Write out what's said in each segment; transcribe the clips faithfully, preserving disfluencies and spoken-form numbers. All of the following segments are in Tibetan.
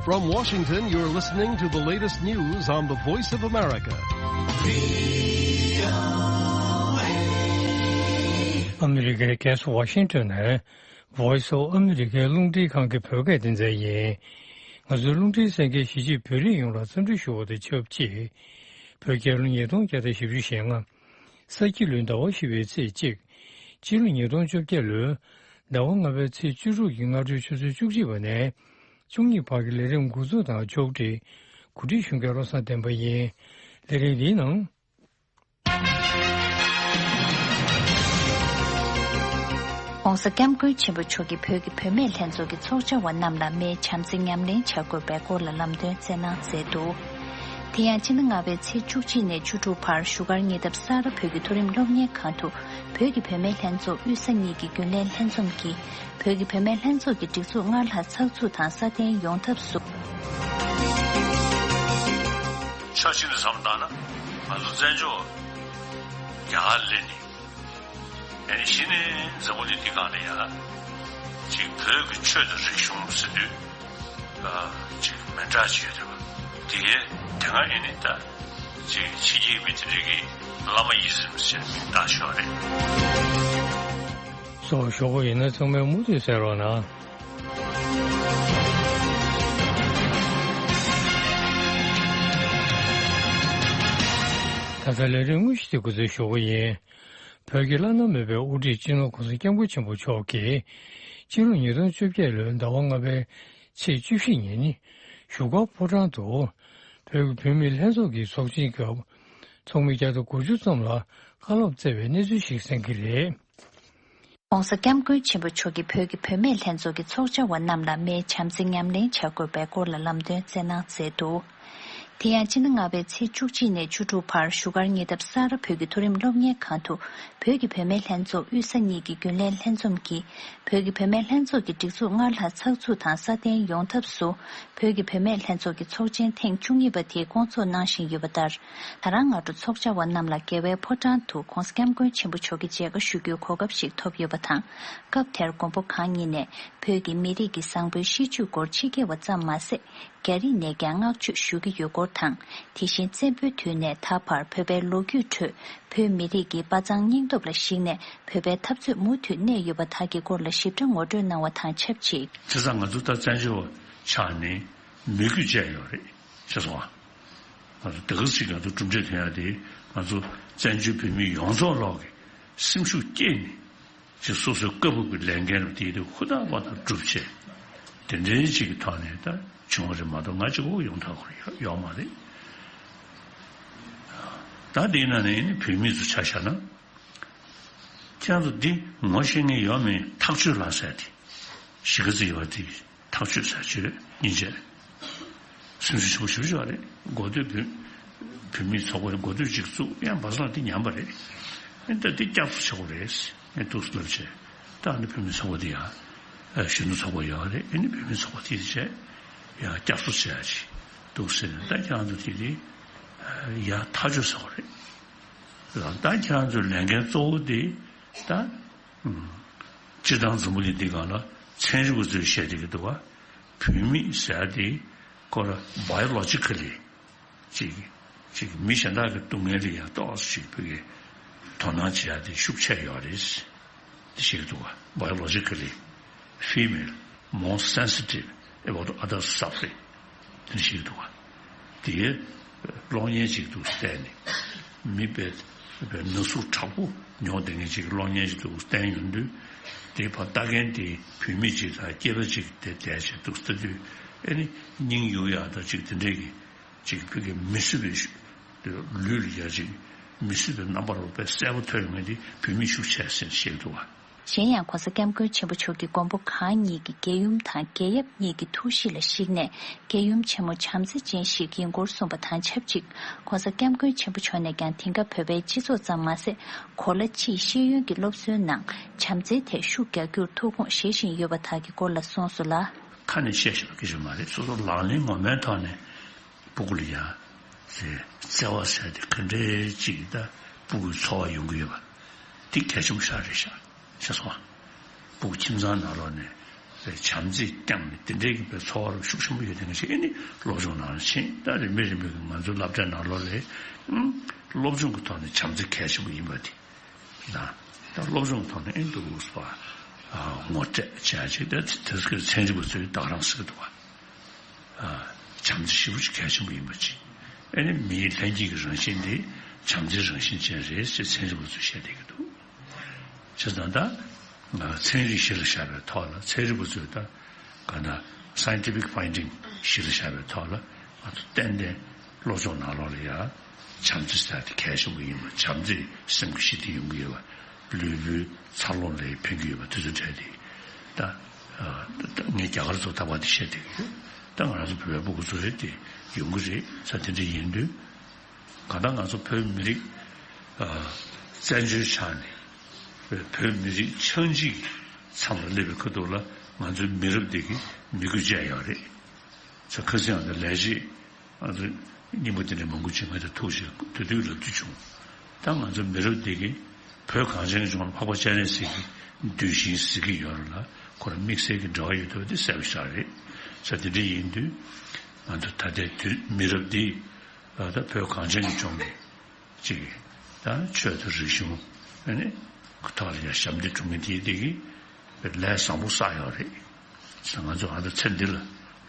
From Washington, you're listening to the latest news on the Voice of America. ཨ་མི་རི་ཀའི་རྒྱལ་ས་ཝ་ཤིང་ཏོན་ནས་Voice of America རླུང་འཕྲིན་ཁང་གི་བོད་སྐད་སྡེ་ཚན་ཡིན། ང་ཚོའི་རླུང་འཕྲིན་གསན་མཁན་གཞིས་བྱེས་བོད་རིགས་ཡོངས་ལ་འཚམས་འདྲི་ཞུ་བ་དང་ཆབས་ཅིག་བོད་རྒྱལ་ལོ་ཉིས་སྟོང་བརྒྱ་དང་བཞི་བཅུ་ཞེ་ལྔ། ས་ཁྱི་ལོའི་ཟླ་བ་བཞི་པའི་ཚེས་གཅིག་སྤྱི་ལོ་ཉིས་སྟོང་བཅོ་བརྒྱད་ལོའི་ཟླ་བ་ལྔ་པའི་ཚེས་བཅུ་དྲུག་གི་སྔ་དྲོའི་ཆུ་ཚོད་བཅུ་གཅིག་པ་ནས་བཅུ་གཉིས་བར་གྱི་ལས་རིམ་འགོ་འཛུགས་དང་ཕྱོགས་སྒྲིག་གོ་སྒྲིག་ཞུ་མཁན་བློ་བཟང་བསྟན་པ་ཡིན། ལས་རིམ་འདིའི་ནང་།༸གོང་ས་༸སྐྱབས་མགོན་ཆེན་པོ་མཆོག་གིས་བོད་ཀྱི་བུད་མེད་ལྷན་ཚོགས་ཀྱི་ཚོགས་བཅར་བ་རྣམས་ལ་མིའི་བྱམས་བརྩེ་ཉམས་ལེན་བྱ་དགོས་པའི་སྐོར་ལ་ལམ་སྟོན་སྩལ་གནང་མཛད་འདུག་དེ་ཡང་ཕྱི་ཟླ་ལྔ་པའི་ཚེས་བཅུ་གཅིག་ནས་བཅུ་དྲུག་བར་བཞུགས་སྒར་ཉེ་འདབས་ས་རཱ་བོད་ཀྱི་མཐོ་རིམ་སློབ་གཉེར་ཁང་དུ་བོད་ཀྱི་བུད་མེད་ལྷན་ཚོགས་དབུས་ས་གཉིས་ཀྱི་རྒྱུན་ལས་ལྷན་འཛོམས་ཀྱིས་བོད་ཀྱི་བུད་མེད་ལྷན་ཚོགས་ཀྱི་སྒྲིག་འཛུགས་སྔར་ལྷག་ཚགས་ཚུད་དང་སྲ་བརྟན་ཡོང་ཐབས་སུ། ཕྱོགས་གཅིག་ནས་བསམ་བཏང་ན་ང་ཚོ་བཙན་བྱོལ་རྒྱ་གར་སླེབས་ནས། ཡང་ན་གཞི་ནས་འཛམ་བུ་གླིང་འདི་སྒང་ལ་ཡ་ཅིག་བོད་ཀྱི་ཆོས་དང་རིག་གཞུང་ཟེར་དུས་ཨ་ཅིག་མི་འདྲ་ཅིག་ཡོད་རེད་བ། དེ་དེ་སྔ་ཡིན་ནི་ད་ཅིག་ཕྱི་རྒྱལ་མི་དེ་འདྲ་གི་བླ་མ་ཡིད་བཞིན་ཟེར་མིང་བཏགས་ཤོག་རེད། སོགས་ཞུ་དགོས་ཡིན་ན་ཚང་མས་མུ་མཐུད་གསན་རོགས་གནང་། ད་ལྟ་ལས་རིམ་དངོས་གཞི་དེ་འགོ་འཛུགས་ཞུ་གི་ཡིན། བོད་ཀྱི་བླ་ན་མེད་པའི་དབུ་ཁྲིད་སྤྱི་ནོར་༸གོང་ས་༸སྐྱབས་མགོན་ཆེན་པོ་མཆོག་གིས་སྤྱི་ལོ་ཉིས་སྟོང་བཅོ་བརྒྱད་ལོའི་ཟླ་བ་ལྔ་པའི་ཚེས་བཅུ་བཞི་ཉིན་བཞུགས་སྒར་ཕོ་བྲང་དུ་བོད་ཀྱི་བུད་མེད་ལྷན་ཚོགས་ཀྱི་ཚོགས་ཆེན་སྐབས་ཚོགས་མི་བརྒྱ་དང་དགུ་བཅུ་ཙམ་ལ་བཀའ་སློབ་སྩལ་བའི་གནས་ཚུལ་ཞིག་གསན་གྱི་རེད། ༸གོང་ས་༸སྐྱབས་མགོན་ཆེན་པོ་མཆོག་གིས་བོད་ཀྱི་བུད་མེད་ལྷན་ཚོགས་ཀྱི་ཚོགས་བཅར་བ་རྣམས་ལ་མིའི་བྱམས་བརྩེ་ཉམས་ལེན་བྱ་དགོས་པའི་སྐོར་ལ་ལམ་སྟོན་སྩལ་གནང་མཛད་འདུག་དེ་ཡང་ཕྱི་ཟླ་ལྔ་པའི་ཚེས་བཅུ་གཅིག་ནས་བཅུ་དྲུག་བར་བཞུགས་སྒར་ཉེ་འདབས་ས་རཱ་བོད་ཀྱི་མཐོ་རིམ་སློབ་གཉེར་ཁང་དུ་བོད་ཀྱི་བུད་མེད་ལྷན་ཚོགས་དབུས་ས་གཉིས་ཀྱི་རྒྱུན་ལས་ལྷན་འཛོམས་ཀྱིས་བོད་ཀྱི་བུད་མེད་ལྷན་ཚོགས་ཀྱི་སྒྲིག་འཛུགས་སྔར་ལྷག་ཚགས་ཚུད་དང་སྲ་བརྟན་ཡོང་ཐབས་སུ་བོད་ཀྱི་བུད་མེད་ལྷན་ཚོགས་ཀྱི་ཚོགས་ཆེན་ཐེངས་བཅུ་གཉིས་པ་དེ་བསྐོང་ཚོགས་གནང་བཞིན་ཡོད་པ་ལྟར། ད་རང་སྔ་དྲོ་ཚོགས་བཅར་བ་རྣམས་ལ་རྒྱལ་བའི་ཕོ་བྲང་དུ་༸གོང་ས་༸སྐྱབས་མགོན་ཆེན་པོ་མཆོག་གི་མཇལ་ཁ་ཞུ་རྒྱུའི་གོ་སྐབས་ཤིག་ཐོབ་ཡོད་པ་དང་། སྐབས་དེར་མགོན་པོ་གང་ཉིད་ནས་བོད་ཀྱི་མི་རིགས་ཀྱི་བཟང་པོའི་གཤིས་སྤྱོད་སྐོར་ཕྱི་རྒྱལ་བ་ཙམ་མ་ཟད། རྒྱ་རིགས་ནས་ཀྱང་བསྔགས་བརྗོད་ཞུ་གི་ཡོད་སྐོར་དང་། དེ་བཞིན་བཙན་པོའི་དུས་ནས་ད་བར་བོད་པའི་ལོ་རྒྱུས་ཁྲོད་བོད་མི་རིགས་ཀྱི་དཔའ་མཛངས་སྙིང་སྟོབས་ལ་གཞིགས་ནས་བོད་པའི་འཐབ་རྩོད་མུ་མཐུད་གནས་ཡོད་པ་དག་གི་སྐོར་ལ་ཞིབ་ཕྲ་ངོ་སྤྲོད་གནང་བ་དང་ཆབས་ཅིག་བྱས་ཙང་ང་ཚོ་ད་བཙན་བྱོལ་བ་ཆགས་ནས་མི་རྒྱུད་བཅས་ཡོད་རེད་ཅེས་གསུངས་པ། ང་ཚོ་དེ་ག་ཅིག་ང་ཚོ་གྲུབ་འབྲས་ཐོན་ཡ་དེ་ང་ཚོ་བཙན་བྱོལ་བོད་མི་ཡོངས་རྫོགས་ལོག་གི་སེམས་ཤུགས་བསྐྱེད་ནས་ཅིག་སོ་སོའི་བཀའ་བབས་ཀྱི་ལས་འགན་རུ་དེ་དེ་ཧུར་ཐག་པ་དང་སྒྲུབ་བྱས། དེ་འདྲའི་ཅིག་གི་ཐོག་ནས་ད་བྱུང་བ་རེད་མ་གཏོགས་ང་གཅིག་པོ་ཡོང་ཐག་ཁུར་ཡོད་མ་རེད། ད་དེའི་ནང་ནས་ནི་བོད་མི་ཚོ་ཆ་བཞག་ན། ཁྱེད་ཚོ་འདི་ངོ་ཤེས་མཁན་ཡོད་མེད་ཐག་གཅོད་ལ་ཟེར་ཏེ། གཞིས་ཀ་རྩེ་ཡོད་པ་དེ་ཐག་གཅོད་ཟེར་གྱི་རེད་སྙིང་རྗེ། སེམས་ཤུགས་ཆེན་པོ་ཞེ་པོ་ཅིག་ཡོད་རེད། འགོ་སྟོད་བོད་བོད་མིའི་ཚོགས་པ་འགོ་སྟོད་ཅིག་བཙུགས་ཡང་བ་ས་ལ་འདི་ཉམས་པ་རེད། ཨེ་ད་འདི་བསྐྱར་གསོ་བྱེད་དགོས་རེད། ཨེ་འདུག་སེ་ལབ་བྱས། ད་ཨ་ནི་བོད་མིའི་ཚོགས་པ་འདི་ཡང་ཨེ་གཞོན་ནུ་ཚོགས་པ་ཡོད་རེད། ཨེ་ནི་བོད་མིའི་ཚོགས་པ་དེ་བྱས་ཡང་བསྐྱར་གསོ་བྱེད་ཡ་ཅིག་འདུག་སེ་ད་ཁྱེད་རང་ཚོ་དེ་དེ་ཡང་ཐག་གཅོད་ཟེར་དགོས་རེད། ད་ཁྱེད་རང་ཚོའི་ལས་འགན་གཙོ་བོ་དེ་ད། སྤྱིར་བཏང་འཛམ་བུ་གླིང་འདི་སྒང་ལ་ཚན་རིག་པ་ཚོས་བཤད་བསྡད་ཀྱི་འདུག་བ། བུད་མེད་ཟེར་ཡ་དེ་ཁོ་ར་biologically་ཅིག་ཅིག་མི་གཞན་དག་གི་སྡུག་བསྔལ་ལ་ཡང་ཏོག་ཙམ་ཅིག་བོད་ཀྱི་དོ་སྣང་བྱེད་ཡ་དེ་ཤུགས་ཆེ་ཡོད་རེད། དེ་བཤད་ཀྱི་འདུག་བ། Biologically female more sensitive about the other suffering. དེ་ཞིག་འདུག་བ། དེའི་གློག་བརྙན་ཅིག་ཏུ་བལྟས་ནས་མི་དཔེ་དཔེ་ན་ཟུག་དྲག་པོ་མྱོང་བསྡད་མཁན་ཅིག་གློག་བརྙན་ཅིག་ཏུ་བསྟན་ཡོང་དུས། དེའི་བར་ལྟ་མཁན་དེ་བུད་མེད་ཅིག་དང་སྐྱེས་པ་ཅིག་དེ་བསྡད་བྱས་འདུག་ལྟ་དུས། ཨེ་ནི་སྙིང་གཡུག་ཡག་དང་ཅིག་དེ་འདྲས་ཀྱི་ཅིག་བོད་ཀྱི་མི་བཟོད་པའི་ལུས་ལ་ཡ་ཅིག་མི་བཟོད་པའི་རྣམ་པ་རུ་དཔེ་གསལ་པོ་ཐོན་ཡོང་མཁན་དེ་བུད་མེད་ཤུགས་ཆེ་ཟེར་བཤད་འདུག་བ། གཞན་ཡང་༸གོང་ས་༸སྐྱབས་མགོན་ཆེན་པོ་མཆོག་གིས་མགོན་པོ་གང་ཉིད་ཀྱི་རྒྱལ་ཡུམ་དང་རྒྱལ་ཡབ་གཉིས་ཀྱི་ཐུགས་གཤིས་ལ་གཞིགས་ནས་རྒྱལ་ཡུམ་ཆེན་མོ་བྱམས་བརྩེ་ཅན་ཞིག་ཡིན་སྐོར་གསུངས་པ་དང་ཆབས་ཅིག ༸གོང་ས་༸སྐྱབས་མགོན་ཆེན་པོ་མཆོག་ནས་ཀྱང་དེང་སྐབས་བོད་པའི་སྤྱི་ཚོགས་ཙམ་མ་ཟད་གོ་ལ་ཕྱིའི་ཤེས་ཡོན་གྱི་སློབ་གསོའི་ནང་བྱམས་བརྩེའི་ཐད་ཤུགས་རྒྱག་རྒྱུར་ཐུགས་དགོངས་བཞེས་བཞིན་ཡོད་པ་དག་གི་སྐོར་ལ་གསུངས་སོང་ལ། ཁ་ནས་བཤད་ཤེས་པ་སྐད་ཆ་མ་རེད། སོ་སོ་ལག་ལེན་ངོ་མའི་ཐོག་ནས་སྤུ་གུ་ལ་ཡང་བརྩེ་བ་ཟེར་དེ་ག་འདྲའི་ཅིག་ད་སྤུ་གུའི་འཚོ་བ་ཡོང་གི་ཡོད་པ་དེ་གལ་ཆེན་པོ་ཞིག་རེད་ཤག་ཤེས་སོང་ཨ། སྤུ་གུ་ཁྱིམ་ཚང་ནང་ལོགས་ནས་ བྱམས་བརྩེ་བསྐྱངས་ནས་དེ་འདྲའི་གི་པའི་ཚོར་བ་ཤུགས་ཆེན་པོ་ཡོད་དེ་ང་ཞིག་ཨེ་ནི་སློབ་སྦྱོང་ནང་ལ་ཕྱིན། ད་རིམ་པས་རིམ་པས་ང་ཚོའི་སློབ་གྲྭའི་ནང་ལོགས་ལ་ཨང་སློབ་སྦྱོང་གི་ཐོག་ནས་བྱམས་བརྩེ་གལ་ཆེན་པོ་ཡིན་པ་དེ་དང་། ད་སློབ་སྦྱོང་གི་ཐོག་ནས་ཨེ་འདུག་ཟེར་བ་ངོ་སྤྲད་བྱས་ཅིག་ད་དེ་ཚོའི་ཚན་རིག་པ་ཚོས་ད་ག་རང་ཟེར་གི་འདུག་བ། བྱམས་བརྩེ་ཞེ་པོ་ཅིག་གལ་ཆེན་པོ་ཡིན་པ་ཅིག་ཨེ་ནི་མིའི་ལྷན་སྐྱེས་ཀྱི་རང་བཞིན་དེ་བྱམས་བརྩེའི་རང་བཞིན་ཅན་རེད་ཅེས་ཚན་རིག་པ་ཚོས་བཤད་བསྡད་ཀྱི་འདུག་བྱས་ཙང་ད། ཚན་རིག་གཞི་ལ་བཞག་པའི་ཐོག་ལ་ཚན་རིག་པ་ཚོས་ད་ག་ན་scientific finding གཞི་ལ་བཞག་པའི་ཐོག་ལ་ང་ཚོ་ཏན་ཏན་སློབ་སྦྱོང་ནང་ལོགས་ལ་ཡ་བྱམས་བརྩེ་ཟེར་དེ་གལ་ཆེན་པོ་ཡིན་པ། བྱམས་བརྩེས་སེམས་ཀྱི་ཞི་བདེ་ཡོང་གི་ཡོད་པ། ལུས་པོའི་འཚར་ལོངས་ལ་ཕན་གྱི་ཡོད་པ་དེ་ཚོ་འདྲ་དེ་ད་ད་ངས་རྒྱ་གར་ཚོ་ད་བར་དེ་བཤད་བསྡད་ཀྱི་ཡོད། ད་ང་རང་ཚོ་བོད་པའི་སྤུ་གུ་ཚོ་རེད་དེ་ཡོང་གི་རེད་ས་དེ་འདྲ་ཡིན་དུས། གང་ལྟར་ང་ཚོ་བོད་མི་རིགས་བཙན་བྱོལ་ཆགས་ནས་བོད་མི་རིགས་ཆགས་འཇིག་མཚམས་ལ་སླེབས་པའི་ཁ་ཐུག་ལ་ང་ཚོའི་མི་རབས་འདི་གི་མི་དགོས་བྱས་ཡོད་རེད། ཚོ་ཁ་སང་ཡང་ལས་བྱེད་ང་ཚོ་སྙིང་པོ་དེ་འདྲ་མང་པོ་ཅིག་ང་ཚོ་ཐུག་བྱས་དུས་དུས་ལབ་རྒྱུ་བྱུང་། ད་ང་ཚོ་མི་རབས་འདི་གི་བོད་གངས་ཅན་གྱི་ལྗོངས་ལ་འཕགས་པ་སྤྱན་རས་གཟིགས་ཀྱི་གདུལ་ཞིང་ཟེར་གྱི་ཡོད་རེད་ལ་ཁོ་རང་དམིགས་བསལ་གྱི་འབྲེལ་བ་ཡོད་འདུག་དེ་གསལ་པོ་ཞིག་རེད། ཚོ་དེ་འདྲ་ཡིན་དུས་ང་ཚོ་ད་ལྟའི་དུས་མི་རབས་འདི། ད་བོད་གངས་ཅན་གྱི་ལྗོངས་ཀྱི་གཅིག་ད་ཆོས་དང་རིག་གཞུང་ཨ་ནི་ཐོག་ལ་ཡང་ཞབས་འདེགས་སྒྲུབ་མཁན་དེ་དེ་གི་ལས་བཟང་པོ་བསགས་ཡོད་རེད། ང་ཚོ་ཨ་ད་ཚེ་འདི་ལ་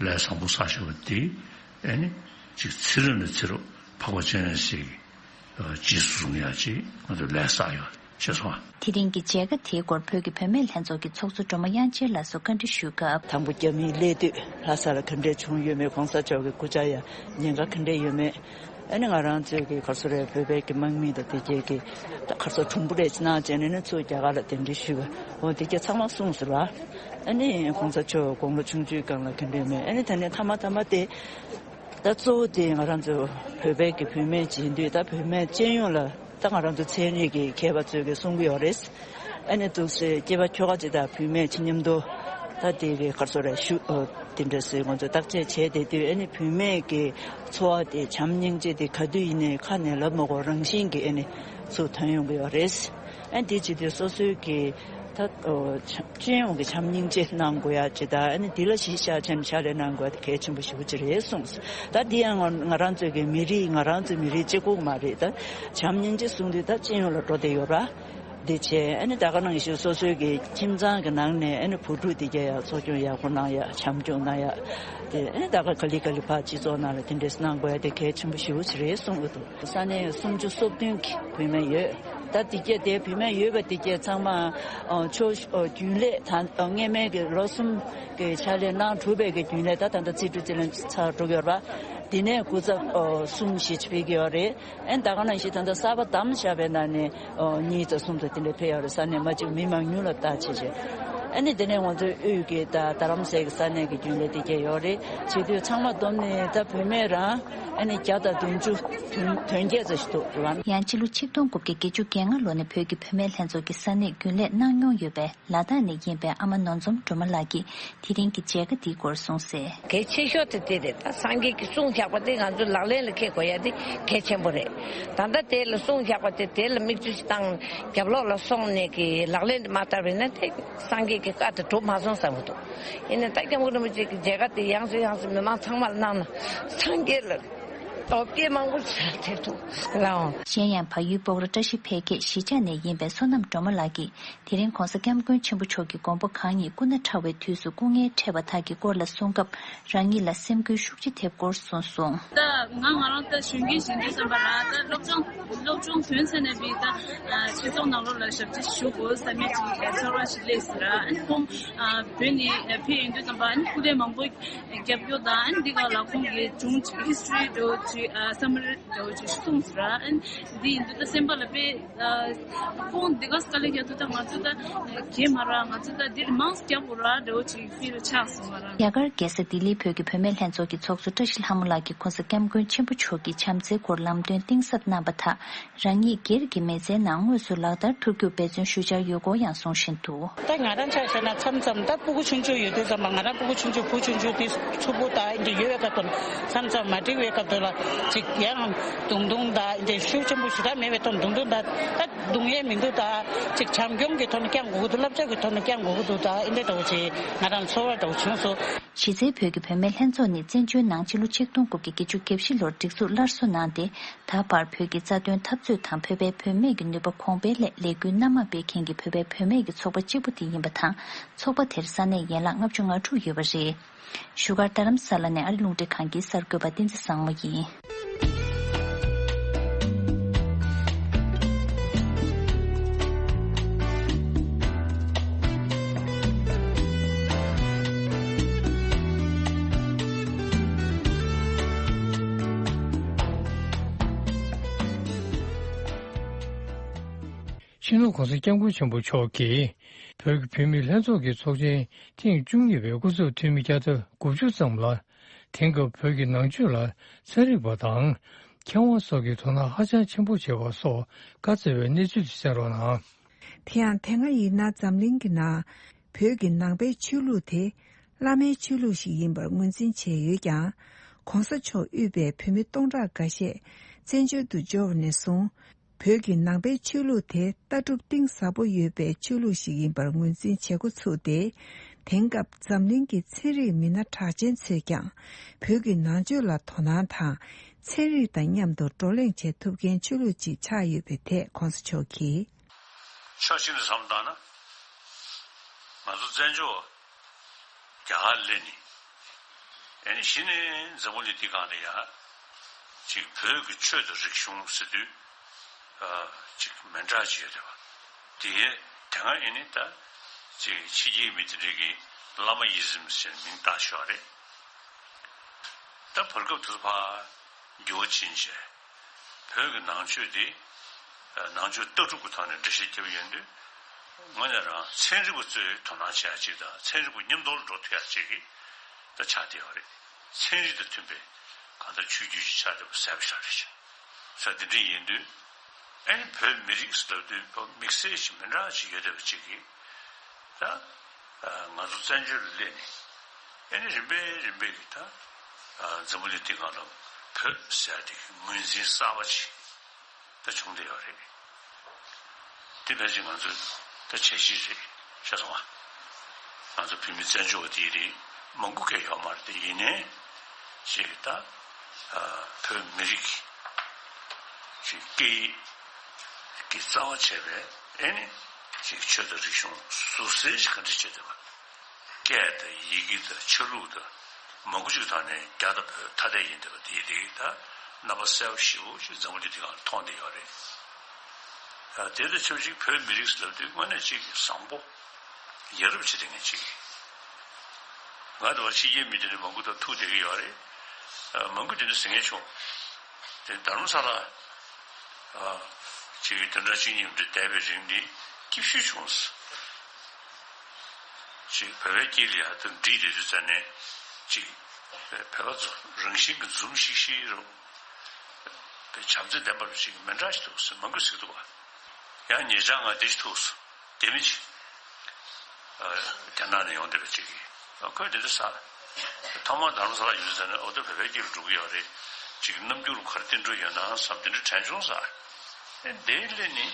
ལས་བཟང་པོ་བསགས་བཞག་པ་དེ་ཨ་ནི་གཅིག་ཚེ་རིང་ལ་ཚེ་རབས་འཕགས་པ་སྤྱན་རས་གཟིགས་ཀྱི་རྗེས་སུ་བཟུང་ཡག་ཅིག་ང་ཚོ་ལས་བསགས་ཡོད་རེད། ཤེས་སོང་ཨ། དེ་རིང་གི་མཇལ་ཁ་དེའི་སྐོར་བོད་ཀྱི་བུད་མེད་ལྷན་ཚོགས་ཀྱི་ཚོགས་གཙོ་སྒྲོལ་མ་དབྱངས་ཅན་ལགས་སུ་བཀའ་འདྲི་ཞུས་སྐབས། དང་པོ་རྒྱ་མིའི་སླེབས་དུས་ལྷ་ས་ལ་ག་འདྲས་བྱུང་ཡོད་མེད་གོང་ས་མཆོག་གི་སྐུ་བཅར་ཡ་ཉེན་ཁ་ག་འདྲས་ཡོད་མེད། ཨ་ནི་ང་རང་ཚོའི་གི་ག་རེ་ཟེར་རེད་བོད་པའི་གི་དམག་མི་དང་དེ་གྱད་ཀྱི་ད་ག་རེ་ཟེར་གྲུང་པོ་རེད་ཅེས་གནང་བྱས་ནས་ནི་ཚུར་རྒྱ་གར་ལ་གདན་འདྲེན་ཞུས་པ་འོ་དེ་གྱད་ཚང་མ་གསུངས་ཟེར་བ། ཨ་ནི་གོང་ས་མཆོག་དགུང་ལོ་ཆུང་ཆུང་སྒང་ལ་ག་འདྲས་མེད་ཨ་ནི་ད་ནི་མཐའ་མ་མཐའ་མ་དེ། ད་གཙོ་བོ་དེ་ང་རང་ཚོ་བོད་པའི་གི་བུད་མེད་བྱེད་དུས་ད་བུད་མེད་སྤྱི་ཡོངས་ལ་ད་ང་རང་ཚོ་ཚན་རིག་གི་མཁས་པ་ཚོས་གི་གསུང་གི་ཡོད་རེད། ཨ་ནི་འདུག་སེ་སྐྱེས་པ་ཁྱོ་ག་ཅིག་དང་བུད་མེད་ཅིག་མཉམ་དུ་ད་དེ་གི་ག་རེ་ཟེར་རེད་ཞུ་ཨོ་དེ་འདྲ་སེ་ང་ཚོ་བརྟག་དཔྱད་བྱས་བསྡད་དུས་ཨ་ནི་བུད་མེད་ཀྱི་འཚོ་བ་དེ་བྱམས་སྙིང་རྗེ་དེ་ག་དུས་ཡིན་ནའི་ཁ་ནས་ལབ་མ་དགོས་རང་བཞིན་གྱིས་ཨ་ནི་ཚུར་ཐོན་ཡོང་གི་ཡོད་རེད། ཨ་ནི་དེ་བྱེད་དུས་སོ་སོའི་གི་ད་ཨོ་བྱམས་སྤྱི་ཡོངས་ཀྱི་བྱམས་སྙིང་རྗེ་གནང་དགོས་ཡ་ཅིག་དང་ཨ་ནི་འདི་ལ་གཞི་བཞག་བྱས་ནས་ཕྱག་ལས་གནང་དགོས་ཡ་དེ་གལ་ཆེན་པོ་ཞེ་པོ་ཅིག་རེད་གསུངས། ད་འདི་ཡང་ང་ང་རང་ཚོའི་གི་མི་རིགས་ང་རང་ཚོའི་མི་རིགས་གཅིག་པུ་མ་རེད་ད། བྱམས་སྙིང་རྗེ་གསུང་དུས་ད་སྤྱི་ཡོངས་ལ་འགྲོ་བསྡད་ཡོད་ར། འདི་བྱས་ཨ་ནི་ད་ག་ནང་བཞིན་སོ་སོའི་གི་ཁྱིམ་ཚང་གི་ནང་ནས་ཨ་ནི་བུ་ཕྲུག་དེ་གྱད་ཡ་འཚོ་སྐྱོང་ཡག་པོ་གནང་ཡ་བྱམས་སྐྱོང་གནང་ཡ། དེ་ཨ་ནི་ད་ག་ག་ལེ་ག་ལེ་ཕར་སྤྱི་ཚོགས་ནང་ལ་དེ་འདྲས་གནང་དགོས་ཡ་དེ་གལ་ཆེན་པོ་ཞེ་པོ་ཅིག་རེད་གསུང་གི་འདུག་ས་གནས་སུམ་ཅུ་སོ་བདུན་གྱི་བུད་མེད་ཡོད། ད་དེ་གྱད་དེ་བུད་མེད་ཡོད་པ་དེ་གྱད་ཚང་མ་ཨ་ཆོས་ཨ་རྒྱུན་ལས་ད་ཨ་སྔས་མའི་གི་ལོ་གསུམ་གི་ཕྱག་ལས་གནང་གྲུབ་པའི་གི་རྒྱུན་ལས་ད་ད་ལྟ་རྩིས་སྤྲོད་རྩིས་ལེན་ཚར་གྲུབ་ཡོད་རེད་པ། དེ་ནས་སྐུ་ཚབ་ཨོ་གསུམ་བཞི་ཅིག་ཕེབས་ཀྱི་ཡོད་རེད། ཨ་ནི་ད་ག་ནང་བཞིན་ད་ལྟ་གསར་པ་བདམས་བཞག་པའི་ནང་ནས་ཨོ་གཉིས་དང་གསུམ་དང་དེ་འདྲ་ཕེབས་ཡོད་རེད། ས་གནས་མ་གཅིག་མི་མང་ཉུང་ལ་བལྟ་བྱས་བྱས། ཨ་ནི་དེ་ནས་ང་ཚོའི་དབུས་ཀྱི་ད་རྡ་རམ་ས་ཡི་གི་ས་གནས་ཀྱི་རྒྱུན་ལས་དེ་གྱད་ཡོད་རེད། བྱེད་དུས་ཚང་མ་བསྡོམས་ནས་ད་བུད་མེད་རང་ཨ་ནི་བརྒྱ་དང་བདུན་ཅུ་དོན་དོན་བརྒྱད་ཙམ་ཞིག་འདུག་རེད་པ། ཡང་སྤྱི་ལོ་ཆིག་སྟོང་དགུ་བརྒྱ་བརྒྱད་ཅུ་གྱ་ལྔ་ལོ་ནས་བོད་ཀྱི་བུད་མེད་ལྷན་ཚོགས་ཀྱི་ས་གནས་རྒྱུན་ལས་གནང་མྱོང་ཡོད་པའི་ལ་དྭགས་ནས་ཡིན་པའི་ཨ་མ་ནོར་འཛོམས་སྒྲོལ་མ་ལགས་ཀྱིས་དེ་རིང་གི་མཇལ་ཁ་འདིའི་སྐོར་གསུངས་གསལ། གལ་ཆེ་ཤོས་དེ་དེ་རེད། ད་སངས་རྒྱས་ཀྱིས་གསུངས་བཞག་པ་དེ་ང་ཚོས་ལག་ལེན་ལ་འཁེལ་དགོས་ཡ་དེ་གལ་ཆེན་པོ་རེད། ད་ལྟ་དེ་ལ་གསུངས་བཞག་པ་དེ་དེ་ལ་མིག་ཆུ་ཞིག་བཏང་རྒྱབ་ལོགས་ལ་སོང་ནས་ཀྱི་ལག་ལེན་དེ་མ་བསྟར་བས་ན་དེ་སངས་རྒྱས་ཀྱི་བཀའ་དེ་གྲུབ་མ་སོང་བསམ་གྱི་འདུག་ཡིན་ནའི་ད་སྐྱབས་མགོན་རིན་པོ་ཆེ་གི་མཇལ་ཁ་དེ་ཡང་སེ་ཡང་སེ་མི་མང་ཚང་མ་ལ་གནང་ན་སངས་རྒྱས་ལ་སྟོབས་སྐྱེད་མང་པོ་ཞིག་ཐེབས་ཐུབ་ལའོ། གཞན་ཡང་བལ་ཡུལ་སྤོག་ར་བཀྲ་ཤིས་འཕེལ་རྒྱས་གཞིས་ཆགས་ནས་ཡིན་པའི་བསོད་ནམས་སྒྲོལ་མ་ལགས་ཀྱིས། དེ་རིང་གོང་ས་སྐྱབས་མགོན་ཆེན་པོ་མཆོག་གི་དགོངས་པ་གང་ཉིད་སྐུ་ན་ཕྲ་བའི་དུས་སུ་སྐུ་ངལ་འཕྲད་པ་དག་གི་སྐོར་ལ་གསུངས་སྐབས་རང་ཉིད་ལ་སེམས་འགུལ་ཤུགས་ཆེ་ཐེབས་སྐོར་གསུངས་སོང་། ད་ང་ང་རང་ད་གཞོན་སྐྱེས་ཞིག་ཡིན་དུས་ཙམ་པ་ལ་ད་སློབ་སྦྱོང་སློབ་སྦྱོང་དོན་ཚན་ནས་བི་ད་སྤྱི་ཚོགས་ནང་ལོགས་ལ་ཞབས་ཕྱི་ཞུ་དགོས་བསམ་ཡས་ཅིག་ཚོར་བ་ཞིག་སླེབས་ཟེར་ཨ་ནི་ཁོང་བོད་ནས་ཕེབས་ཡོང་དུས་ཙམ་པ་ཨ་ནི་སྐུ་ལས་མང་པོ་རྒྱབ་སྐྱོར་དང་ཨ་ནི་འདི་ག་ལ་ཁོང་གི་བྱུང་ཧི་སི་ཊོ་རི་འདྲ་བོ་ཅིག་བསམ་བློ་འདྲ་བོ་ཅིག་གསུངས་ཟེར་ཨ་ནི་འདི་ཡིན་དུས་ད་སེམས་པ་ལ་དཔེ། ཁོང་འདི་ག་དཀའ་ལས་རྒྱག་དུས་ད་ང་ཚོ་ད་གས་མ་ར་ང་ཚོ་ད་འདིར་མང་རྒྱབ་དགོས་ར་འདྲ་བོ་ཅིག་ཕི་ལ་ཆགས་སོང་བ་ར། རྒྱ་གར་རྒྱལ་ས་ལྡི་ལིའི་བོད་ཀྱི་བུད་མེད་ལྷན་ཚོགས་ཀྱི་ཚོགས་གཙོ་བཀྲ་ཤིས་ལྷ་མོ་ལགས་ཀྱིས་གོང་ས་སྐྱབས་མགོན་ཆེན་པོ་མཆོག་གི་བྱམས་བརྩེའི་སྐོར་ལམ་སྟོན་གཏིང་ཟབ་གནང་པ་དག་རང་ཉིད་སྒེར་གྱི་མི་ཚེའི་ནང་དངོས་སུ་ལག་བསྟར་ཐུབ་རྒྱུར་འབད་བརྩོན་ཞུ་འཆར་ཡོད་སྐོར་ཡང་གསུང་བཞིན་འདུག་ད་ང་རང་ཆ་བཞག་ན་མཚམས་མཚམས་ད་སྤུ་གུ་ཆུང་ཆུང་ཡོད་དུས་ཙམ་པ་ང་རང་སྤུ་གུ་ཆུང་ཆུང་བུ་ཆུང་ཆུང་དེ་ཕྲུ་གུ་ད་འདི་ཡོད་པའི་སྐབས་དུ་ལ་མཚམས་མཚམས་མ་འགྲིག་པའི་སྐབས་དུ་ལ་ ཅིག་ཡང་རྡུང་རྡུང་དང་འདི་ཤུགས་ཆེན་པོ་ཞེ་དྲག་མེད་པའི་ཐོག་རྡུང་རྡུང་དང་ད་རྡུང་ཡས་མི་འདུག་ད་ཅིག་བྱམས་སྐྱོང་གི་ཐོག་ནས་བསྐྱང་དགོས་ཀྱི་འདུག་བསླབ་བྱ་གི་ཐོག་ནས་བསྐྱང་དགོས་ཀྱི་འདུག་ད་འདི་འདྲ་བོ་ཅིག་ང་རང་ཚོར་བ་འདྲ་བོ་བྱུང་སོང་། གཞི་རྩའི་བོད་ཀྱི་བུད་མེད་ལྷན་ཚོགས་ནི་བཙན་བྱོལ་ནང་ཕྱི་ལོ་ཆིག་སྟོང་དགུ་བརྒྱ་བརྒྱད་ཅུ་གྱ་བཞི་ལོར་སྒྲིག་འཛུགས་སླར་གསོ་གནང་སྟེ། ད་བར་བོད་ཀྱི་རྩ་དོན་འཐབ་རྩོད་དང་བོད་པའི་བུད་མེད་ཀྱི་ནུས་པ་གོང་འཕེལ་སླད་ལས་འགུལ་སྣ་མང་སྤེལ་མཁན་གྱི་བོད་པའི་བུད་མེད་ཀྱི་ཚོགས་པ་གཅིག་པུ་དེ་ཡིན་པ་དང་། ཚོགས་པ་དེར་ས་གནས་ཡན་ལག་ལྔ་བཅུ་ང་དྲུག་ཡོད་པ་རེད། བཞུགས་སྒར་རྡ་རམ་ས་ལ་ནས་ཨ་རི་རླུང་འཕྲིན་ཁང་གི་གསར་འགོད་པ་བསྟན་འཛིན་བཟང་མོ་ཡིན། སྤྱི་ནོར་༸གོང་ས་༸སྐྱབས་མགོན་ཆེན་པོ་མཆོག་གིས་བོད་ཀྱི་བུད་མེད་ལྷན་ཚོགས་ཀྱི་ཚོགས་ཆེན་ཐེངས་བཅུ་གཉིས་པའི་སྐུ་ཚབ་འཐུས་མི་བརྒྱ་དང་དགུ་བཅུ་ཙམ་ལ། དེང་སྐབས་བོད་ཀྱི་ནང་ཆོས་ལ་ཚན་རིག་པ་དང་མཁས་དབང་སོགས་ཀྱིས་དོ་སྣང་ཧ་ཅང་ཆེན་པོ་བྱས་པ་སོགས་བཀའ་སྩལ་བའི་གནས་ཚུལ་དེ་གསན་རོགས་གནང་། དེ་ཡང་དེ་སྔ་ཡིན་ན་འཛམ་གླིང་གི་ནང་བོད་ཀྱི་ནང་པའི་ཆོས་ལུགས་དེ་བླ་མའི་ཆོས་ལུགས་ཤིག་ཡིན་པར་ངོས་འཛིན་བྱས་ཡོད་ཀྱང་། ༸གོང་ས་མཆོག་དབུས་པའི་བོད་མི་སྟོང་ཕྲག་འགའ་ཤས་བཙན་བྱོལ་དུ་འབྱོར་བ་ནས་བཟུང་། བོད་ཀྱི་ནང་པའི་ཆོས་ལུགས་དེ་ལྟ་གྲུབ་གཏིང་ཟབ་པོ་ཡོད་པའི་ཆོས་ལུགས་ཤིག་ཡིན་པར་ངོས་འཛིན་བྱེད་འགོ་ཚུགས་ཏེ། དེང་སྐབས་འཛམ་གླིང་གི་ཚན་རིག་མི་སྣ་གྲགས་ཅན་ཚོས་ཀྱང་བོད་ཀྱི་ནང་ཆོས་ལ་དོ་སྣང་དང་། ཚན་རིག་དང་མཉམ་དུ་བགྲོ་གླེང་བྱེད་ཐུབ་མཁན་ཆོས་ལུགས་ཅིག་ཆགས་ཡོད་པའི་ཐད་༸གོང་ས་མཆོག་གིས། ཕྱོགས་གཅིག་ནས་བསམ་བཏང་ན། ང་ཚོ་བཙན་བྱོལ་རྒྱ་གར་སླེབས་ནས། ཨ་ནི་གཞི་ནས་འཛམ་བུ་གླིང་འདི་སྒང་ལ་ཡ། ཅིག་བོད་ཀྱི་ཆོས་དང་རིག་གཞུང་ཟེར་དུས། ཨ། ཅིག་མི་འདྲ་ཅིག་ཡོད་རེད་བ། དེ་དེ་སྔ་ཨ་ནི་ད། ཅིག་ཕྱི་རྒྱལ་མི་དེ་འདྲས་ཀྱིས་བླ་མ་ཡི་ཟིམ་ཟེར་མིང་བཏགས་ཤག་རེད། ད་བར་སྐབས་དུས་ཚོད་ཕར་འགྱུར་བ་ཕྱིན་བྱས། བོད་ཀྱི་ནང་ཆོས་འདི་ནང་ཆོས་ལྟ་གྲུབ་ཀྱི་ཐོག་ནས་འགྲེལ་བཤད་བརྒྱབ་ཡོང་དུས། དངོས་གནས་རང་ཚན་རིག་པ་ཚོས་དོ་སྣང་བྱེད་ཡ་ཅིག་དང་ཚན་རིག་པ་མཉམ་དུ་འགྲོ་ཐུབ་ཡ་ཅིག་གི་ད་ཆགས་བསྡད་ཡོད་རེད། ཚན་རིག་དང་མཐུན་པའི་གང་ལྟར་ཆོས་བརྒྱུད་ཅིག་ཆགས་བསྡད་པ་གསལ་པོ་ཞིག་རེད། ས་འདི་འདྲ་ཡིན་དུས། ཨ་ནི་བོད་མི་རིགས་ཟེར་དུས་བོད་དམིགས་བསལ་ཞིག་མི་འདྲ་ཞིག་ཡོད་བསྡད་པ་ཅིག་གིས། ད་ང་ཚོ་བཙན་བྱོལ་ལ་སླེབས་ནས། ཨ་ནི་རིམ་པས་རིམ་པས་ཀྱིས་ད་འཛམ་བུ་གླིང་འདི་སྒང་ལ་བོད་ཟེར་ཡ་དེ་གི་ངོས་འཛིན་གསར་པ་ཅིག་ད་བྱུང་བསྡད་ཡོད་རེད། དེ་ཕལ་ཆེར་ང་ཚོའི་ད་བྱས་རྗེས་རེད་ཤག་སོང་ང་། ང་ཚོ་བོད་མི་བཙན་བྱོལ་བ་དེ་རིགས་མང་པོ་སྐད་ཡོད་མ་རེད་དེ་ཡིན་ནའི། ཅིག་ད་བོད་མི་རིགས་ཀྱི་སྐད་ཡིག་གི་རྩ་བ་བྱས་པའི་ཨེ་ནི་ཅིག་ཆོས་དང་རིག་གཞུང་ཟུར་གསལ་ཞིག་ག་འདྲ་བྱས་བསྡད་པ། སྐད་དང་ཡི་གེ་དང་ཆོས་ལུགས་དང་མང་པོ་ཅིག་ཐོག་ནས་རྒྱ་དང་བོད་ཐ་དད་ཡིན་བསྡད་པ་དེ་དེ་ད་རྣམ་པ་གསལ་པོ་ཞེ་པོ་ཅིག་འཛམ་བུ་གླིང་འདི་སྒང་ལ་མཐོང་བསྡད་ཡོད་རེད། ཨ། དེ་དང་ཆབས་ཅིག་བོད་མི་རིགས་ལབ་དུས་དངོས་གནས་ཅིག་བཟང་པོ། ཡ་རབས་བྱེད་བསྡད་མཁན་ཅིག་ང་དང་ཕྱི་རྒྱལ་མི་དེ་འདྲ་མང་པོ་དང་ཐུག་བསྡད་ཀྱི་ཡོད་རེད། ཨ། མང་པོས་དེ་འདྲ་ཟེར་མཁན་བྱུང་། དེ་རྡ་རམ་ས་ལ། ཨ། ཅིག་དེ་འདྲ་གཅིག་གཉིས་འདྲ་བསྡད་པའི་རིང་འདི་སྐྱིད་ཤོས་བྱུང་སོང་། ཅིག་བོད་པའི་དཀྱིལ་ལ་ཡ་དང་འདྲིས་བསྡད་དུས་ཙ་ནས་ཅིག་བོད་པ་ཚོ་རང་བཞིན་གྱི་འཛུམ་ཤིག་ཤིག་རུ། བྱམས་བརྩེ་ལྡན་པ་རུ་ཅིག་མི་འདྲ་ཞིག་འདུག་ཟེར་མང་པོས་ཟེར་གྱི་འདུག་བ། ཡང་ཉེ་ཆར་ང་འདི་ཞིག་ཐུག་སོང་། རྒྱ་མི་ཅིག་ཨ། རྒྱ་ནག་ནས་ཡོང་བསྡད་པ་ཅིག་གིས། ཨ། ཁོས་འདི་འདྲ་ཟེར། ཐོག་མར་རྡ་རམ་ས་ལ་ཡོང་དུས་ཙ་ནས་འོ་ད་བོད་པའི་དཀྱིལ་ལ་འགྲོ་གི་ཡོད་རེད། ཅིག་རྣམ་འགྱུར་ག་རེ་བསྟན་འགྲོ་ཡོད་ན་བསམ་དེ་འདྲ་དྲན་བྱུང་ཟེར། ཨེ། འདིའི་སླད་ནི།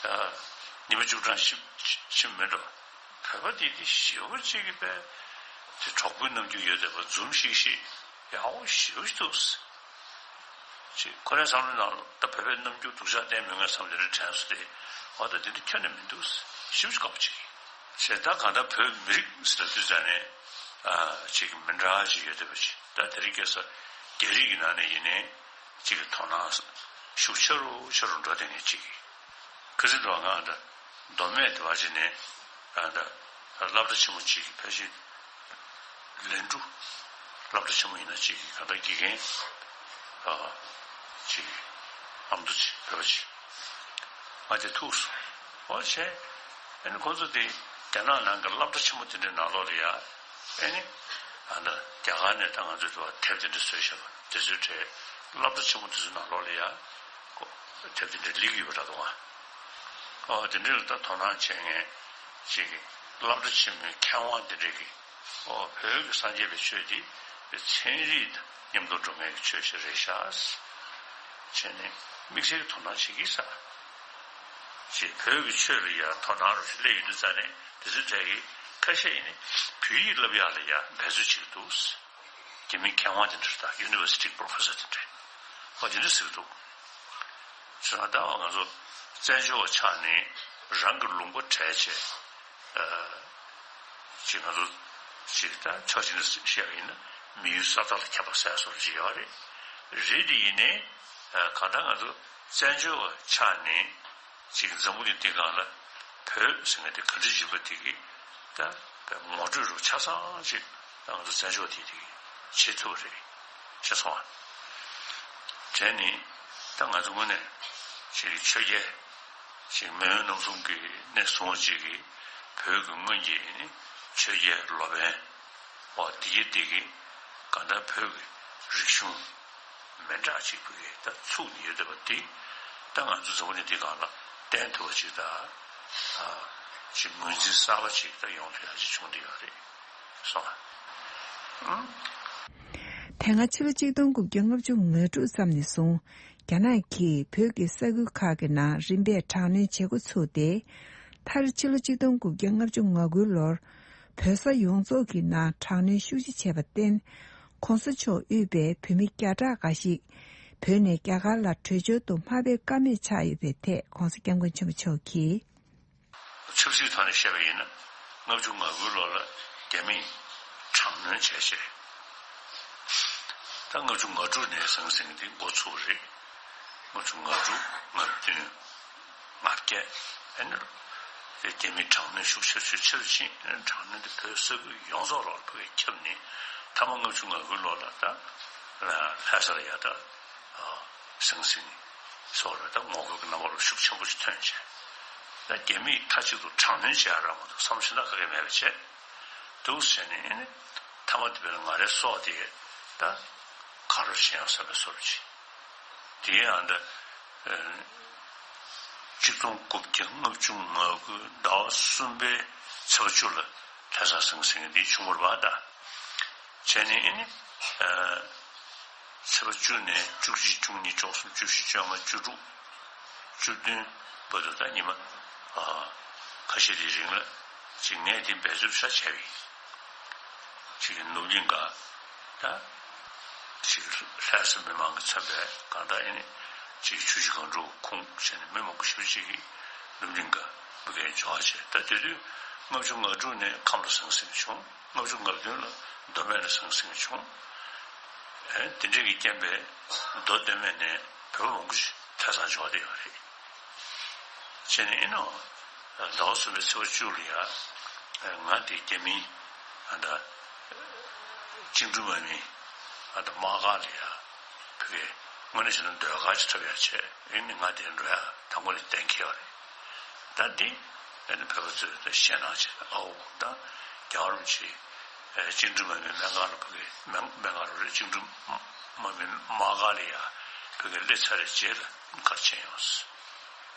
ཨ། ཉི་མ་བཅུ་གྲངས་ཕྱིན་ཕྱིན་མེད་འགྲོ། བོད་པ་འདི་འདི་ཞེ་པོ་ཅིག་གི་པའི་དེ་གྲོགས་པོའི་རྣམ་འགྱུར་ཡོད་བསྡད་པ། འཛུམ་ཤིག་ཤིག་ཡག་པོ་ཞེ་པོ་ཅིག་འདུག་ཅིག་ཁོ་རའི་བསམ་བློའི་ནང་ལ་ད་བོད་པའི་རྣམ་འགྱུར་སྡུག་ཅག་བསྟན་མི་ངན་བསམ་དེ་འདྲ་དྲན་སོང་སྟེ། འོ་ད་དེ་འདྲ་ཁྱོན་ནས་མི་འདུག་ཞེ་པོ་ཅིག་དགའ་པོ་ཅིག་བྱས། ད་གང་ལྟར་བོད་མི་རིགས་ཟེར་དུས་ཙ་ནས། ཨ། ཅིག་མི་འདྲ་ཅིག་ཡོད་བསྡད་པ་ཅིག་ད་དེ་རིང་ཁ་སང་རྒྱ་རིགས་ཀྱི་ནང་ནས་ཡིན་ནའི་ཅིག་གི་དོ་སྣང་ཤུགས་ཆེ་རུ་ཆེ་རུ་འགྲོ་བསྡད་མཁན་ཅིག་གིས། ཁ་སང་དུ་ང་ད་མདོ་སྨད་དུ་བ་ཅིག་ནས་ང་ད་སློབ་གྲྭ་ཆེན་མོ་ཅིག་གི་ཕལ་ཆེར་ལན་ཀྲུའུ་སློབ་གྲྭ་ཆེན་མོ་ཡིན་ན་ཅིག་གི་གང་ལྟར་དགེ་རྒན། ཨ། ཅིག་ཨ་མདོ་ཅིག་བོད་པ་ཅིག་ང་དེ་ཐུག་སོང་། འོ་བྱས། ཨ་ནི་ཁོང་ཚོ་དེ་རྒྱ་ནག་ནང་གི་སློབ་གྲྭ་ཆེན་མོ་དེ་འདྲའི་ནང་ལོགས་ལ་ཡ། ཨ་ནི་ཨ་ད་རྒྱ་གར་ནས་ད་ང་ཚོའི་དུ་བ་དེབ་དེ་འདྲ་བཟོས་བཞག་པ་དེ་ཚོའི་གྲས་སློབ་གྲྭ་ཆེན་མོ་དེ་ཚོའི་ནང་ལོགས་ལ་ཡ། ཁོ་དེབ་དེ་འདྲ་སླེབས་ཀྱི་ཡོད་པ་འདྲ་འདུག་ཨ། ཨོ་དེ་འདྲ་ལ་ད་དོ་སྣང་བྱེད་མཁན་ཅིག་གིས་སློབ་གྲྭ་ཆེན་མོའི་མཁས་དབང་དེ་འདྲ་གིས། ཨོ་བོད་ཀྱི་སངས་རྒྱས་པའི་ཆོས་འདི་ པའི་ཚན་རིག་དང་མཉམ་དུ་འགྲོ་མཁན་གྱི་ཆོས་ཤིག་རེད་ཤག་བྱས་ནས་དམིགས་བསལ་གྱི་དོ་སྣང་བྱེད་ཀྱི་ས། ཅེས་བོད་ཀྱི་ཆོས་ལ་ཡང་དོ་སྣང་རོ་ཞིག་སླེབས་ཡོད་དུས་ཙང་ནས་དེ་ཚོའི་གྲས་ཀྱི་ཁ་ཤས་ཡིན་ནི་བོད་ཡིག་བསླབ་ཡག་ལ་ཡང་འབད་རྩོལ་བྱེད་ཀྱི་འདུག་རྒྱ་མིའི་མཁས་དབང་དེ་འདྲ་དང་ཡུ་ནི་ཝར་སི་ཊི་པོ་རོ་ཕེ་སར་དེ་འདྲས་ཨོ་དེ་འདྲ་ཟེར་གྱི་འདུག་བྱས་ཙང་ད་ང་ཚོ་བཙན་བྱོལ་བ་ཆགས་ནས་རང་གི་ལུང་པ་བྲལ་བྱས། ཅིག་ང་ཚོ་ཅིག་ད་ཕྱོགས་གཅིག་ནས་བཤད་པ་ཡིན་ན་མི་ཡུལ་ས་ཐག་ལ་ཁྱབ་པ་ཟེར་སོགས་ཅིག་ཡོད་རེད། རེད་དེ་ཡིན་ནའི་གང་ལྟར་ང་ཚོ་བཙན་བྱོལ་བ་ཆགས་ནས་ཅིག་འཛམ་བུ་གླིང་འདི་སྒང་ལ་བོད་ཟེར་མཁན་དེ་ག་འདྲ་ཡིན་པ་དེ་གི་ད་ངོ་སྤྲོད་རུ་ཆ་ཚང་ཅིག་ད་ང་ཚོ་བཙན་བྱོལ་དེ་དེ་བྱེད་ཐུབ་པ་རེད་ཤེས་སོང་ཨ། བྱས་ནས་ད་ང་ཚོ་དངོས་གནས་ཅིག་ཆོས་རྒྱལ་ཅིག་མེས་དབོན་རྣམ་གསུམ་གྱི་གནས་སྲུང་བ་ཅིག་གིས་བོད་ཀྱི་སྔོན་གྱི་ནི་ཆོས་རྒྱལ་ལོ་པཎ་འོ་དེ་གྱིས་དེ་གི་གང་ལྟར་བོད་ཀྱི་རིག་གཞུང་མི་འདྲ་ཅིག་བོད་ཀྱི་ད་ཚུགས་ནས་ཡོད་བསྡད་པ་དེ་ད་ང་ཚོ་འཛམ་བུ་གླིང་འདི་སྒང་ལ་བསྟན་ཐུབ་པ་ཅིག་ད་ཅིག་ངོས་འཛིན་གསར་པ་ཅིག་ད་ཡོང་ཐུབ་ཡག་ཅིག་བྱུང་བསྡད་ཡོད་རེད་སོང་ཨ། དེ་སྔ་ཕྱི་ལོ་ཆིག་སྟོང་དགུ་བརྒྱ་ལྔ་བཅུ་ང་དྲུག་ཙམ་ནས་བཟུང་རྒྱ་ནག་གིས་བོད་ཀྱི་ས་ཁུལ་ཁག་གི་ནང་རིམ་པས་དྲག་གནོན་བྱེད་འགོ་ཚུགས་ཏེ། མཐར་ཕྱི་ལོ་ཆིག་སྟོང་དགུ་བརྒྱ་ལྔ་བཅུ་ང་དགུ་ལོར་བོད་ས་ཡོངས་རྫོགས་ཀྱི་ནང་དྲག་གནོན་ཤུགས་ཆེ་བྱས་པར་བརྟེན། ༸གོང་ས་མཆོག་དབུས་པའི་བོད་མི་བརྒྱ་ཕྲག་འགའ་ཞིག་བོད་ནས་རྒྱ་གར་ལ་བྲོས་བྱོལ་དུ་མ་ཕེབས་ཀ་མེད་ཆགས་ཡོད་པའི་ཐད་༸གོང་ས་༸སྐྱབས་མགོན་ཆེན་པོ་མཆོག་གིས། ཆབ་སྲིད་ཐོག་ནས་བཤད་པ་ཡིན་ན་ལྔ་བཅུ་ང་དགུའི་ལོ་ལ་རྒྱ་མིས་དྲག་གནོན་བྱས་རྗེས། ད་ལྔ་བཅུ་ང་དྲུག་ནས་ཟང་ཟིང་འདི་འགོ་ཚུགས་རེད། ལྔ་བཅུ་ང་དྲུག་ང་བདུན་ང་བརྒྱད་ཨ་ནི་རྒྱ་མིས་དྲག་གནོན་ཤུགས་ཆེ་ཤུགས་ཆེ་རུ་ཕྱིན། དྲག་གནོན་འདི་བོད་ས་ཁུལ་ཡོངས་རྫོགས་ལ་ཕ་གིར་ཁྱབ་ནས་མཐའ་མ་ལྔ་བཅུ་ང་དགུའི་ལོ་ལ་ད་ལྷ་ས་ལ་ཡ་ད་ཟང་ཟིང་སོགས་ལ་ད་ངོ་རྒོལ་གྱི་རྣམ་པ་ལ་ཤུགས་ཆེན་པོ་ཞིག་ཐོན་བྱས། ད་རྒྱ་མིས་མཐའ་གཅིག་ཏུ་དྲག་གནོན་བྱས་ར་མ་གཏོགས་བསམ་བློ་ཞེ་དྲག་ག་གེ་མེད་པ་བྱས། འདུག་བྱས་ནས་ཨ་ནི་མཐའ་མ་དེ་བས་ང་རའི་སྲོག་དེ་ད་ག་རེ་བྱེད་ཡང་བསམ་པའི་བཟོ་འདྲ་ཅིག་དེ་ཡང་ད་ཆིག་སྟོང་དགུ་བརྒྱ་ལྔ་བཅུ་ང་དགུ་ཟླ་བ་གསུམ་པའི་ཚེས་པ་བཅུ་ལ་ལྷ་ས་ཟང་ཟིང་འདི་བྱུང་བ་རེད་པ། ད་བྱས་ནས་ཨ་ནི། ཚེས་པ་བཅུ་ནས་བཅུ་གཅིག་བཅུ་གཉིས་བཅུ་གསུམ་བཅུ་བཞི་བཅོ་ལྔ་བཅུ་དྲུག་བཅུ་བདུན་བར་དུ་ད་ཉི་མ་ཨ་ཁ་ཤས་དེའི་རིང་ལ་ཅིག་ངས་དེ་འབད་རྩོལ་ཤ་བྱས་པ་ཡིན། ཅིག་ནུབ་གླིང་ག་ད་ཅིག་ལྷ་ས་མི་མང་གི་ཚབ་པའི་གང་ལྟར་ཡིན་ནི་ཅིག་ཆུ་བཞི་སྒང་དྲུག་ཁུངས་བྱས་ནས་མི་མང་པོ་ཞེ་པོ་ཅིག་གིས་ནུབ་གླིང་ག་ཕ་གིར་འབྱོར་བ་བྱས། ད་དེ་དུས་ལྔ་བཅུ་ང་དྲུག་ནས་ཁམས་ལ་ཟང་ཟིང་བྱུང་། ལྔ་བཅུ་ང་བདུན་ལ་མདོ་སྨད་ལ་ཟང་ཟིང་བྱུང་། ཨེ་དེ་འདྲའི་གི་རྐྱེན་པས་མདོ་སྟོད་སྨད་ནས་བོད་པ་མང་པོ་ཞིག་ཐད་སར་འབྱོར་བསྡད་ཡོད་རེད། བྱས་ནས་ཨེ་ནོ། ཟླ་བ་གསུམ་པའི་ཚེས་པ་བཅུ་ལ་ཡ། ང་དེ་རྒྱ་མིའི་ཨ་ད་བཅིངས་འགྲོལ་དམག་མིའི་ཨ་ད་དམག་སྒར་ལ་ཡ། ཕ་གིར་དངོས་གནས་བྱས་ན་ཟློས་གར་ཅིག་འཁྲབ་ཡ་བྱས། ཨེ་ནི་ང་དེར་འགྲོ་ཡ་དང་པོ་ནས་གཏན་འཁེལ་བ་རེད། ད་འདི་ཨ་ནི་བོད་པ་ཚོས་ད་ཞེད་སྣང་བྱས་ནས་ཨའོ་ད་རྒྱལ་བ་རིན་པོ་ཆེ་བཅིངས་འགྲོལ་དམག་མིའི་སྨན་ཁང་ལ་ཕ་གི་སྨན་སྨན་ཁང་རུ་རེད། བཅིངས་འགྲོལ་དམག་མིའི་དམག་སྒར་ལ་ཡ་ཕ་གི་སླེབས་ཚར་བའི་རྗེས་ལ་ག་རེ་བྱས་ཡོང་།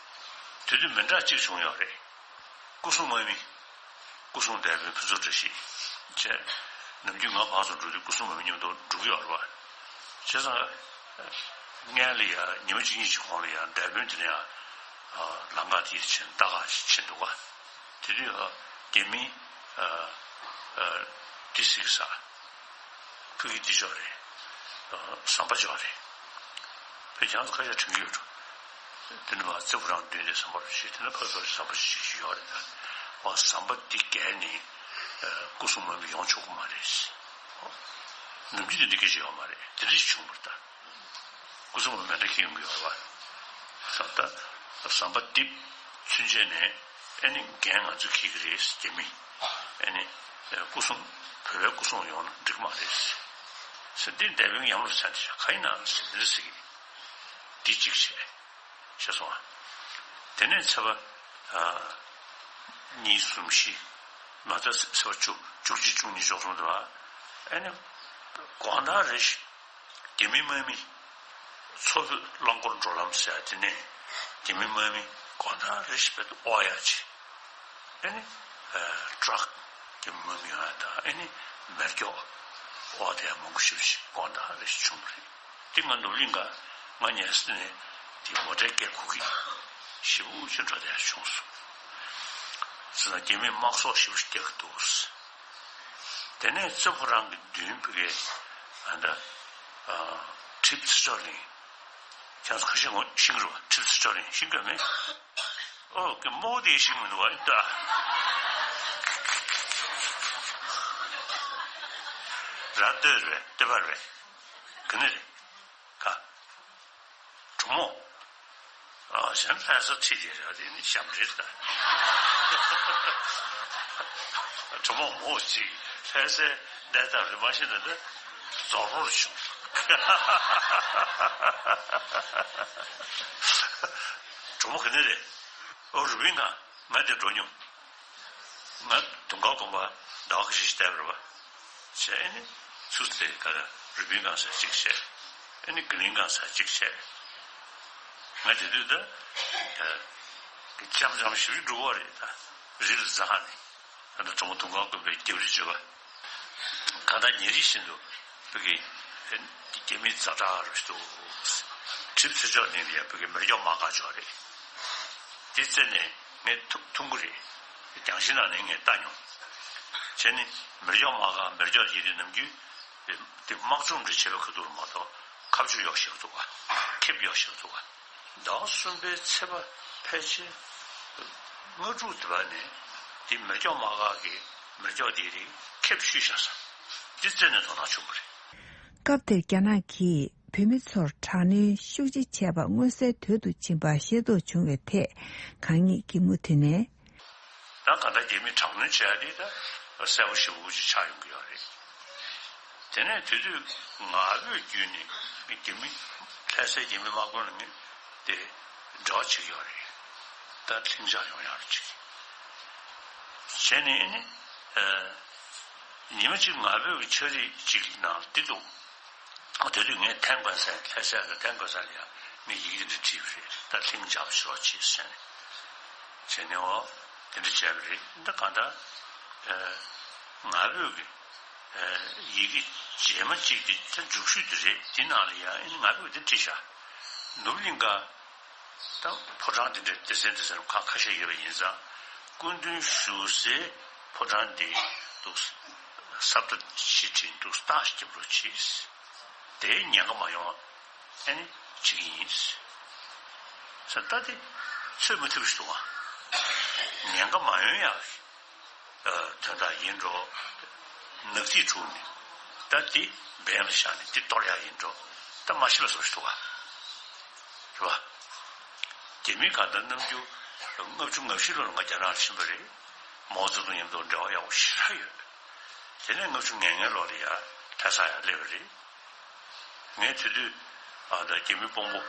དེ་དུས་མི་འདྲ་གཅིག་བྱུང་ཡོད་རེད། སྐུ་སྲུང་དམག་མི། སྐུ་སྲུང་འདས་པའི་ཕུན་ཚོགས་བཀྲ་ཤིས་བཅས། ནམ་རྒྱུན་ང་ཕར་ཚུར་འགྲོ་དུས་སྐུ་སྲུང་དམག་མི་མཉམ་དུ་འགྲོ་གི་ཡོད་རེད་པ། བྱས་ཙང་། སྔོན་ལ་ཡ་ཉི་མ་གཅིག་གཉིས་ཀྱི་གོང་ལ་ཡ་འདས་དཔོན་དེ་ནས་ཡ། ལམ་ཁ་དེར་ཕྱིན་ལྟ་ག་ཞིག་ཕྱིན་འདུག་ག་དེ་དུས་ཡ་རྒྱ་མི། འདི་ཟེར་གི་ས། ཕ་གི་འདི་ཅོག་རེད། ཟམ་པ་ཅོག་རེད། བོད་རྒྱ་ཚོ་ཁ་ཤས་དྲན་གྱི་ཡོད་འགྲོ། དེ་ནི་བ་རྩེ་ཕོ་བྲང་མདུན་དེ་ཟམ་པ་རུ་ཞིག་དེ་ནི་ཕ་གི་ཟམ་པ་ཞིག་ཞིག་ཡོད་རེད་ད། བ་ཟམ་པ་འདི་བརྒལ་ནས་སྐུ་སྲུང་དམག་མི་ཡོང་ཆོག་གི་མ་རེད། ནམ་རྒྱུན་དེ་འདྲ་སྐད་ཆ་ཡོད་མ་རེད། དེ་འདྲ་ཞིག་བྱུང་བ་རེད་ད། སྐུ་སྲུང་མི་འདྲ་ཁྱེར་ཡོང་གི་ཡོད་རེད་པ། ཟམ་ད་ཟམ་པ་འདི་ཚུན་ཆད་ནས་ཨེ་ནི་འགན་ང་ཚོས་འཁྱེར་གྱི་རེད་རྒྱ་མི། ཨེ་ནི་སྐུ་སྲུང་བོད་པའི་སྐུ་སྲུང་ཡོང་ན་འགྲིག་མ་རེད། ཟེར་འདི་འདས་པའི་ཡམ་ལ་ཚན་དེ་ཤ་ཁ་ཡིན་ན་ཟེར་འདི་ཟེར་གི། འདི་གཅིག་བྱས། ཤེས་སོང་ཨ། དེ་ནས་ཚེས་པ། གཉིས་གསུམ་བཞི། མ་ཚད་ཚེས་པ་བཅུ་བཅུ་གཅིག་བཅུ་གཉིས་བཅུ་གསུམ་དུ་བ། ཨེ་ནི། དགོང་དག་རེ་ཞིག་རྒྱ་མི་དམག་མི། མཚོ་བོད་རླངས་འཁོར་འགྲོ་ལམ་ཟེར་དེ་ནས། རྒྱ་མི་དམག་མི་དགོང་དག་རེ་ཞིག་བེད་དུ་ཨོ་ཡ་ཆེ། ཨེ་ནི། ཊ་རག་རྒྱ་མི་དམག་མི་ཡོང་ཡ་དང་ཨེ་ནི། མེ་སྒྱོགས། ཕོག་དེ་ཡང་མང་པོ་ཞེ་པོ་ཞིག་དགོངས་དག་རེ་ཞིག་བྱུང་བ་རེད། དེ་ང་ནུབ་གླིང་ག་ང་ཉལ་ས་ནས་དེ་མོ་ཊའི་སྐད་གོ་གི་ཞེ་པོ་ཅིག་འགྲོ་དེ་ཡང་བྱུང་སོང་། ཟེར་ན་རྒྱ་མིས་དམག་སོགས་ཞེ་པོ་ཞིག་རྒྱག་གི་འདུག། དེ་ནས་རྩེ་ཕོ་བྲང་གི་མདུན་བུ་གའི་ཨ་ད་ཨ་གྲིབ་ཚེ་མཆོག་གླིང་། ཁྱེད་ཚོ་ཁ་ཤས་ངོ་ཤེས་ཀྱི་རེད་པ། གྲིབ་ཚེ་མཆོག་གླིང་ཤེས་ཀྱི་མེད། ཨོ་ཀེ་མོ་དེ་ཤེས་མི་འདུག་པ་ད། ར་སྟོད་རེད་པས། སྟོད་པ་རེད་པས། ག་ནས་རེད། ག་གྲོ་མོ། ཨ་གཞན་ལྷ་ས་ཁྲིད་དེ་རེད། དེ་ནི་ཞབས་འདྲེན་ད། གྲོ་མོ་མོ་གཅིག་ལྷ་སའི་གནས་སྟངས་རེད་མ་ཤེས་ན་ད་རྫོགས་རོར་བྱུང་། གྲོ་མོ་ག་ནས་རེད། ཨོ་རུ་བིན་ག་ང་དེ་འགྲོ་མྱོང་། ང་དུང་དཀར་དགོན་པ་ཟླ་བ་ཁ་ཤས་ཤིག་བསྡད་པ་རེད་པ། བྱས་ནས་ཚུར་དེ་ག་ར་རུས་སྦལ་སྒང་ས་གཅིག་བྱས། ཨ་ནི་དགེ་ལྡན་སྒང་ས་གཅིག་བྱས། ང་དེ་དུས་ད་ད་འཆམ་འཆམ་ཞིག་འགྲོ་བ་རེད། ད་རི་ལ་འཛེགས་ནས་ད་ད་གྲོང་དུང་དཀར་དགོན་པའི་རྒྱབ་རི་བརྗོད་པ། གང་ལྟར་ཉིན་རེ་བཞིན་དུ་བོད་ཀྱི་རྒྱ་མི་ཛ་དྲག་རུ་ཞིག་འདུག། གྲིབ་ཚེ་མཆོག་གླིང་ལ་ཡང་བོད་ཀྱི་མེ་སྒྱོགས་དམག་སྒར་ཅིག་ཡོད་རེད། དེ་རྩེ་ནས་ངས་ཐུག་ཐུག་གི་རེད། རྒྱང་ཤིང་ནང་ནས་ངས་ལྟ་མྱོང་། བྱས་ནས་མེ་སྒྱོགས་དམག་སྒར་མེ་སྒྱོགས་ཡིན་དུས་ནམ་རྒྱུན་དེ་དམག་སྦྱོང་འདྲ་བྱེད་པའི་ཁ་ཐུག་ལ་མ་གཏོགས་ཁ་གཅོད་གཡོག་བཞག་ཐུབ་པ། ཁེབས་གཡོག་བཞག་ཐུབ་པ། ཟླ་བ་གསུམ་པའི་ཚེས་པ་ཕལ་ཆེར་ལྔ་དྲུག་དེ་བར་ནས་དེ་མེ་སྒྱོགས་དམག་སྒར་གྱི་མེ་སྒྱོགས་དེ་རིགས་ཁེབས་བཤུས་བཞག་ས་དེ་རྩེ་ནས་དོ་སྣང་བྱུང་བ་རེད། སྐབས་དེར་རྒྱ་ནག་གིས་བོད་མི་ཚོར་དྲག་གནོན་ཤུགས་ཆེ་བྱས་པ་མངོན་གསལ་དོད་དུ་ཕྱིན་པ་ཤེས་རྟོགས་བྱུང་བའི་ཐད་གང་ཉིད་ཀྱིས་མུ་མཐུད་ནས། ད་ག་འདྲ་རྒྱ་མིས་དྲག་གནོན་བྱས་ཏེ་ད་གསལ་པོ་ཞེ་པོ་ཅིག་ཆགས་ཡོང་གི་ཡོད་རེད། དེ་ནས་དེ་དུས་ང་ཕོད་བརྒྱུད་ནས་རྒྱ་མི་ལྷ་སའི་རྒྱ་མི་དམག་དཔོན་ལ་ངས་དེ་འབྲེལ་བ་བྱེད་ཀྱི་ཡོད་རེད། ད་ལྷིང་འཇགས་ཡོང་ཡག་ཅིག་བྱས་ནས་ཨ་ནི་ཉི་མ་གཅིག་ང་ཕོད་ཀྱི་ཕྱག་བྲིས་གཅིག་ནང་འདི་འདུག། ཨ་དེ་དུས་ངས་ཐན་ཀོན་སན་ལྷ་སའི་གི་ཐན་ཀོན་སན་ལ་ཡང་ངས་ཡི་གེ་འདི་འདྲ་བྲིས་པ་རེད། ད་ལྷིང་འཇགས་པ་ཞིག་རོགས་གྱིས་ཟེར་ནས། བྱས་ནས་འོ་དེ་འདྲ་བྱས་པ་རེད། འདི་གང་ལྟར་ང་ཕོད་ཀྱི་ཡི་གེ་རྗེས་མ་གཅིག་དེ་ད་མཇུག་ཤོས་དེ་རེད། དེ་ནང་ལ་ཡང་ང་ཕོད་ཀྱི་འདི་བྲིས་ཤག། ནུབ་གླིང་ག་ད་ཕོ་བྲང་དེ་འདྲ་སྡེ་ཚན་སྡེ་ཚན་ཁག་ཁ་ཤས་ཡོད་པ་ཡིན་ཙང་། སྐུ་མདུན་བཞུགས་སའི་ཕོ་བྲང་འདི་འདུག། ས་བཀྲ་ཞིག་བྲིས་འདུག། སྟག་ཞིག་རྒྱབ་རོགས་གྱིས། དེའི་ཉེན་ཁ་མ་ཡོང་བ་ཨ་ནི་བྱེད་ཀྱི་ཡིན། ས་ད་དེ་ཚོད་མ་ཐིག་ཞིག་འདུག་ཨ། ཉེན་ཁ་མ་ཡོང་ཡག་དོན་དག་ཡིན་འགྲོ། ནག་ཐིག་དྲུག་ནི་ད་དེ་འབེན་ལ་བཞག་ནས་དེ་གཏོར་ཡག་ཡིན་འགྲོ། ད་མ་ཤི་ལ་སོགས་ཤིག་འདུག་ཨ། རེད་བ། རྒྱ་མི་གང་ལྟར་གནམ་གྲུ་ལྔ་བཅུ་ང་བཞི་ལོར་ང་རྒྱ་ནག་ལ་ཕྱིན་པ་རེད། མའོ་ཙེ་ཏུང་མཉམ་དུ་འབྲེལ་བ་ཡག་པོ་ཞེ་དྲག་ཡོད། དེ་ནས་ལྔ་བཅུ་ང་ལྔའི་ལོ་ལ་ཡ་ལྷ་ས་ཡར་སླེབས་པ་རེད། ངས་དེ་དུས་ཨ་ད་རྒྱ་མི་དཔོན་པོ་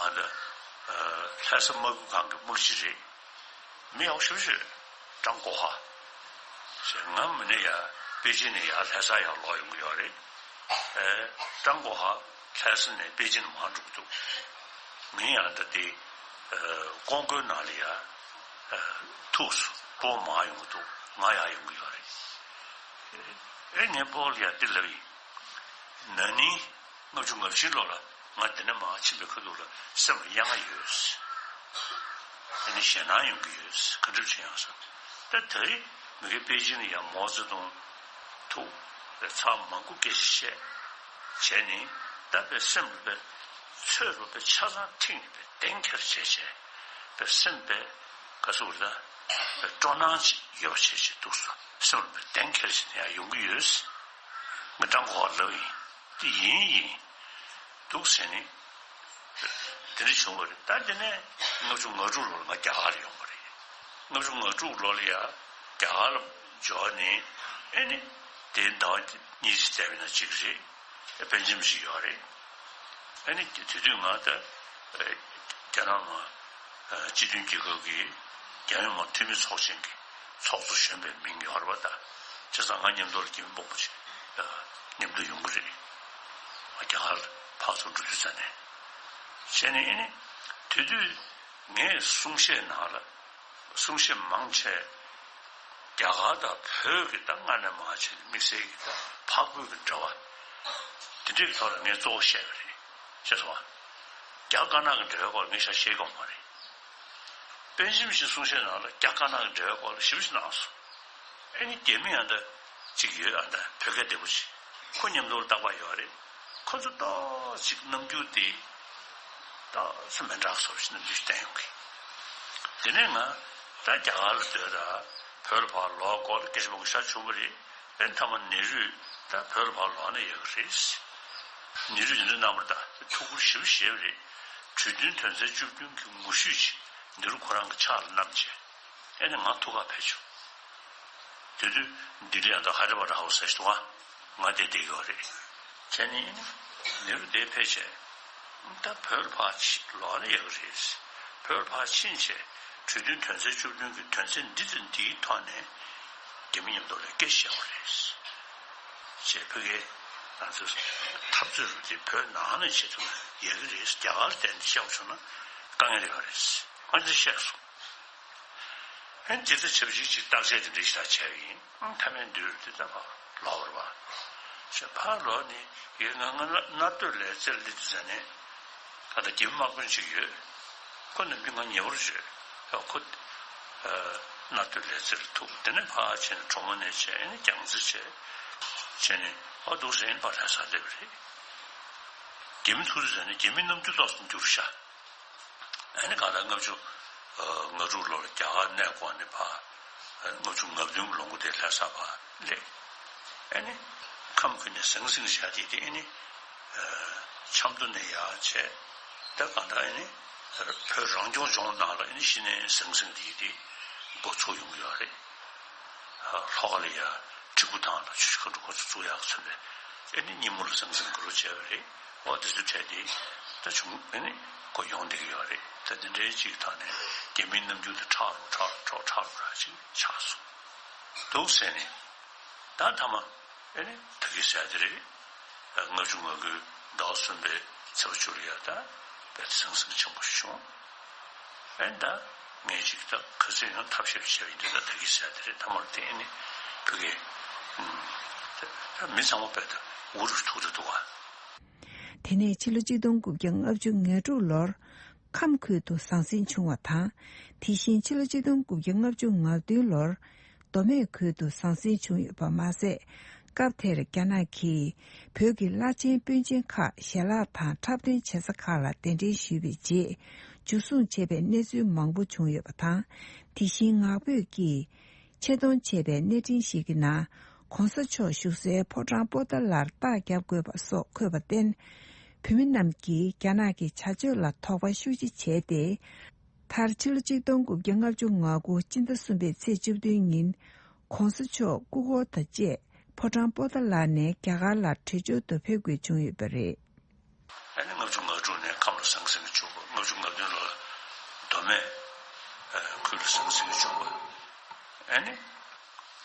ཨ་ད་ལྷ་ས་དམག་ཁུལ་ཁང་གི་དམག་སྤྱི་རེད། མི་ཡག་པོ་ཞེ་པོ་ཅིག་རེད། ཀྲང་གོ་ཧྭ་ཟེར། ང་མི་ནས་ཡ་པེ་ཅིན་ནས་ཡ་ལྷ་ས་ཡར་ལོག་ཡོང་གི་ཡོད་རེད། ཨེ་ཀྲང་གོ་ཧྭ་ལྷ་ས་ནས་པེ་ཅིན་མར་འགྲོ་གི་འདུག། ངས་ཡང་ད་དེ་ཀོང་ཀོའི་ནང་ལ་ཡ་ཐུག་སོང་། སྤོ་བོ་མར་ཡོང་གི་འདུག། ང་ཡར་ཡོང་གི་ཡོད་རེད། ཨེ་ངས་སྤོ་བོ་ལ་ཡ་འདི་ལབ་ཡིན། ན་ནིང་ལྔ་བཅུ་ང་བཞི་ལོ་ལ་ང་འདི་ནས་མར་ཕྱིན་པའི་ཁ་ཐུག་ལ་སེམས་ལ་གཡེང་བ་ཡོད། ཨ་ནི་ཞེད་སྣང་ཡོང་གི་ཡོད། ག་འདྲ་བྱེད་ཡོང་སོང་། ད་ད་རེས་མི་གི་པེ་ཅིན་ལ་ཡང་མའོ་ཙེ་ཏུང་ཐུག་པའི་ཚར་མང་པོ་སྐད་ཆ་བཤད། བྱས་ནས་ད་པའི་སེམས་ལ་པའི་ཚོད་རུ་པའི་ཆ་ཚང་ཐིག་ནས་པའི་གདེང་འཁེལ་བྱས་བྱས་པའི་སེམས་པའི་ག་ཟེར་དགོས་རེད། ད་པའི་སྤྲོ་སྣང་ཅིག་ཡོད་བྱས་བྱས་འདུག་སོང་། སེམས་ལ་པའི་གདེང་འཁེལ་བྱས་ནས་ཡང་ཡོང་གི་ཡོད། ང་ཀྲང་གོ་ཧྭ་ལབ་ཡིན། དེ་ཡིན་ཡིན། འདུག་ཟེར་ནས། དེ་འདྲ་བྱུང་བ་རེད། ད་དེ་ནས་ལྔ་བཅུ་ང་དྲུག་ལོར་ང་རྒྱ་གར་ལ་ཡོང་བ་རེད། ལྔ་བཅུ་ང་དྲུག་ལོ་ལ་ཡ་རྒྱ་གར་ལ་འབྱོར་ནས་ཨེ་ནི་དེའི་ཟླ་བ་གཉིས་ཙམ་བསྡད་པ་ཡིན་ན་གཅིག་རེད། དཔེ་འཇིམ་ཞིག་ཡོད་རེད། ཨེ་ནི་དེ་དུས་ང་ད་རྒྱ་ནག་མ་སྤྱི་མཐུན་རྒྱལ་ཁབ་ཀྱི་རྒྱལ་ཡོངས་མ་འཐུས་མི་ཚོགས་ཆེན་གྱི་ཚོགས་གཙོ་གཞོན་པའི་མིང་ཡོད་རེད་པ། ད་བྱས་ཙང་ང་མཉམ་དུ་ལ་རྒྱ་མི་དཔོན་པོ་ཞིག་མཉམ་དུ་ཡོང་གི་རེད། རྒྱ་གར་ལ་ཕར་ཚུར་འགྲོ་རྒྱུ་ཙམ་ནས། བྱས་ནས་ཨེ་ནི་དེ་དུས་ངས་གསུང་བཤད་ནང་ལ་གསུང་བཤད་མང་ཆེ་ རྒྱ་གར་དང་བོད་ཀྱི་ད་སྔར་ནས་མར་བྱས་ནས་དམིགས་བསལ་གྱི་ད་འཕགས་བོད་ཀྱི་འབྲེལ་བ་དེ་འདྲའི་ཐོག་ལ་ངས་གཙོ་བོ་བཤད་པ་རེད། ཤེས་སོང་ང་། རྒྱ་དཀར་ནག་གི་འབྲེལ་བའི་སྐོར་ངས་ཤ་བཤད་ཀྱི་ཡོད་མ་རེད། པཎ་ཆེན་ཞིག་གསུང་བཤད་ནང་ལ་རྒྱ་དཀར་ནག་གི་འབྲེལ་བའི་སྐོར་ལ་ཞིབ་ཞིབ་གནང་སོང་། ཨེ་ནི་རྒྱ་མི་ཡང་ད་ཅིག་ཡོད། ཨ་ད་བོད་སྐད་བདེ་པོ་ཅིག་ཁོ་མཉམ་དུ་རྟག་པར་ཡོད་རེད། ཁོ་ཚོ་ཏོག་ཅིག་རྣམ་འགྱུར་དེ་ཏོག་ཙམ་མི་འདྲ་བཟོ་ཞིག་རྣམ་འགྱུར་བསྟན་ཡོང་གི། དེ་ནས་ང་ད་རྒྱ་གར་ལ་སྡོད་ད་བོད་ལ་ཕར་ལོག་སྐོར་ལ་སྐད་ཆ་མང་པོ་བཤད་བྱུང་བ་རེད། ཨེ་མཐའ་མ་ནེ་རུས་ད་བོད་ལ་ཕར་ལོག་ན་ཡག་གི་རེད། ནེ་རུས་འདི་འདྲ་གནང་བར་ད་ཐུགས་ཁུར་ཞེ་པོ་བཞེས་པ་རེད། གྲོས་མཐུན་དོན་ཚན་བཅུ་བདུན་གྱི་ངོ་བཤུས་ཅིག་ནེ་རུ་ཁོ་རང་གི་ཕྱག་ལ་བསྣམས་བྱས། ཨེ་ནི་ང་ཐུག་ག་ཕེབས་བྱུང་། དེ་དུས་ལྡི་ལི་ཡང་དང་ཧའི་དྲ་བྷ་དྲ་ཧའུ་སི་ཟེར་ཞིག་འདུག་ག་ང་དེ་བསྡད་ཀྱི་ཡོད་རེད། བྱས་ནས་ནེ་རུ་དེ་ཕེབས་བྱས། ད་བོད་ལ་ཕར་ཕྱིན་ལོག་ན་ཡག་གི་རེད། བོད་ལ་ཕར་ཕྱིན་བྱས་གྲོས་མཐུན་དོན་ཚན་བཅུ་བདུན་གྱི་དོན་ཚན་འདི་དང་འདིའི་ཐོག་ནས་རྒྱ་མི་མཉམ་དུ་ལ་སྐད་ཆ་བཤད་དགོས་རེད། ཅེས་ཕ་གིའི་ང་ཚོས་འཐབ་རྩོད་རུ་དེ་བོད་ནང་ནས་བྱེད་ཐུབ་ན་ཡག་གི་རེད། རྒྱ་གར་བསྟན་ཏེ་བཤད་པ་བྱུང་ན་དཀའ་ངལ་ཡོད་རེད། ང་ཚོས་བཤད་སོང་། ཨན་ཇི་ལྟར་བྱ་བ་ཞིག་ཅིག་བརྟག་དཔྱད་དེ་འདྲ་ཞིག་ད་བྱས་ཡིན། ཨང་མཐའ་མའི་མདུན་དེ་ལྟ་བ་ལོག་ར་བ། ཞེས་ཕར་ལོག་ནས་ཡོད་ང་ང་ན་གནར་སྟོད་ལས་རྩེར་སླེབས་དུས་ཟ་ནས་ད་ལྟ་རྒྱ་མི་དམག་དཔོན་ཅིག་ཡོད། ཁོ་ནམ་རྒྱུན་ང་ཉེ་བར་བྱོས། ཡ་ཁོ་གནར་སྟོད་ལས་རྩེར་ཐུག་དེ་ནས་ཕར་བྱས་ནས་གྲོ་མོ་ནས་བྱས་ནས་རྒྱང་རྩེ་བྱས། བྱས་ནས་ཨ་འདུག་ཟེར་ནས་ཕར་ལྷ་སར་སླེབས་པ་རེད། རྒྱ་མི་ཐུག་དུས་ཟ་ནས་རྒྱ་མི་རྣམ་འགྱུར་ཏོག་ཙམ་འགྱུར་ཤག་ཨ་ནི་གང་ལྟར་ལྔ་བཅུ་ང་དྲུག་ལོར་རྒྱ་གར་གནས་སྐོར་ནས་ཕར་ལྔ་བཅུ་ང་བདུན་ལོ་འགོ་དེ་ལྷ་ས་ཕར་སླེབས། ཨ་ནི་ཁམས་ཁུལ་ནས་ཟང་ཟིང་བྱ་དེ་དེ་ཨ་ནི་ཆབ་མདོ་ནས་ཡར་བྱས། ད་གང་ལྟར་ཨ་ནི་བོད་རང་སྐྱོང་ལྗོངས་ནང་ལ་ཨ་ནི་གཞི་ནས་ཟང་ཟིང་དེ་དེ་འགོ་ཚུགས་ཡོང་གི་ཡོད་རེད། ལྷོ་ཁ་ལ་ཡ་གྲི་གུ་ཐང་ལ་ཆུ་ཆུ་ཁ་འགྲོ་ཁོ་ཚོ་བཙུགས་ཡག་མཚོན་པས་ཨེ་ནི་ཉིན་མོ་ལ་ཟང་ཟིང་གུ་རུ་བྱས་པ་རེད། འོ་དེ་ཚོ་བྱས་ཏེ་ད་བྱུང་ཨེ་ནི་ཁོ་ཡོང་བསྡད་ཀྱི་ཡོད་རེད། ད་དེ་འདྲའི་ཅིག་ཐོག་ནས་རྒྱ་མིའི་རྣམ་འགྱུར་དེ་ཁྲག་རུ་ཁྲག་རུ་ཁྲག་ཁྲག་རུ་ར་ཅིག་ཆགས་སོང་འདུག་ཟེར་ནས་ད་མཐའ་མ་ཨེ་ནི་ད་གི་ཟེར་དེ་རེད། ལྔ་བཅུ་ང་དགུའི་ཟླ་བ་གསུམ་པའི་ཚེས་པ་བཅུ་ལ་ཡ་ད་དཔེ་ཟང་ཟིང་ཆེན་པོ་བྱུང་། ཨེ་ད་ངས་ཅིག་ད་ག་ཚོད་ཡང་ཐབས་ཤེས་བྱས་པ་ཡིན་དུས་ད་ད་གི་ཟེར་དེ་རེད། ཐ་མར་དེ་ཨེ་ནི་ཕ་གི་ད་མི་ཚང་མ་དཔེ་ད་འུ་རུ་ཐུག་ད་འདུག་ག་དེ་ནས་ཕྱི་ལོ་ཆིག་སྟོང་དགུ་བརྒྱ་ལྔ་བཅུ་ང་དྲུག་ལོར་ཁམས་ཁུལ་དུ་ཟང་ཟིང་བྱུང་བ་དང་། དེ་བཞིན་ཕྱི་ལོ་ཆིག་སྟོང་དགུ་བརྒྱ་ལྔ་བཅུ་ང་བདུན་ལོར་མདོ་སྨད་ཁུལ་དུ་ཟང་ཟིང་བྱུང་ཡོད་པ་མ་ཟད། སྐབས་དེར་རྒྱ་ནག་གིས་བོད་ཀྱི་བླ་ཆེན་དཔོན་ཆེན་ཁག་ཞལ་ལག་དང་འཁྲབ་སྟོན་བྱེད་ས་ཁག་ལ་གདན་འདྲེན་ཞུས་པའི་རྗེས་འཇུ་བཟུང་བྱས་པའི་གནས་ཚུལ་མང་པོ་བྱུང་ཡོད་པ་དང་། དེ་བཞིན་ངག་དབོད་ཀྱིས་ཆེད་གཏོང་བྱས་པའི་གནས་འཕྲིན་ཞིག་གི་ནང་གོང་ས་མཆོག་བཞུགས་སའི་ཕོ་བྲང་པོ་ཏཱ་ལར་རྟགས་བརྒྱབ་དགོས་པ་སོགས་འཁོད་པར་བརྟེན། བོད་མི་རྣམས་ཀྱིས་རྒྱ་ནག་གི་བྱ་སྤྱོད་ལ་དོགས་པ་ཤུགས་ཆེ་བྱས་ཏེ། མཐར་ཕྱི་ལོ་ཆིག་སྟོང་དགུ་བརྒྱ་ལྔ་བཅུ་ང་དགུ་སྤྱི་ཟླ་གསུམ་པའི་ཚེས་བཅུ་བདུན་ཉིན་གོང་ས་མཆོག་སྐུ་འཁོར་དང་བཅས་ཕོ་བྲང་པོ་ཏཱ་ལ་ནས་རྒྱ་གར་ལ་བྲོས་བྱོལ་དུ་ཕེབས་དགོས་བྱུང་ཡོད་པ་རེད། ཨ་ནི་ལྔ་བཅུ་ང་དྲུག་ནས་ཁམས་ལ་ཟང་ཟིང་བྱུང་བ། ལྔ་བཅུ་ང་བདུན་ལོར་མདོ་སྨད་ཁུལ་ལ་ཟང་ཟིང་བྱུང་བ། ཨ་ནི་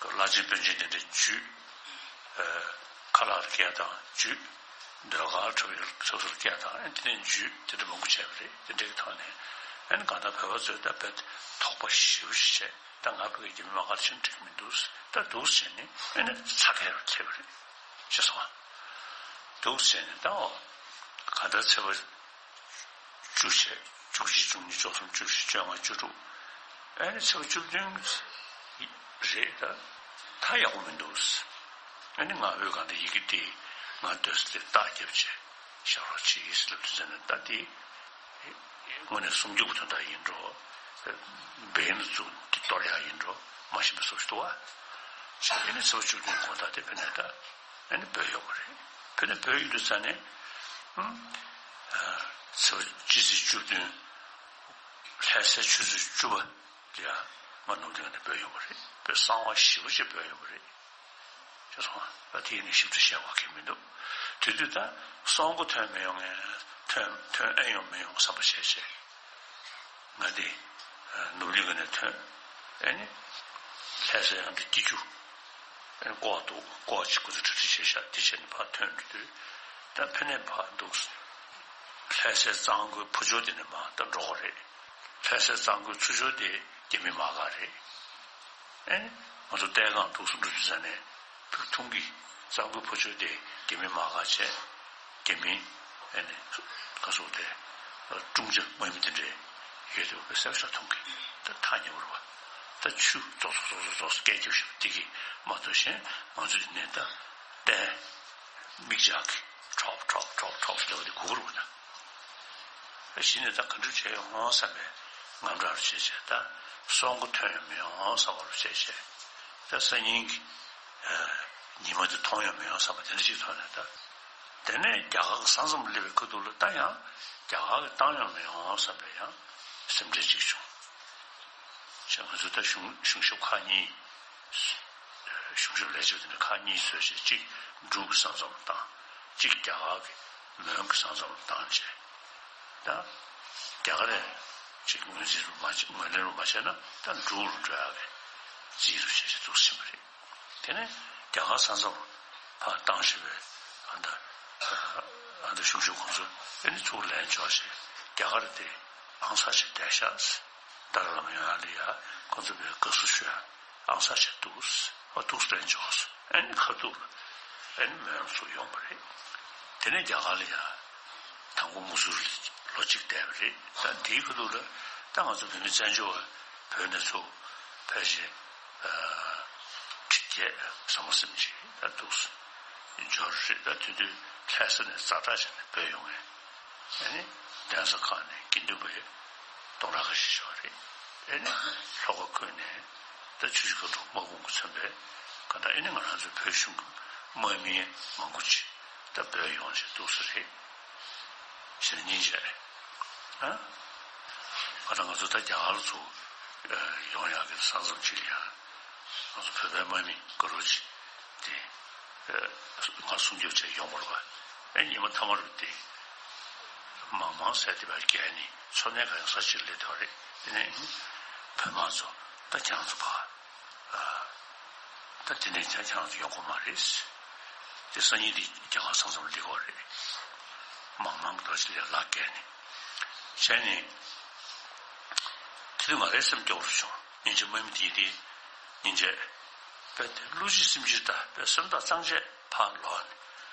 བླ་ཆེན་དཔོན་ཆེན་དེ་འདྲ་འཇུས། ཁ་ལག་སྐད་དང་འཇུས། ཟློས་གར་འཁྲབ་ཡུལ་སོ་སོར་སྐད་དང་ཨ་ནི་དེ་འདྲ་འཇུས། དེ་འདྲ་མང་པོ་བྱས་པ་རེད། དེ་འདྲའི་ཐོག་ནས་ཨ་ནི་གང་ལྟར་བོད་པ་ཚོས་ད་དཔེ་དོགས་པ་ཞེ་པོ་ཞིག་བྱས། ད་ང་ཕ་གི་རྒྱ་མི་དམག་སྒར་ཕྱིན་འགྲིག་གི་མི་འདུག་ད་འདུག་ཟེར་ནས་ཨ་ནི་ཚ་གྱང་སླེབས་པ་རེད། ཤེས་སོང་ང་། འདུག་ཟེར་ནས་ད་འོ་གང་ལྟར་ཚེས་པ་བཅུ་བྱས། བཅུ་གཅིག་བཅུ་གཉིས་བཅུ་གསུམ་བཅུ་བཞི་བཅོ་ལྔ་བཅུ་དྲུག་ཨ་ནི་ཚེས་པ་བཅུ་བདུན་རེད། ད་ད་ཡག་པོ་མི་འདུག་ཨ་ནི་ང་བོད་གང་ལྟར་ཡི་གེ་དེ་ང་སྡོད་ས་དེ་རྟགས་བརྒྱབ་བྱས་ཞབས་རོགས་བྱེད་ཀྱི་ཟེར་ལབ་དུས་ཙམ་ནས་ད་དེ་དངོས་གནས་སྲུང་སྐྱོབ་ཀྱི་དོན་དག་ཡིན་འགྲོ། བེང་ལ་བཙུགས་ཏེ་གཏོར་ཡག་ཡིན་འགྲོ་མ་ཤེས་པའི་བཟོ་ཞིག་འདུག་བ། བྱས་ཨ་ནི་ཚེས་པ་བཅུ་བདུན་དགོང་དག་དེ་ཕ་གིར་ད་ཨ་ནི་བོད་ཡོད་པ་རེད། ཕ་གིར་བོད་ཡོད་དུས་ཙམ་ནས་ཨ་ཚེས་པ་སྤྱི་ཚེས་བཅུ་བདུན་ལྷ་སའི་ཆུ་ཚོད་བཅུ་པ་ལ་ང་ནུབ་གླིང་ནས་བོད་ཡོང་བ་རེད། བོད་གསང་བ་ཞེ་པོ་ཅིག་བོད་ཡོང་བ་རེད། ཅེས་སོང་། ད་དེ་ནི་ཞིབ་ཏུ་བཤད་དགོས་ཀྱི་མི་འདུག་དེ་དུས་ད་སྲོག་མགོ་ཐོན་མི་ཡོང་ངས་ཐོན་ཐོན་ཨེ་ཡོང་མི་ཡོང་བསམ་པ་བྱས་བྱས། ང་དེ་ནུབ་གླིང་ག་ནས་ཐོན། ཨེ་ནི་ལྷ་སའི་ཡང་དེ་སྐྱིད་རྒྱུ་ཨེ་ནི་ཀོ་བ་འདུག་ཀོ་བ་གཅིག་ཁོ་ཚོ་གྲ་སྒྲིག་བྱས་ཤག་དེ་བྱས་ནས་ཕར་ཐོན་འགྲོ་དུས་ད་ཕ་གིར་ཕར་འདུག་ལྷ་སའི་གཙང་པོའི་ཕུ་ཕྱོགས་དེ་ནས་མར་ད་འགྲོ་དགོས་རེད། ལྷ་སའི་གཙང་པོའི་ཚུར་ཕྱོགས་དེ་རྒྱ་མི་དམག་སྒར་རེད། ཨེ་ནི་ ང་ཚོ་ལྟས་ཁང་འདུག་སེ་འགྲོ་དུས་ཙ་ནས་ཐུག་ཐུག་གི་གཙང་པོའི་ཕོ་ཆོལ་དེ་རྒྱ་མི་དམག་ཁག་བྱས། རྒྱ་མི་ཨེ་ནི་ག་སོགས་དེ་ཀྲུང་ཅག་དམག་མི་དེ་འདྲས་ཡོད་དེ་བས་གསལ་ཤོས་མཐོང་གི། ད་ཐག་ཉེ་བོར་བ། ད་ཆུ་རྫོགས་རྫོགས་རྫོགས་རྫོགས་སྐད་རྒྱབ་ཤུགས་དེ་གི་མ་གཏོགས་གཞན་ང་ཚོ་ཡིན་ནས་ད་ལྟས་མིག་ལྕགས་ཀྱི་ཁྲོག་ཁྲོག་ཁྲོག་ཁྲོག་ཟེར་བ་དེ་གོ་གི་རེད་པ། ད་གཞི་ནས་ད་ག་འདྲ་བྱས་ཡོང་ངོ་བསམ་པའི་དངངས་སྐྲག་རུ་བྱས་བྱས། ད་སྲོག་མགོ་ཐོན་ཡོང་མི་ཡོང་བསམ་པ་རུ་བྱས་བྱས། ད་སང་ཉིན་གྱི་ཉི་མ་དེ་མཐོང་ཡོང་མི་ཡོང་བསམ་པ་དེ་འདྲ་ཅིག་ཐོག་ནས། ད་དེ་ནས་རྒྱ་གར་གྱི་ས་མཚམས་སླེབས་པའི་ཁ་ཐུག་ལ་ད་ཡང་རྒྱ་གར་གྱིས་བཏང་ཡོང་མི་ཡོང་བསམ་པའི་ཡང་སེམས་ཁྲལ་ཅིག་བྱུང་། བྱས་ང་ཚོ་ད་གཞུང་གཞུང་ཞབས་ཁག་གཉིས། གཞུང་ཞབས་ལས་བྱེད་དེ་འདྲ་ཁག་གཉིས་བཟོས་བྱས། གཅིག་འབྲུག་གི་ས་མཚམས་བཏང་། གཅིག་རྒྱ་གར་གྱི་མོན་གྱི་ས་མཚམས་བཏང་བྱས། ད་རྒྱ་གར་ནས་གཅིག་ངོས་འཛིན་རུ་མ་བྱས། ངོས་ལེན་རུ་མ་བྱས་ན་ད་འབྲུག་རུ་འགྲོ་ཡག་གི་རྩིས་རུ་བྱས་བྱས་འདུག་ཕྱིན་པ་རེད། དེ་ནས་རྒྱ་གར་ས་མཚམས་ཕར་བཏང་བྱས་པའི་ཨ་ད་ཨ་ད་གཞུང་ཞབས་ཁོང་ཚོ་ཨེ་ནི་ཚུར་ལེན་འཇོག་བྱས། རྒྱ་གར་དེ་ཨང་གསར་བྱས་བསྡད་ཤག། ཏཱ་ལའི་བླ་མ་ཡོང་ཡག་ལ་ཡ་ཁོང་ཚོ་བས་དགའ་བསུ་ཞུ་ཡག་ཨང་གསར་བྱས་འདུག། ཨ་འདུག་སེ་ལེན་འཇོག་སོང་། ཨ་ནི་ཁ་ཐུག་ལ་ཨ་ནི་མོན་ལ་ཚུར་ཡོང་བ་རེད། དེ་ནས་རྒྱ་གར་ལ་ཡ་དང་པོ་མུ་སུ་རི་ལ་ལོ་གཅིག་བསྡད་པ་རེད། ད་དེའི་ཁ་ཐུག་ལ་ད་ང་ཚོ་བོད་མི་བཙན་བྱོལ་བ་བོད་ནས་ཚུར་ཕལ་ཆེར་ཁྲི་བརྒྱད་ཟེར་མ་ཟིན་ཅིག་ད་འདུག་སེ་འབྱོར་རེད། ད་དེ་དུས་ལྷ་ས་ནས་ཛ་དྲག་བྱས་ནས་བྲོས་ཡོང་ངས། ཨ་ནི་གདན་ས་ཁག་ནས་དགེ་འདུན་པའི་སྟོང་ཕྲག་ཁ་ཤས་ཤིག་ཡོད་རེད། ཨ་ནི་ལྷོ་ཁ་ཁུལ་ནས་ད་ཆུ་བཞི་སྒང་དྲུག་དམག་དཔུང་གིས་མཚོན་པའི་ག་ད་ཨ་ནི་ང་རང་ཚོའི་བོད་གཞུང་གི་དམག་མི་མང་པོ་ཅིག་ད་བྲོས་ཡོང་བྱས་འདུག་སེ་རེད། བྱས་ནས་སྙིང་རྗེ་རེད། ཨ་ག་ད་ང་ཚོ་ད་རྒྱ་གར་ལ་ཚུར་ཡོང་ཡག་གི་ས་མཚམས་ཅིག་ལ་ཡ་ང་ཚོ་བོད་པའི་དམག་མི་དགའ་རབ་ཅིག་དེ་ང་སྲུང་སྐྱོབ་བྱས་ཡོང་བ་རེད་པ། ཨེ་ཉི་མ་མཐའ་མ་རུ་དེ་མང་མང་ཟས་དེ་བས་བརྒལ་ནས་འཚོ་གནས་ག་ཡང་ས་ཅིག་སླེབས་ཐུབ་རེད། དེ་ནས་བོད་དམག་ཚོ་ད་ཁྱེད་རང་ཚོ་ཕར་ད་དེ་ནས་ཁྱེད་རང་ཚོ་ཡོང་གི་མ་རེད། དེ་སང་ཉིན་དེ་རྒྱ་གར་ས་མཚམས་སླེབས་ཀྱི་རེད། མང་མང་གི་འདྲ་ཅིག་ལ་ལག་བཀལ་ནས་བྱས་ནས། དེ་དུས་ང་རའི་སེམས་སྐྱོ་བོ་རུ་བྱུང་། སྙིང་རྗེ། དམག་མི་དེ་དེ་སྙིང་རྗེ། དཔེ་དེ་བློ་གཅིག་སེམས་གཅིག་ད་དཔེ་སེམས་ཐག་གཙང་བཅད་ཕར་ལོག་ནས་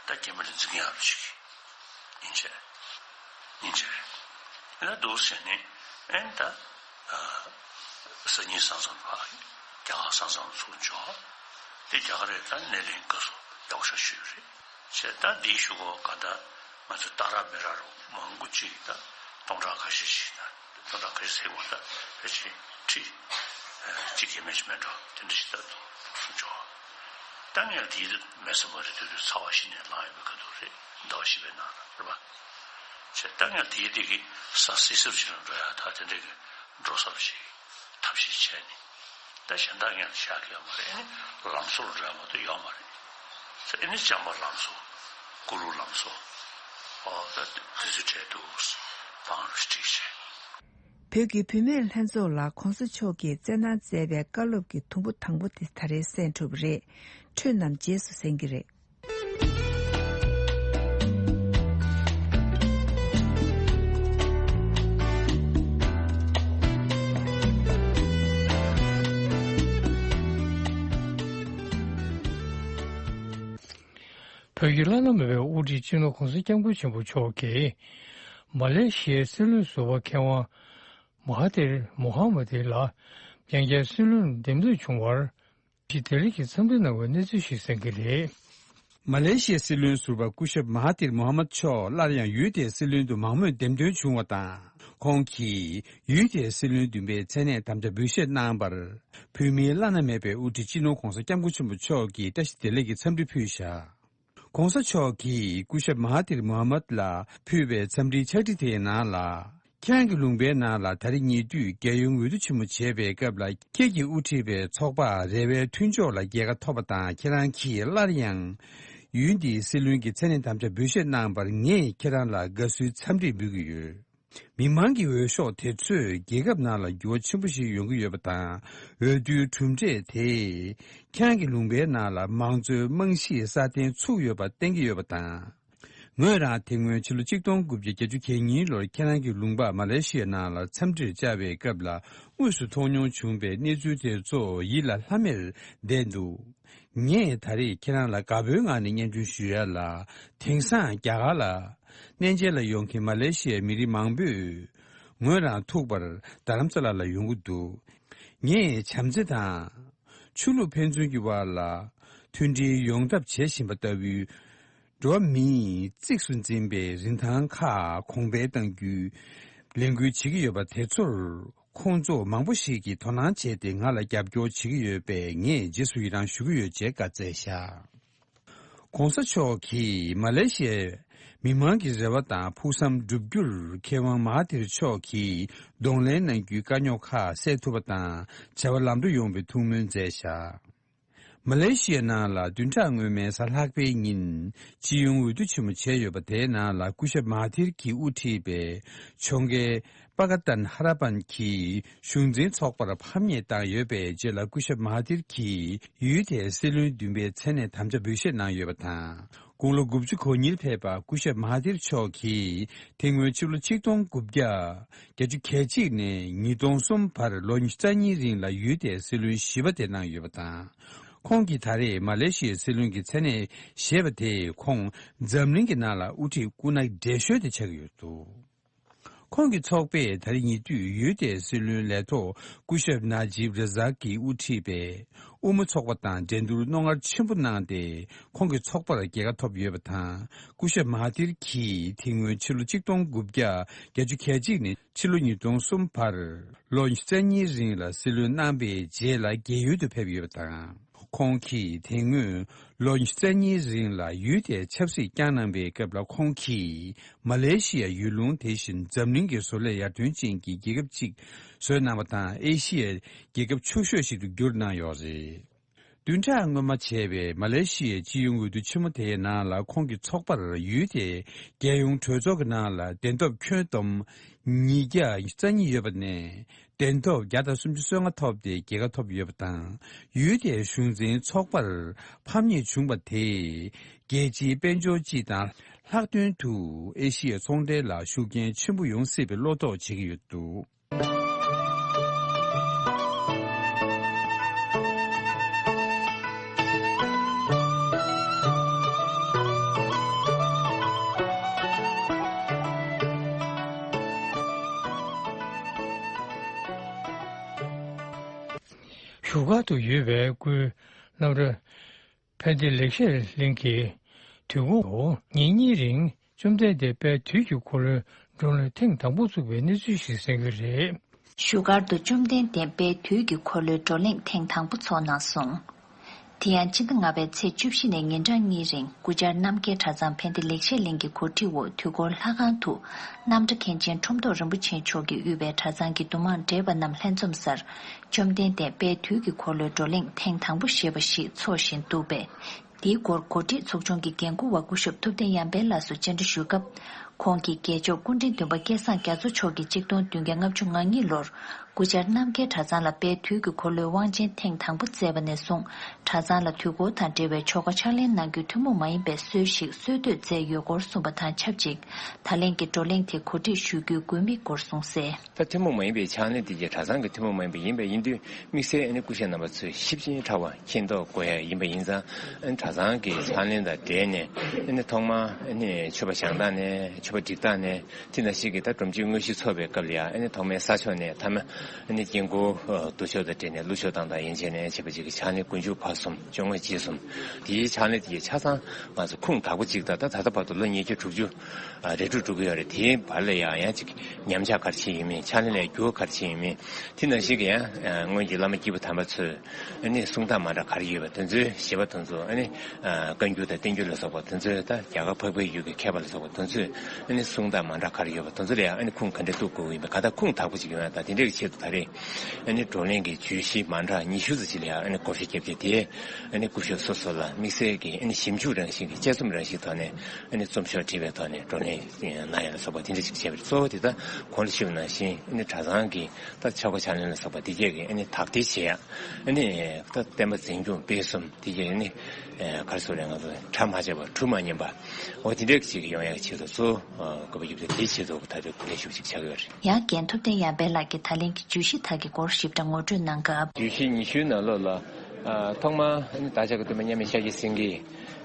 ད་རྒྱ་མི་ལ་འཛིང་ཡག་རུ་ཞིག་སྙིང་རྗེ། སྙིང་རྗེ་རེད། ཡིན་ན་འདུག་ཟེར་ནས་ཨེ་ད་སང་ཉིན་ས་མཚམས་ཕར་རྒྱ་གར་ས་མཚམས་ཚུར་འབྱོར། དེ་རྒྱ་གར་རེད། ད་སྣེ་ལེན་དགའ་བསུ་ཡག་པོ་ཞིག་ཞུས་རེད། བྱས་ད་འདིའི་གཞུག་གུ་ག་ད་ང་ཚོ་ཏཱ་ར་མེ་ར་རུ་མང་པོ་ཅིག་ད་སྟོང་ཕྲག་ཁ་ཤས་ཤིག་ད་སྟོང་ཕྲག་ཁ་ཤས་ཟེར་བ་ད་ཕལ་ཆེར་ཁྲི་གཅིག་ཡས་མས་ཤིག་མེད་འགྲོ། དེ་འདྲ་ཞིག་ད་འདུག་སེ་འབྱོར། ད་ངས་དེའི་མེད་ས་མ་རེད། དེ་དུས་ཚ་བ་གཞི་ནས་ལངས་ཡོད་པའི་ཁ་ཐུག་རེད། ཟླ་བ་བཞི་པའི་ནང་ལ་རེད་པ། བྱས་ད་ངས་དེའི་དེ་གི་ས་བསིལ་སིལ་ཞིག་ལ་འགྲོ་ཡག་ད་དེ་འདྲ་གི་འགྲོ་ས་ཞིག་ཐབས་ཤེས་བྱས་ནས། ད་གཞན་དག་ངས་བཞག་གི་ཡོད་མ་རེད། ཨ་ནི་ལམ་བཟོ་ལ་འགྲོ་ཡག་མ་གཏོགས་ཡོད་མ་རེད། ཨ་ནི་བྱམས་པ་ལམ་བཟོ། གུ་རུ་ལམ་བཟོ། ཨོ་ད་དུས་ཚོད་སྤྲད་འདུག་བང་རུ་སྒྲིག་བྱས། བོད་ཀྱི་བུད་མེད་ལྷན་ཚོགས་ལ་༸གོང་ས་མཆོག་གིས་བསྩལ་གནང་མཛད་པའི་བཀའ་སློབ་ཀྱི་དུམ་བུ་དང་པོ་དེ་ད་རེས་གསན་གྲུབ་པ་རེད། འཕྲོས་རྣམས་རྗེས་སུ་གསན་གྱི་རེད། བོད་ཀྱི་བླ་ན་མེད་པའི་དབུ་ཁྲིད་སྤྱི་ནོར་༸གོང་ས་༸སྐྱབས་མགོན་ཆེན་པོ་མཆོག་གིས་མ་ལེ་ཤི་ཡའི་སྲིད་བློན་ཟུར་པ་མཁས་དབང་མ་ཧ་ཐིར་མོ་ཧ་མ་ཏི་ལ་རྒྱལ་སྲིད་བློན་འདེམས་ཐོན་བྱུང་བར་ཞི་བདེ་ལེགས་ཀྱི་འཚམས་འདྲི་གནང་བའི་གནས་ཚུལ་ཞིག་གསན་གྱི་རེད། མ་ལེ་ཤི་ཡའི་སྲིད་བློན་ཟུར་པ་སྐུ་ཞབས་མ་ཧ་ཐིར་མོ་ཧ་མད་མཆོག་སླར་ཡང་ཡུལ་དེའི་སྲིད་བློན་དུ་མང་མོས་འདེམས་ཐོན་བྱུང་བ་དང་། ཁོང་གིས་ཡུལ་དེའི་སྲིད་བློན་འདུམ་པའི་མཚན་གནས་དམ་བཅའ་འབུལ་བཞེས་གནང་བར། བོད་མིའི་བླ་ན་མེད་པའི་དབུ་ཁྲིད་སྤྱི་ནོར་༸གོང་ས་༸སྐྱབས་མགོན་ཆེན་པོ་མཆོག་གིས་བཀྲ་ཤིས་བདེ་ལེགས་ཀྱི་འཚམས་འདྲི་ཕུལ་བཞག། ༸གོང་ས་མཆོག་གིས་སྐུ་ཞབས་མ་ཧ་ཐིར་མོ་ཧ་མད་ལ་ཕུལ་བའི་འཚམས་འདྲིའི་ཕྱག་བྲིས་དེའི་ནང་ལ། ཁྱེད་རང་གི་ལུང་པའི་ནང་ལ་ད་རེས་ཉེ་དུས་རྒྱལ་ཡོངས་འོས་བསྡུ་ཆེན་མོ་བྱེད་པའི་སྐབས་ལ། ཁྱེད་ཀྱིས་དབུ་ཁྲིད་པའི་ཚོགས་པ་རེ་བའི་མཐུན་ཕྱོགས་ལ་རྒྱལ་ཁ་ཐོབ་པ་དང་། ཁྱེད་རང་གིས་སླར་ཡང་ཡུལ་འདིའི་སྲིད་བློན་གྱི་མཚན་གནས་དམ་བཅའ་འབུལ་བཞེས་གནང་བར་ངས་ཁྱེད་རང་ལ་དགའ་བསུའི་འཚམས་འདྲི་འབུལ་གྱི་ཡོད། མི་མང་གི་འོས་ཤོག་དེ་ཚོས་རྒྱལ་ཁབ་ནང་ལ་འགྱུར་བ་ཆེན་པོ་ཞིག་ཡོང་གི་ཡོད་པ་དང་། འོས་བསྡུའི་གྲུབ་འབྲས་དེས་ཁྱེད་རང་གི་ལུང་པའི་ནང་ལ་མང་གཙོའི་རྨང་གཞི་སྲ་བརྟན་ཚུགས་ཡོད་པ་བསྟན་གྱི་ཡོད་པ་དང་། ངོས་རང་དེ་སྔོན་ཕྱི་ལོ་གཅིག་སྟོང་དགུ་བརྒྱ་བརྒྱད་ཅུ་གྱ་གཉིས་ལོར་ཁྱེད་རང་གི་ལུང་པ་མ་ལེ་ཤི་ཡའི་ནང་ལ་འཚམས་འདྲིར་བཅར་བའི་སྐབས་ལ། དངོས་སུ་མཐོང་མྱོང་བྱུང་བའི་གནས་ཚུལ་དེ་ཚོ་ཡིད་ལ་ལྷམ་མེར་བསྡད་འདུག་ངས་ད་རེས་ཁྱེད་རང་ལ་དགའ་པོའི་ངང་ནས་སྙན་སྒྲོན་ཞུ་ཡ་ལ། དེང་སང་རྒྱ་གར་ལ་གནས་མཇལ་ལ་ཡོང་མཁན་མ་ལེ་ཤི་ཡའི་མི་རིགས་མང་པོས་ངོས་རང་ཐུག་པར་རྡ་རམ་ས་ལ་ལ་ཡོང་གི་འདུག་ངས་བྱམས་བརྩེ་དང་། ཆོས་ལུགས་ཕན་ཚུན་གྱི་བར་ལ་མཐུན་སྒྲིལ་ཡོང་ཐབས་བྱེད་བཞིན་པ་ལྟ་བུའི་འགྲོ་བ་མིས་གཙིགས་སུ་འཛིན་པའི་རིན་ཐང་ཁག་གོང་འཕེལ་གཏང་རྒྱུའི་ལས་འགུལ་བྱེད་ཀྱི་ཡོད་པ་དེ་ཚོར། ཁོང་ཚོ་མང་པོ་ཞིག་གིས་དོ་སྣང་བྱས་ཏེ་ང་ལ་རྒྱབ་སྐྱོར་བྱེད་ཀྱི་ཡོད་པས། ངས་རྗེས་སུ་ཡི་རང་ཞུ་གི་ཡོད་ཅེས་བཀའ་སྩལ་བཞག ༸གོང་ས་མཆོག་གིས་མ་ལེ་ཤི་ཡའི་མི་མང་གི་རེ་བ་དང་ཕུགས་བསམ་བསྒྲུབ་རྒྱུར་མཁས་དབང་མ་ཧ་ཐིར་མཆོག་གིས་གདོང་ལེན་གནང་རྒྱུའི་དཀའ་རྙོག་ཁག་སེལ་ཐུབ་པ་དང་བྱ་བ་ལམ་འགྲོ་ཡོང་བའི་ཐུགས་སྨོན་མཛད་བཞག་མ་ལེ་ཤི་ཡའི་ནང་ལ་བདུན་ཕྲག་སྔོན་མའི་གཟའ་ལྷག་པའི་ཉིན་སྤྱི་ཡོངས་འོས་བསྡུ་ཆེན་མོ་བྱས་ཡོད་པ་དེའི་ནང་ལ་སྐུ་ཞབས་མ་ཧ་ཐིར་གྱིས་དབུ་ཁྲིད་པའི་ཕྱོགས་འགལ་པ་ཀ་ཏན་ཧ་ར་པན་གྱི་གཞུང་འཛིན་ཚོགས་པར་ཕམ་ཉེས་བཏང་ཡོད་པའི་རྗེས་ལ་སྐུ་ཞབས་མ་ཧ་ཐིར་གྱིས་ཡུལ་དེའི་སྲིད་བློན་བདུན་པའི་མཚན་གནས་དམ་བཅའ་འབུལ་བཞེས་གནང་ཡོད་པ་དང་། དགུང་ལོ་དགུ་བཅུ་གོ་གཉིས་ལ་ཕེབས་པ་སྐུ་ཞབས་མ་ཧ་ཐིར་མཆོག་གིས་དེ་སྔོན་ཕྱི་ལོ་ཆིག་སྟོང་དགུ་བརྒྱ་བརྒྱད་ཅུ་གྱ་གཅིག་ནས་ཉིས་སྟོང་གསུམ་བར་ལོ་ཉི་ཤུ་རྩ་གཉིས་རིང་ལ་ཡུལ་དེའི་སྲིད་བློན་བཞི་པ་དེ་གནང་ཡོད་པ་དང་། ཁོང་གིས་ད་རེས་མ་ལེ་ཤི་ཡའི་སྲིད་བློན་གྱི་མཚན་གནས་བཞེས་པ་དེས་ཁོང་འཛམ་གླིང་གི་ནང་ལ་དབུ་ཁྲིད་སྐུ་ན་བགྲེས་ཤོས་དེ་ཆགས་ཀྱི་ཡོད་འདུག་ཁོང་གི་ཚོགས་པས་ད་རེས་ཉེ་དུས་ཡུལ་དེའི་སྲིད་བློན་ལས་ཐོག་སྐུ་ཞབས་ན་ཇིབ་ར་ཛག་གིས་དབུ་ཁྲིད་པའི་དབུ་མ་ཚོགས་པ་དང་འགྲན་བསྡུར་རྣོ་ངར་ཆེན་པོ་གནང་སྟེ། ཁོང་གི་ཚོགས་པར་རྒྱལ་ཁ་ཐོབ་ཡོད་པ་དང་། སྐུ་ཞབས་མ་ཧ་ཐིར་གྱིས་དེ་སྔོན་ཕྱི་ལོ་ཆིག་སྟོང་དགུ་བརྒྱ་བརྒྱད་ཅུ་གྱ་གཅིག་ནས་ཕྱི་ལོ་ཉིས་སྟོང་གསུམ་བར་ལོ་ཉི་ཤུ་རྩ་གཉིས་རིང་ལ་སྲིད་བློན་གནང་པའི་རྗེས་ལ་རྒས་ཡོལ་དུ་ཕེབས་ཡོད་པ་དང་། ཁོང་གིས་དེ་སྔོན་ལོ་ཉི་ཤུ་རྩ་གཉིས་རིང་ལ་ཡུལ་དེའི་ཆབ་སྲིད་བསྐྱངས་གནང་པའི་སྐབས་ལ། ཁོང་གིས་མ་ལེ་ཤི་ཡ་ཡུལ་ལུང་དེ་བཞིན་འཛམ་གླིང་གི་བཟོ་ལས་ཡར་ཐོན་ཅན་གྱི་རྒྱལ་ཁབ་ཅིག་བཟོས་གནང་བ་དང་། ཨེ་ཤི་ཡའི་རྒྱལ་ཁབ་ཕྱུག་ཤོས་ཤིག་ཏུ་བསྒྱུར་གནང་ཡོད་རེད། བདུན་ཕྲག་སྔོན་མ་བྱས་པའི་མ་ལེ་ཤི་ཡའི་སྤྱི་ཡོངས་འོས་བསྡུ་ཆེན་མོ་དེའི་ནང་ལ། ཁོང་གི་ཚོགས་པར་ཡུལ་དེའི་རྒྱལ་ཡོངས་གྲོས་ཚོགས་ཀྱི་ནང་ལ་གདན་ཐོབ་ཁྱོན་བསྡོམས་ཉིས་བརྒྱ་རྩ་གཉིས་ཡོད་པ་ནས། གདན་ཐོབ་བརྒྱ་དང་སུམ་ཅུ་སོ་ལྔ་ཐོབ་སྟེ་རྒྱལ་ཁ་ཐོབ་ཡོད་པ་དང་། ཡུལ་དེའི་གཞུང་འཛིན་ཚོགས་པར་ཕམ་ཉེས་བྱུང་བ་དེས། རྒྱལ་སྤྱིའི་དཔལ་འབྱོར་སྤྱི་དང་ལྷག་དོན་དུ་ཨེ་ཤི་ཡའི་ཚོང་འབྲེལ་ལ་ཤུགས་རྐྱེན་ཆེན་པོ་ཡོང་སྲིད་པའི་བློ་དོགས་བྱེད་ཀྱི་ཡོད་འདུག་བཞུགས་སྒར་དུ་ཡོད་པའི་སྐུའི་རྣམ་རོལ་ཕན་བདེ་ལེགས་བཤད་གླིང་གིས་དུས་འཁོར་ཉིན་གཉིས་རིང་བཅོམ་ལྡན་འདས་དཔལ་དུས་ཀྱི་འཁོར་ལོའི་བགྲོ་གླེང་ཐེངས་དང་པོ་བཙུགས་པའི་གནས་ཚུལ་ཞིག་གསན་གྱི་རེད། བཞུགས་སྒར་དུ་བཅོམ་ལྡན་འདས་དཔལ་དུས་ཀྱི་འཁོར་ལོའི་བགྲོ་གླེང་ཐེངས་དང་པོ་ཚོགས་གནང་སོང་། དེ་ཡང་སྤྱི་ཟླ་ལྔ་པའི་ཚེས་བཅུ་བཞི་ནས་ཉིན་གྲངས་གཉིས་རིང་སྐུ་བཅར་རྣམ་རྒྱལ་གྲྭ་ཚང་ཕན་བདེ་ལེགས་བཤད་གླིང་གི་གོ་སྒྲིག་འོག་དུས་འཁོར་ལྷ་ཁང་དུ་རྣམ་གྲྭ་མཁན་ཆེན་ཁྲོམ་ཐོག་རིན་པོ་ཆེ་མཆོག་གིས་དབུས་པའི་གྲྭ་ཚང་གི་འདུ་མང་བགྲེས་པ་རྣམས་ལྷན་འཛོམས་སར། བཅོམ་ལྡན་འདས་དཔལ་དུས་ཀྱི་འཁོར་ལོའི་བགྲོ་གླེང་ཐེངས་དང་པོ་ཞེས་པ་ཞིག་འཚོགས་བཞིན་འདུག་པས། དེའི་སྐོར་གོ་སྒྲིག་ཚོགས་ཆུང་གི་འགན་འཁུར་བ་སྐུ་ཞབས་ཐུབ་བསྟན་ཡར་འཕེལ་ལགས་སུ་བཅར་འདྲི་ཞུས་སྐབས། ཁོང་གིས་རྒྱལ་མཆོག་སྐུ་ཕྲེང་བདུན་པ་སྐལ་བཟང་རྒྱ་མཚོ་མཆོག་གིས་ཆིག་སྟོང་བདུན་བརྒྱ་ལྔ་བཅུ་ང་གཉིས་ལོར་སྐུ་བཅར་རྣམ་རྒྱལ་གྲྭ་ཚང་ལ་དཔལ་དུས་ཀྱི་འཁོར་ལོའི་དབང་ཆེན་ཐེངས་དང་པོ་བསྩལ་བ་ནས་བཟུང་། གྲྭ་ཚང་ལ་དུས་འཁོར་དང་འབྲེལ་བའི་ཆོ་ག་ཕྱག་ལེན་གནང་རྒྱུའི་ཐུན་མོང་མ་ཡིན་པའི་སྲོལ་ཞིག་སྲོལ་གཏོད་མཛད་ཡོད་སྐོར་གསུངས་པ་དང་ཆབས་ཅིག་ད་ལན་གྱི་བགྲོ་གླེང་དེ་གོ་སྒྲིག་ཞུ་རྒྱུའི་དགོས་དམིགས་སྐོར་གསུངས་གསལ། ད་ཐུན་མོང་མ་ཡིན་པའི་ཕྱག་ལེན་དེ་གྱིས་གྲྭ་ཚང་གི་ཐུན་མོང་མ་ཡིན་པ་ཡིན་པ་ཡིན་དུས། དམིགས་བསལ་ཨ་ནི་སྐུ་ཞབས་རྣམ་པ་ཚོས་ཞིབ་ཅིང་ཕྲ་བ་མཁྱེན་རྟོགས་དགོས་ཡ་ཡིན་པ་ཡིན་ཙང་། ཨ་ནི་གྲྭ་ཚང་གི་ཕྱག་ལེན་དང་འབྲེལ་ནས། ཨ་ནི་ཐོག་མར་ཨ་ནི་མཆོད་པ་བཤམས་སྟངས་ནས། མཆོད་པ་སྒྲིག་སྟངས་ནས། དེ་ནང་བཞིན་གྱི་ད་སྒྲོམ་གཅིག་དངོས་གཞི་ཚོགས་པའི་སྐབས་ལ་ཡང་། ཨ་ནི་ཐོག་མའི་ས་ཕྱོགས་ནས་མཐའ་མ་ཨ་ནི་དཀྱིལ་འཁོར་འདུ་ཆོག་དང་འབྲེལ་ནས་གླུ་ཆོག་སྟངས་དང་ཡན་ཆད་ནས་བྱས་པ་ཅིག་གི་ཕྱག་ལེན་དཀོན་མཆོག་བར་གསུམ། སྤྱོད་ངོས་རྗེས་གསུམ། དེའི་ཕྱག་ལེན་དེ་ཆ་ཚང་ང་ཚོ་ཁུངས་དག་པོ་ཅིག་དང་། ད་ད་ལྟ་བར་དུ་ལོ་ཉིས་བརྒྱ་དྲུག་ཅུ་རེ་དྲུག་འགྲོ་གི་ཡོད་རེད། དེའི་བར་ལ་ཡང་ཡང་ཅིག་ཉམས་ཆག་ག་རེ་ཕྱིན་ཡོད་མེད། ཕྱག་ལེན་ལ་འགྱུར་བ་ག་རེ་ཕྱིན་ཡོད་མེད། དེ་ནང་བཞིན་གྱི་ཡང་སྔོན་གྱི་བླ་མ་སྐྱེས་བུ་དམ་པ་ཚོས་ཨ་ནི་གསུང་སྟངས་མ་འདྲ་ག་རེ་ཡོད་པ་དེ་ཚོའི་བཞེད་པ་དེ་ཚོ། ཨ་ནི་བཀའ་འགྱུར་དང་བསྟན་འགྱུར་ལ་སོགས་པ་དེ་ཚོའི། ད་རྒྱ་གར་འཕགས་པའི་ཡུལ་གྱི་མཁས་པ་ལ་སོགས་པ་དེ་ཚོས་ཨ་ནི་གསུང་སྟངས་མ་འདྲ་ག་རེ་ཡོད་པ་དེ་ཚོ་ལ་ཡང་ཨ་ནི་ཁུངས་ག་འདྲ་གཏུག་དགོས་ཀྱི་ཡིན་པ། ག་ད་ཁུངས་དག་པོ་ཅིག་ཡོང་ཡ་དང་། དེ་འདྲའི་ཆེད་དུ་ད་རེས་ཨ་ནི་བགྲོ་གླེང་གི་བརྗོད་གཞི་མ་འདྲ་ཉི་ཤུ་ཙམ་ཅིག་ལ་ཡང་ཨ་ནི་བགོ་བཤའ་བརྒྱབ་སྟེ། དེ་ཨ་ནི་སྐུ་ཞབས་སོ་སོ་ལ་དམིགས་བསལ་གྱི་ཨ་ནི་ཞིབ་འཇུག་རང་བཞིན་གྱི་དཔྱད་རྩོམ་རང་བཞིན་ཐོག་ནས། ཨ་ནི་རྩོམ་ཤོག་བྲིས་པའི་ཐོག་ནས་བགྲོ་གླེང་གནང་ཡ་ལ་སོགས་པ་དེ་འདྲ་ཞིག་བྱས་པ་རེད། གཙོ་བོ་དེ་ད་གོང་ལ་ཞུས་པ་ནང་བཞིན། ཨ་ནི་གྲྭ་ཚང་གི་ད་ཆོ་ག་ཕྱག་ལེན་ལ་སོགས་པ་དེ་གས་ཀྱི་ཨ་ནི་དག་ཐེར་བྱེད་ཡ། ཨ་ནི་ད་བསྟན་པ་འཛིན་སྐྱོང་སྤེལ་གསུམ་དེ་གས་ཨ་ནི་ག་རེ་ཟེར་རེད། ང་ཚོ་གྲ་མ་བྱས་པ་གྲུ་མ་ཉན་པ། འོ་དེ་འདྲ་ཞིག་ཡོང་ཡ་གི་ཆེད་དུ་གཙོ་ དགོས་པ་ཡོད་པ་དེའི་ཆེད་དུ་ད་ལྟ་སྐུ་ལས་ཞུ་ཞིག་ཆགས་ཡོད་རེད། ཡང་རྒན་ཐུབ་བསྟན་ཡར་འཕེལ་ལགས་ཀྱིས་ད་ལན་གྱི་བརྗོད་གཞི་དག་གི་སྐོར་ཞིབ་ཕྲ་ངོ་སྤྲོད་གནང་སྐབས། བརྗོད་གཞི་ཉི་ཤུའི་ནང་ལོགས་ལ། ཨ། ཐོག་མར་ཨ་ནི་བདག་ཅག་གི་སྟོན་པ་མཉམ་མེད་ཤཱཀྱ་སེང་གེས་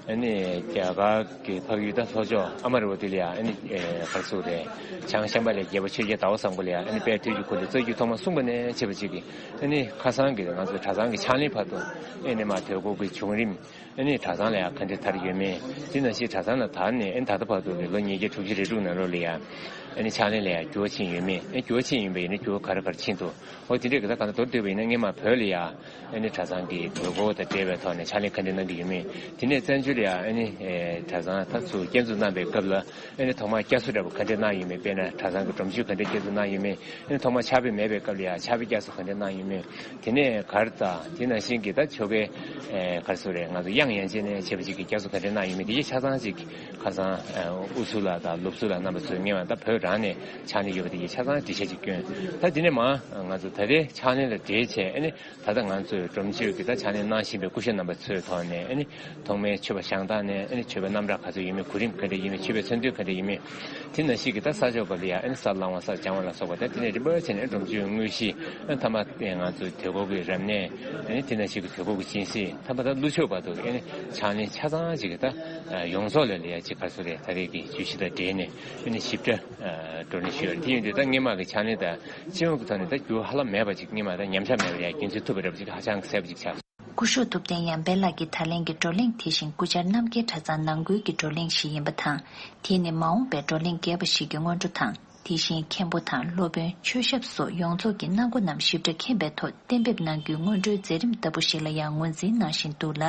ཨ་ནི་རྒྱ་གར་གྱི་འཕགས་ཡུལ་ད་ལྷོ་ཕྱོགས་ཨ་མ་ར་ཝ་ཏི་ལ་ཡ་ཨ་ནི་ཨེ་ག་རེ་ཟེར་དགོས་རེད། བྱང་ཤམ་བྷ་ལའི་རྒྱལ་པོ་ཆོས་རྒྱལ་ཟླ་བ་བཟང་པོ་ལ་ཡ་ཨ་ནི་དཔལ་དུས་ཀྱི་འཁོར་ལོའི་རྩ་རྒྱུད་ཐོག་མར་གསུངས་པ་ནས་བྱས་པ་ཅིག་གིས་ཨ་ནི་ཁ་སང་གི་ང་ཚོ་གྲྭ་ཚང་གི་ཕྱག་ལེན་བར་དུ་ཨ་ནི་མར་དུས་འཁོར་གྱི་བྱུང་རིམ། ཨ་ནི་གྲྭ་ཚང་ལ་ཡང་ག་འདྲ་དར་ཡོད་མེད། དེ་ནང་བཞིན་གྲྭ་ཚང་ལ་དར་ནས་ཨ་ནི་ད་ལྟ་བར་དུ་གི་ལོ་ཉིས་བརྒྱ་དྲུག་ཅུ་རེ་དྲུག་ནང་ལོགས་ལ་ཡང་ཨ་ནི་ཕྱག་ལེན་ལ་ཡང་འགྱུར་བ་ཕྱིན་ཡོད་མེད། ཨ་ནི་འགྱུར་བ་ཕྱིན་ཡིན་པ་ཡིན་ན་འགྱུར་བ་ག་རེ་ག་རེ་ཕྱིན་འདུག་འོ་དེ་འདྲས་གི་ད་ག་ནང་མདོར་བསྡུས་པ་ཡིན་ན་སྔོན་མ་བོད་ལ་ཡང་ཨ་ནི་གྲྭ་ཚང་གི་དུས་འཁོར་དང་འབྲེལ་བའི་ཐོག་ནས་ཕྱག་ལེན་ག་འདྲས་གནང་གི་ཡོད་མེད། དེ་ནས་བཙན་བྱོལ་ལ་ཡང་ཨ་ནི་ཨེ་གྲྭ་ཚང་ད་ཚུར་བསྐྱར་འཛུགས་གནང་པའི་སྐབས་ལ་ཨ་ནི་ཐོག་མར་བསྐྱར་གསོ་འདྲ་པོ་ག་འདྲས་གནང་ཡོད་མེད། དཔེར་ན་གྲྭ་ཚང་གི་སྒྲོམ་གཞི་ག་འདྲས་བསྐྱར་འཛུགས་གནང་ཡོད་མེད། ཨ་ནི་ཐོག་མར་ཕྱག་དཔེ་མེད་པའི་སྐབས་ལ་ཡང་ཕྱག་དཔེ་བསྐྱར་གསོ་ག་འདྲས་གནང་ཡོད་མེད། དེ་ནས་གར་དང་དེ་ནང་བཞིན་གྱི་ད་ཆོ་གའི་ཨེ་ག་རེ་ཟེར་དགོས་རེད། ང་ཚོ་དབྱངས་ཡན་ཆད་ནས་བྱས་པ་ཅིག་གི་བསྐྱར་གསོ་ག་འདྲས་གནང་ཡོད་མེད། དེ་གའི་ཆ་ཚང་ཅིག་ཁ་སང་ཨེ་དབུ་ཚུགས་ལགས་དང་ལུགས་ཚུགས་ལགས་རྣམ་པ་ཚོས་སྔོན་མ་ད་བོད་རང་ནས་ཕྱག་ལེན་ཡོད་པ་དེ་གའི་ཆ་ཚང་འགྲེལ་བཤད་ཅིག་བསྐྱོན། ད་དེ་ནས་མར་ང་ཚོ་ད་ལྟའི་ཕྱག་ལེན་ལ་འབྲེལ་བྱས་ཨ་ནི་ད་ལྟ་ང་ཚོས་སྒྲོམ་གཞིའི་གི་ད་ཕྱག་ལེན་གནང་བཞིན་པའི་སྐུ་ཞབས་རྣམ་པ་ཚོའི་ཐོག་ནས་ཨ་ནི་ཐོག་མའི་མཆོད་པ་བཤམས་སྟངས་ནས་ཨ་ནི་མཆོད་པའི་རྣམ་གྲངས་ག་ཚོད་ཡོད་མེད། གོ་རིམ་ག་འདྲ་ཡོད་མེད། མཆོད་པའི་མཚོན་དོན་ག་འདྲ་ཡོད་མེད། དེ་ནང་བཞིན་གྱི་ད་ས་ཕྱོགས་སྐབས་ལ་ཡང་ཨ་ནི་ས་བསླང་བ་ས་སྦྱང་བ་ལ་སོགས་པ་དང་དེ་ནས་རིམ་པ་བྱས་ནས་སྒྲོམ་གཞིའི་དངོས་གཞི། ཨ་ནི་མཐའ་མ་དེ་ང་ཚོའི་དུས་འཁོར་གྱི་རབ་གནས། ཨ་ནི་དེ་ནང་བཞིན་གྱི་དུས་འཁོར་གྱི་སྦྱིན་སྲེག། མཐའ་མ་ད་ཀླུ་མཆོད་བར་དུ་ཨ་ནི་ཕྱག་ལེན་ཆ་ཚང་ཅིག་གི་ད་ཡོངས་རྫོགས་ལ་ལ་ཡ་ཅིག་ག་རེ་ཟེར་དགོས་རེད། ད་རེས་ཀྱི་བརྗོད་གཞི་དང་འབྲེལ་ནས་ཨ་ནི་ཞིབ་ཕྲ་བགྲོ་གླེང་ཞུས་ཡོད་རེད། དེ་ཡིན་དུས་ད་སྔོན་མ་གི་ཕྱག་ལེན་དང་སྤྱི་ཡོངས་ཀྱི་ཐོག་ནས་ད་འགྱུར་ཧ་ལམ་མེད་པ་ཅིག་སྔོན་མ་ད་ཉམས་ཆག་མེད་པ་ཡ་རྒྱུན་འཛིན་ཐུབ་པ་འདྲ་པོ་ཅིག་ཧ་ཅང་གསལ་པོ་ཅིག་ཆགས། སྐུ་ཞབས་ཐུབ་བསྟན་ཡར་འཕེལ་ལགས་ཀྱིས་ད་ལན་གྱི་བགྲོ་གླེང་དེ་བཞིན་སྐུ་བཅར་རྣམ་རྒྱལ་གྲྭ་ཚང་ནང་ཁུལ་གྱི་བགྲོ་གླེང་ཞིག་ཡིན་པ་དང་། དེ་ནི་མ་འོངས་པའི་བགྲོ་གླེང་རྒྱས་པ་ཞིག་གི་སྔོན་འགྲོ་དང་། དེ་བཞིན་མཁན་པོ་དང་སློབ་དཔོན། ཆོས་ཞབས་སོགས་ཡོངས་རྫོགས་ཀྱི་སྣང་སྒོ་རྣམས་ཞིབ་ཕྲ་མཁྱེན་པའི་ཐོག་གཏན་འབེབས་གནང་རྒྱུའི་སྔོན་འགྲོའི་མཛད་རིམ་ལྟ་བུ་ཞིག་ལ་ཡང་ངོས་འཛིན་གནང་བཞིན་འདུག་ལ།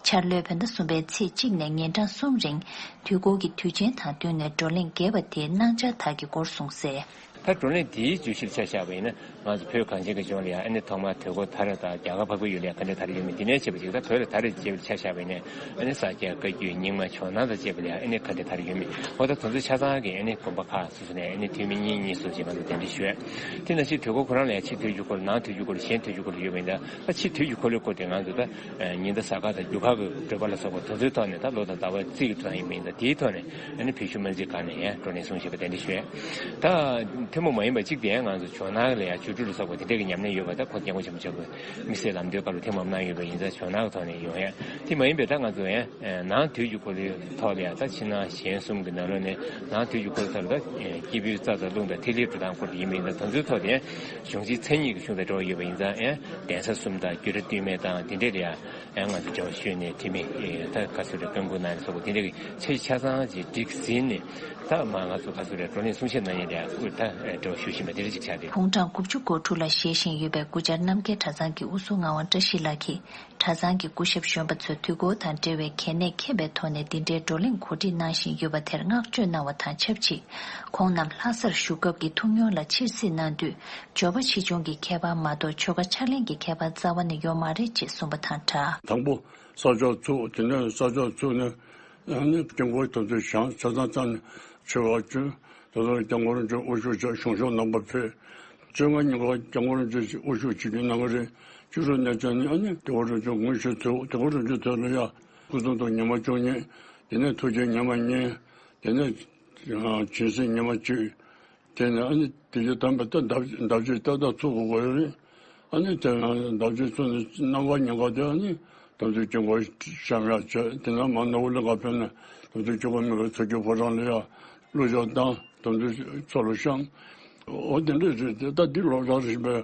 འཆར་ལོའི་བོད་ཟླ་གསུམ་པའི་ཚེས་གཅིག་ནས་ཉིན་གྲངས་གསུམ་རིང་དུས་འཁོར་གྱི་དུས་ཆེན་དང་བསྟུན་ནས་བགྲོ་གླེང་རྒྱས་པ་དེའི་གནང་འཆར་དག་གི་སྐོར་གསུངས་གསལ། ད་བགྲོ་གླེང་འདིའི་བརྗོད་གཞིར་ཆ་བཞག་པ་ཡིན་ན། ང་ཚོ་བོད་གངས་ཅན་གྱི་ལྗོངས་ལ་ཡང་ཨ་ནི་ཐོག་མར་དུས་འཁོར་དར་བ་དང་རྒྱ་གར་འཕགས་པའི་ཡུལ་ལ་ཡང་ག་འདྲ་དར་ཡོད་མེད། དེ་ནས་བྱས་པ་ཅིག་ད་བོད་ལ་དར་བའི་རྗེས་ལ་ཆ་བཞག་པ་ཡིན་ན། ཨ་ནི་ས་སྐྱ་བཀའ་བརྒྱུད་རྙིང་མ་ཇོ་ནང་དང་བཅས་པ་ལ་ཡང་ཨ་ནི་ག་འདྲ་དར་ཡོད་མེད། འོ་ད་དེ་ཚོ་ཆ་ཚང་གི་ཨ་ནི་དགོན་པ་ཁག་སོ་སོ་ནས་ཨ་ནི་འཐུས་མི་གཉིས་གཉིས་སོགས་ཀྱིས་ང་ཚོ་གདན་འདྲེན་ཞུས། དེ་ནང་བཞིན་དུས་འཁོར་ཁོ་རང་ལ་ཡང་ཕྱི་དུས་ཀྱི་འཁོར་ལོ། ནང་དུས་ཀྱི་འཁོར་ལོ། གཞན་དུས་ཀྱི་འཁོར་ལོ་ཡོད་པ་ཡིན་ད། ད་ཕྱི་དུས་ཀྱི་འཁོར་ལོའི་སྐོར་དེ་ང་ཚོ་ད་ཉི་ཟླ་གཟའ་སྐར་དང་རྒྱུ་སྐར་གྱི་བགྲོད་པ་ལ་སོགས་པ་དེ་ཚོའི་ཐོག་ནས། ད་ལོ་དང་ཟླ་བ་རྩིས་ཀྱི་གྲངས་ཡིན་པ་ཡིན་ད། དེའི་ཐོག་ནས་ཨ་ནི་བེད་སྤྱོད་མ་བྱེད་ག་ནས་ཡང་བགྲོ་གླེང་གསུང་བཤད་པ་དེ་འདྲ་ཞུས། ད་ཐུན་མོང་མ་ཡིན་པ་གཅིག་དེ་ཡང་ང་ཚོ་ཇོ་ནང་ལ་ཡང་ཆོ་འཕྲུལ་ལ་སོགས་པ་དེ་འདྲ་གི་ཉམས་ལེན་ཡོད་པ། ད་ཁོང་སྐྱབས་མགོན་ཆེན་པོ་མཆོག་གིས་དམིགས་བསལ་ལམ་སྟོན་སྐབས་ལ་ཐེངས་མང་པོ་གནང་ཡོད་པ་ཡིན་ཙང་ཇོ་ནང་གི་ཐོག་ནས་ཡོང་ཡ། དེ་མ་ཡིན་པའི་ད་ང་ཚོ་ཡང་ནང་དུས་ཀྱི་འཁོར་ལོའི་ཐོག་ལ་ཡང་ད་ཕྱི་ནང་གཞན་གསུམ་གྱི་ནང་ལོགས་ནས་ནང་དུས་ཀྱི་འཁོར་ལོའི་ཐོག་ལ་ད་སྐྱེས་བུའི་རྩ་དང་རླུང་དང་ཐིག་ལེའི་འགྲོ་སྟངས་སྐོར་དེ་ཡིན་པ་ཡིན་ད། དེ་ཚོའི་ཐོག་ནས་གཞུང་ཆེན་མཚན་ཉིད་ཀྱི་གཞུང་དང་འབྲེལ་བ་ཡོད་པ་ཡིན་ཙང་ཡང་གདན་ས་གསུམ་དང་རྒྱུད་གྲྭ་སྟོད་སྨད་དང་དེ་འདྲ་ལ་ཡང་ཡང་ང་ཚོ་འབྲེལ་བ་ཞུས་ནས་དེ་མིན་ད་ག་ཚོད་རེ་བཀའ་འགུག་གནང་ནས་སོགས་པ་དེ་འདྲ་གི་ཆ་གཞི་ཆ་ཚང་ཅིག་སྒྲིག་ཟིན་ནས། ད་མ་ང་ཚོ་ག་ཚོད་རེ་བགྲོ་གླེང་གསུང་བཤད་གནང་ཡས་ལ་ཡང་སྐུ་ད་འབྲེལ་བ་ཞུ་བཞིན་པ་དེ་འདྲ་ཅིག་ཆགས་ཏེ། དགུང་གྲངས་དགུ་བཅུ་གོ་དྲུག་ལ་བཞེས་བཞིན་ཡོད་པའི་སྐུ་བཅར་རྣམ་རྒྱལ་གྲྭ་ཚང་གི་དབུ་ཟུར་ངག་དབང་བཀྲ་ཤིས་ལགས་ཀྱིས། གྲྭ་ཚང་གི་སྐུ་ཞབས་གཞོན་པ་ཚོས་དུས་འཁོར་དང་འབྲེལ་བའི་གལ་གནད་མཁྱེན་པའི་ཐོག་ནས་འདི་འདྲའི་བགྲོ་གླེང་གོ་སྒྲིག་གནང་བཞིན་ཡོད་པ་དེར་བསྔགས་བརྗོད་གནང་བ་དང་ཆབས་ཅིག་ཁོང་རྣམས་ལྷ་སར་བཞུགས་སྐབས་ཀྱི་ཐུགས་སྨོན་ལ་ཕྱིར་གཟིགས་གནང་དུས། འབྱོར་པ་ཆེ་ཆུང་གི་ཁྱད་པར་མ་གཏོགས་ཆོ་ག་ཕྱག་ལེན་གྱི་ཁྱད་པར་རྩ་བ་ནས་ཡོད་མ་རེད་ཅེས་གསུངས་པ་དང་སྦྲགས། དང་པོ་ས་ཕྱོགས་ཚུགས། དེ་ནས་ས་ཕྱོགས་ཚུགས་ནས་ཨ་ནི་དཀྱིལ་འཁོར་དེ་ཚོ་བཞེངས། ཆ་ཚང་ཚང་ནས་མཆོད་པ་བྱོན། དེ་ཚོ་སྐྱབས་མགོན་རིན་པོ་ཆེ་དབུ་བཞུགས་བྱས། གཞུང་ཕྱོགས་ནང་པ་ཕེབས། བཅོ་ལྔ་ཉིན་གང་སྐྱབས་མགོན་རིན་པོ་ཆེ་དབུ་བཞུགས་བྱེད་ཀྱི་གནང་གི་རེད། བཅུ་དྲུག་ནས་བྱས་ནས་ཨ་ནི་དེ་གོ་རིན་པོ་ཆེ་དངོས་གཞི་ཚུགས། དེ་གོ་རིན་པོ་ཆེ་ལ་ཡ་སྐུ་གསུང་ཐུགས་ཉི་མ་བཅུ་གཉིས། དེ་ནས་ཐུགས་རྗེ་ཉི་མ་གཉིས། དེ་ནས་ཨ་སྦྱིན་སྲེག་ཉི་མ་གཅིག་དེ་ནས་ཨ་ནི་དེ་རྗེས་དམ་པའི་ད་འདབ་འདབ་བྱེད་ཏག་ཏག་ཚུགས་དགོས་ཀྱི་རེད། ཨ་ནི་དེ་ཡང་འདབ་བྱེད་ཚུགས་ནས་གནམ་གང་ཉིན་གང་དེ་ཨ་ནི་དམ་ཚིག་སྐྱོང་བར་བཤམས་ཡག་བྱས། དེ་ནས་མར་ནོར་བུ་གླིང་ག་ཕེབས་ནས་དམ་ཚིག་སྐྱོང་བ་མི་དགེ་ཚོགས་ཀྱི་ཕོ་བྲང་ལ་ཡ་གླུ་ཞབས་བཏང་། དམ་ཚིག་ཚོགས་ལ་བཤམས། འོ་དེ་འདྲ་རེད་དེ། ད་འདི་ལོ་ལྟར་བཞིན་པའི་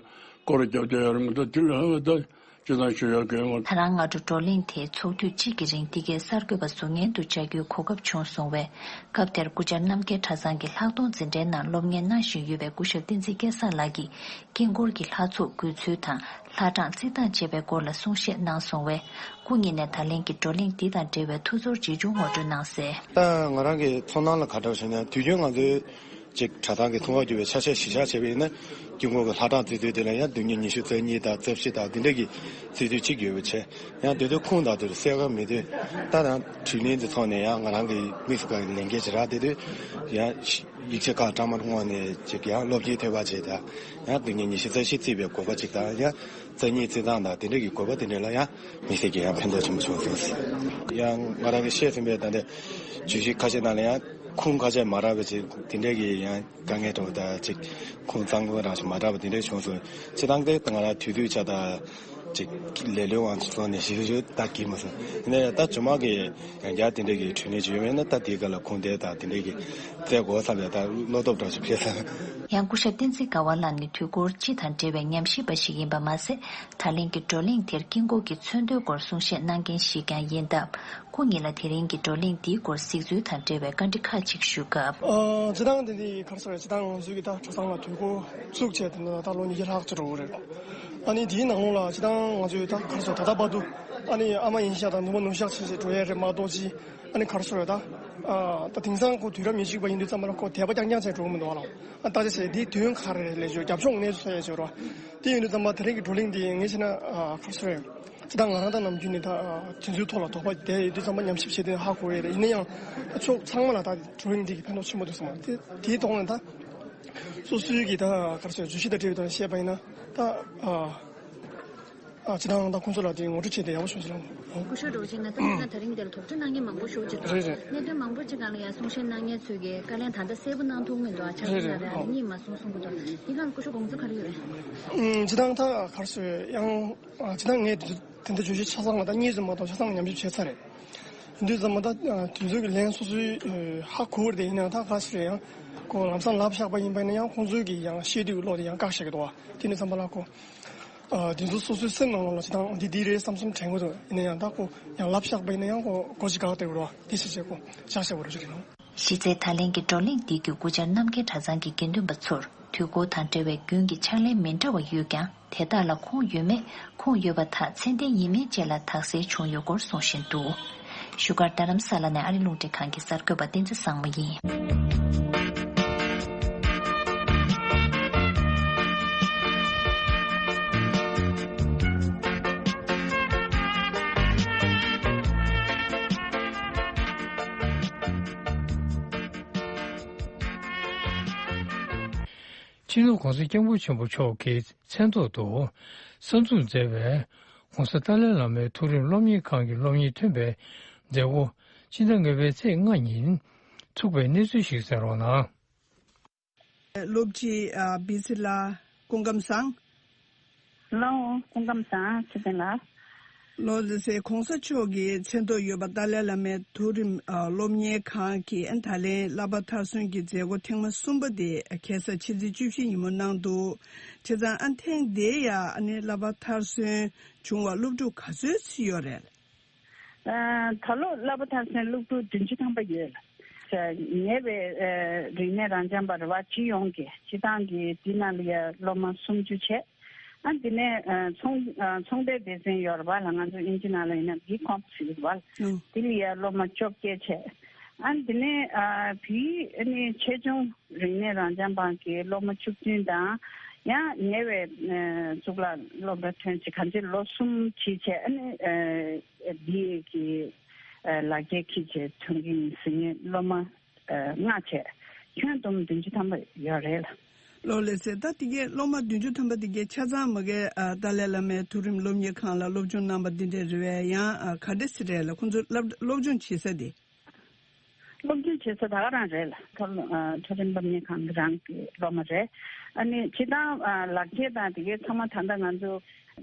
སྐོར་རྒྱབ་བསྡད་ཡོད་རེད་མ་གཏོགས་དེ་ལས་ལྷག་པའི་ད། ཅི་དང་ཞུ་ཡག་གི་ཡོད་མ། ད་རང་སྔ་དྲོ་བགྲོ་གླེང་དེ་ཚོགས་དུས་གཅིག་གི་རིང་འདི་གའི་གསར་འགོད་པ་གཟུགས་བརྙན་དུ་བཅར་རྒྱུའི་གོ་སྐབས་བྱུང་སོང་བས། སྐབས་དེར་སྐུ་བཅར་རྣམ་རྒྱལ་གྲྭ་ཚང་གི་ལྷག་མཐོང་འཛིན་གྲྭའི་ནང་སློབ་གཉེར་གནང་བཞིན་ཡོད་པའི་སྐུ་ཞབས་བསྟན་འཛིན་སྐལ་བཟང་ལགས་ཀྱིས་དཀྱིལ་འཁོར་གྱི་ལྷ་ཚོགས་འགོད་ཚུལ་དང་ལྷ་གྲངས་བརྩི་སྟངས་བཅས་པའི་སྐོར་ལ་གསུང་བཤད་གནང་སོང་བས། སྐུ་ཉིད་ནས་ད་ལན་གྱི་བགྲོ་གླེང་འདི་དང་འབྲེལ་བའི་ཐུགས་ཚོར་ཇི་བྱུང་ངོ་སྤྲོད་གནང་གསལ། ད་ང་རང་གི་ཚོར་སྣང་ལ་ག་འདྲ་ཞུ་ན། དུས་རྒྱུན་ང་ཚོའི་ཅིག་གྲྭ་ཚང་གི་འཚོ་བ་བསྒྱུར་བའི་ཆ་ཤས་གཞི་བཞག་བྱས་པ་ཡིན་ན། དཀྱིལ་འཁོར་གྱི་ལྷ་གྲངས་བརྩི་ཚུལ་དེ་ལ་ཡང་བདུན་ཉིས་ཉི་ཤུ་རྩ་གཉིས་དང་རྩ་བཞི་དང་དེ་འདྲ་གི་བརྩི་ཚུལ་གཅིག་ཡོད་པ་བྱས། ཡང་དེ་ཚོའི་ཁུངས་དང་དེ་ཚོ་གསལ་ཁ་མེད་དུས། ད་ནང་དྲིས་ལན་དེ་ཚོ་ནས་ཡང་ང་རང་གི་དམིགས་སུ་བཀར་ནས་ལན་འགེལ་ཅིག་རག་བསྡད་དུས། ཡང་ཡིག་ཆ་ཁག་གྲངས་མང་ངོས་ནས་ཅིག་ཡང་སློབ་སྦྱོང་ཐོས་པ་བྱས། ད་ཡང་བདུན་ཉིས་ཉི་ཤུ་རྩ་བཞི་བརྩི་བའི་དགོས་པ་ཅིག་དང་། ཡང་རྩ་གཉིས་བརྩི་སྟངས་དང་དེ་འདྲ་གི་དགོས་པ་དེ་འདྲ་ལ་ཡང་དམིགས་བསལ་གྱི་ཡང་ཕན་ཐོགས་ཆེན་པོ་བྱུང་སོང་ཟེར། ཡང་ང་རང་གིས་ཤེས་ཟིན་པའི་ད་ལྟའི་བརྗོད་གཞི་ཁ་ཤས་ནང་ལ་ཡང་། ཁུངས་ཁ་ཤས་མ་རག་པའི་ཅིག་དེ་འདྲས་ཀྱི་ཡང་དཀའ་ངལ་འགྲོ་ད་ཅིག་ཁུངས་གཙང་པོ་རང་ཞིག་མ་རག་པ་དེ་འདྲས་བྱུང་སོང་། སྤྱིར་བཏང་དེ་ང་རང་དུས་དུས་ཆ་ད་ཅིག་ལེ་ལོའི་དབང་ཚོགས་ནས་ཞིག་ཞུ་ད་གི་མ་སོང་། ཡིན་ན་ཡང་ད་ཇོ་མ་གི་ཡང་བསྐྱར་དེ་འདྲས་ཀྱི་གྲོས་ནས་ཅིག་ཡོད་མེད་ན་ད་དེའི་སྐབས་ལ་ཁུངས་དེ་ད་དེ་འདྲས་ཀྱི་བཙལ་དགོས་བསམ་པའི་ད་བློ་སྟོབས་འདྲ་ཞིག་འཕེལ་སོང་། ཡང་སྐུ་ཞབས་བསྟན་འཛིན་དགའ་བ་ལགས་ནི་དུས་འཁོར་སྤྱི་དང་འབྲེལ་བའི་ཉམས་ཞིབ་པ་ཞིག་ཡིན་པ་མ་ཟད། ད་ལན་གྱི་བགྲོ་གླེང་དེར་དཀྱིལ་འཁོར་གྱི་མཚོན་དོན་སྐོར་གསུང་བཤད་གནང་མཁན་ཞིག་ཀྱང་ཡིན་སྟབས། ཁོང་ཉིད་ལ་དེ་རིང་གི་བགྲོ་གླེང་འདིའི་སྐོར་གཟིགས་ཚུལ་དང་འབྲེལ་བའི་བཀའ་འདྲི་ཁག་ཅིག་ཞུ་སྐབས། ཨ། སྤྱིར་བཏང་དེ་འདི་ག་རེ་ཟེར་རེད། སྤྱིར་བཏང་ང་ཚོའི་གི་ད་གྲྭ་ཚང་ལ་དུས་འཁོར་བཙུགས་བྱས་དེ་འདྲ་ད་ལོ་ཉི་ཤུ་ལྷག་ཅིག་འགྲོ་གི་རེད། ཨ་ནི་དེའི་ནང་ལོགས་ལ་སྤྱིར་བཏང་ང་ཚོའི་ད་ག་རེ་ཟེར་ད་ལྟ་བར་དུ་ཨ་ནི་ཨ་མ་ཡིན་ཤག་དང་ནུ་མ་ནུ་ཤག་བྱས་བྱས་འགྲོ་ཡས་རེད་མ་གཏོགས་ཅི། ཨ་ནི་ག་རེ་ཟེར་རེད་ད། ཨ། ད་དེང་སང་ཁོ་དུས་རབས་ཉེར་གཅིག་པ་ཡིན་དུས་ཙམ་པ་ལ་ཁོ་དད་པ་རྐྱང་རྐྱང་བྱས་འགྲོ་གི་མི་འདུག་ཨ་ལགས། ཨ། ད་ཅི་བྱས་འདིའི་དོན་ག་རེ་རེད་ལས་བརྗོད་རྒྱབ་ཕྱོགས་ངོས་སུ་ཡས་བརྗོད་རོགས། དེ་ཡིན་དུས་ཙམ་པ་དེ་རིང་གི་བགྲོ་གླེང་འདི་ངས་བྱས་ན་ཨ་ག་རེ་ཟེར་རེད། ཅི་ད་ང་རང་ད་ནམ་རྒྱུན་ནས་ད་དེ་ཚོའི་ཐོག་ལ་དོགས་པ་བསྡད་ཡོད་དུས་ཙམ་པ་ཉམས་ཞིབ་བྱས་དུས་ཧ་གོ་ཡོད་རེད། ཡིན་ན་ཡང་ཕྱོགས་ཚང་མ་ལ་ད་བགྲོ་གླེང་འདི་གི་ཕན་ཐོགས་ཆེན་པོ་འདུག་བསམ། དེ་དེའི་ཐོག་ནས་ད་སོ་སོའི་གི་ད་ག་རེ་ཟེར་བརྗོད་གཞི་དང་འབྲེལ་བའི་ཐོག་ནས་བཤད་པ་ཡིན་ན་ད་ཨ་ཨ་ཅི་ད་ང་ད་ཁོང་ཚོ་ལ་དེ་ངོ་སྤྲོད་བྱས་ཏེ་ཡག་པོ་བྱུང་ཟེར་ལ། སྐུ་ཞབས་རོ་ཅིག་ང་ད་ལྟ་ད་རིང་འདིར་དོགས་འདྲི་གནང་མཁན་མང་པོ་ཞེ་པོ་ཅིག་འདུག་རེད་རེད། གནད་དོན་མང་པོ་ཅིག་སྒང་ལ་ཡང་གསུང་བཤད་གནང་མཁན་ཚོས་ཀྱི་བཀའ་ལན་ད་ལྟ་གསལ་པོ་གནང་ཐུབ་མི་འདུག་ཨ། ཆ་རྐྱེན་རེད་རེད། ལ་རེད། ཨ་གཉིས་མ་གསུང་གསུང་གི་འདུག་འདི་སྒང་ལ་སྐུ་ཞབས་དགོངས་ཚུལ་ག་རེ་ཡོད་རེད། ཨུམ། སྤྱིར་བཏང་ད་ག་རེ་ཟེར་ཡང་། ཨ། སྤྱིར་བཏང་ངས་དེ་དེ་འདྲ་བརྗོད་གཞི་ཆ་ཚང་ང་ད་གཉིས་ཙམ་མ་གཏོགས་ཆ་ཚང་ཉམས་ཞིབ་བྱས་ཚར་རེད། དེ་དུས་ཙམ་པ་ད་དེ་ཚོའི་གི་ལན་སོ་སོའི་ཧ་གོ་བ་དེ་ཡིན་ན་ད་ག་རེ་ཟེར་ཡང་ཁོ་ལམ་སང་ལབ་བཞག་པ་ཡིན་པ་ཡིན་ན་ཡང་ཁོང་ཚོའི་གི་ཡང་ཤེས་དུས་ཀློག་དེ་ཡང་བཀག་བཞག་གི་འདུག་བ། དེ་ནས་ཙམ་པ་ལ་ཁོ། ཨ། དེ་ཚོ་སོ་སོའི་སེམས་ནང་ལོགས་ལ་ཅི་ཐང་འདི་འདི་རེད་བསམ་བསམ་དྲན་གི་འདུག་ཡིན་ན་ཡང་ད་ཁོ་ཡང་ལབ་བཞག་པ་ཡིན་ན་ཡང་ཁོ་གོ་ཅི་གག་དེ་རུ་བ་དེ་ཤེས་བྱས་ཁོ་བཞག་བཞག་པ་རུ་ཅིག་རེད། གཞི་རྩའི་ད་ལན་གྱི་བགྲོ་གླེང་འདི་གི་སྐུ་བཅར་རྣམ་རྒྱལ་གྲྭ་ཚང་གི་དགེ་འདུན་པ་ཚོར་དུས་འཁོར་དང་འབྲེལ་བའི་རྒྱུན་གྱི་ཕྱག་ལེན་མི་འདྲ་བ་ཡོད་ཀྱང་དེ་དག་ལ་ཁུངས་ཡོད་མེད་ཁུངས་ཡོད་པ་དག་ཚད་ལྡན་ཡིན་མིན་བཅས་ལ་དག་སེལ་བྱུང་ཡོད་སྐོར་གསུང་བཞིན་འདུག་བཞུགས་སྒར་རྡ་རམ་ས་ལ་ནས་ཨ་རི་རླུང་འཕྲིན་ཁང་གི་གསར་འགོད་པ་བསྟན་འཛིན་བཟང་མོ་ཡིན། སྤྱི་ནོར་༸གོང་ས་༸སྐྱབས་མགོན་ཆེན་པོ་མཆོག་གི་མཚན་ཐོག་ཏུ་གསར་འཛུགས་མཛད་པའི་༸གོང་ས་ཏཱ་ལའི་བླ་མའི་མཐོ་རིམ་སློབ་གཉེར་ཁང་གི་སློབ་གཉེར་ཐོན་པའི་མཛད་སྒོ་སྤྱི་ཟླ་ལྔ་པའི་ཚེས་ལྔ་ཉིན་ཚུགས་པའི་གནས་ཚུལ་ཞིག་གསན་རོགས་གནང་། སློབ་སྤྱི་ཨ་བི་སི་ལགས་སྐུ་ཁམས་བཟང་། ལགས་འོང་། སྐུ་ཁམས་བཟང་། ཚེ་བརྟན་ལགས། ལགས་ལགས་སེ། ༸གོང་ས་མཆོག་གི་མཚན་ཐོག་ཡོད་པ་ཏཱ་ལའི་བླ་མའི་མཐོ་རིམ་ཨ་སློབ་གཉེར་ཁང་གིས་ཨ་ད་ལན་བསླབ་པ་མཐར་སོན་གྱི་མཛད་སྒོ་ཐེངས་མ་གསུམ་པ་དེ་ཁ་སང་ཕྱི་ཚེས་བཅུ་བཞི་ཉིན་མོ་གནང་འདུག་བྱས་ཙང་ཨ་ཐེངས་དེ་ཡ་ཨ་ནི་བསླབ་པ་མཐར་སོན་བྱུང་བ་སློབ་ཕྲུག་ག་ཚོད་ཅིག་ཡོད་རེད། ཨ། ད་ལོ་བསླབ་པ་མཐར་སོན་སློབ་ཕྲུག་བདུན་ཅུ་ཐམ་པ་ཡོད་ལ། ཉེ་བའི་ཨ་རིག་གནས་རང་སྦྱང་པ་རེད་བ། སྤྱི་ཡོངས་ཀྱི་སྤྱི་བཏང་གི་འདི་ནང་ལ་ཡ་སློབ་མ་སུམ་ཅུ་བྱས། ཨ་འདི་ནས་ཨ་ཚོང་ཨ་ཚོང་སྡེ་སྡེ་ཚན་ཡོད་རེད་བ་ལ། ང་ཚོ་ཨིན་ཇི་ནང་ལ་ཡིན་ན་བི་ཀོམ་ཟེར་གྱི་རེད་བ། ཨོ། འདི་ལ་ཡ་སློབ་མ་བཅོ་བརྒྱད་བྱས། ཨ་འདི་ནས་ཨ་བི་ཨ་ནི་ཆེད་སྦྱོང་རིག་གནས་རང་སྦྱང་པ་གི་སློབ་མ་བཅུ་བདུན་དང་། ཡང་ཉེ་བའི་ཨ་གཙུག་ལག་སློབ་གྲྭ་ཐོན་ཚེ་གང་ཅི་ལོ་གསུམ་གྱིས་བྱས། ཨ་ནི་ཨ་བི་ཨེ་གི་ཨ་ལག་འཁྱེར་འཁྱེར་བྱས་ཐོན་གྱི་ཡིན་ཟེར་མཁན་སློབ་མ་ཨ་ལྔ་བྱས། ཁྱོན་བསྡོམས་བདུན་ཅུ་ཐམ་པ་ཡོད་རེད་ལ། ལགས་ལགས་སེ། ད་དེ་གའི་སློབ་མ་བདུན་ཅུ་ཐམ་པ་དེ་གའི་ཆ་ཚང་མ་གའི་ཨ་ཏཱ་ལའི་བླ་མའི་མཐོ་རིམ་སློབ་གཉེར་ཁང་ལ་སློབ་སྦྱོང་གནང་པ་འདི་འདྲ་རེད་པས། ཡང་ཨ་ག་འདྲ་སེ་རེད་ལ། ཁོང་ཚོ་སློབ་སློབ་སྦྱོང་བྱེད་ས་དེ། སློབ་སྦྱོང་བྱེད་ས་ད་ག་རང་རེད་ལ། མཐོ་ཨ་མཐོ་རིམ་སློབ་གཉེར་ཁང་གི་རང་གི་སློབ་མ་རེད། ཨ་ནི་སྤྱིར་བཏང་ཨ་ལག་འཁྱེར་དང་དེ་གའི་ཚང་མ་ད་ལྟ་ང་ཚོ་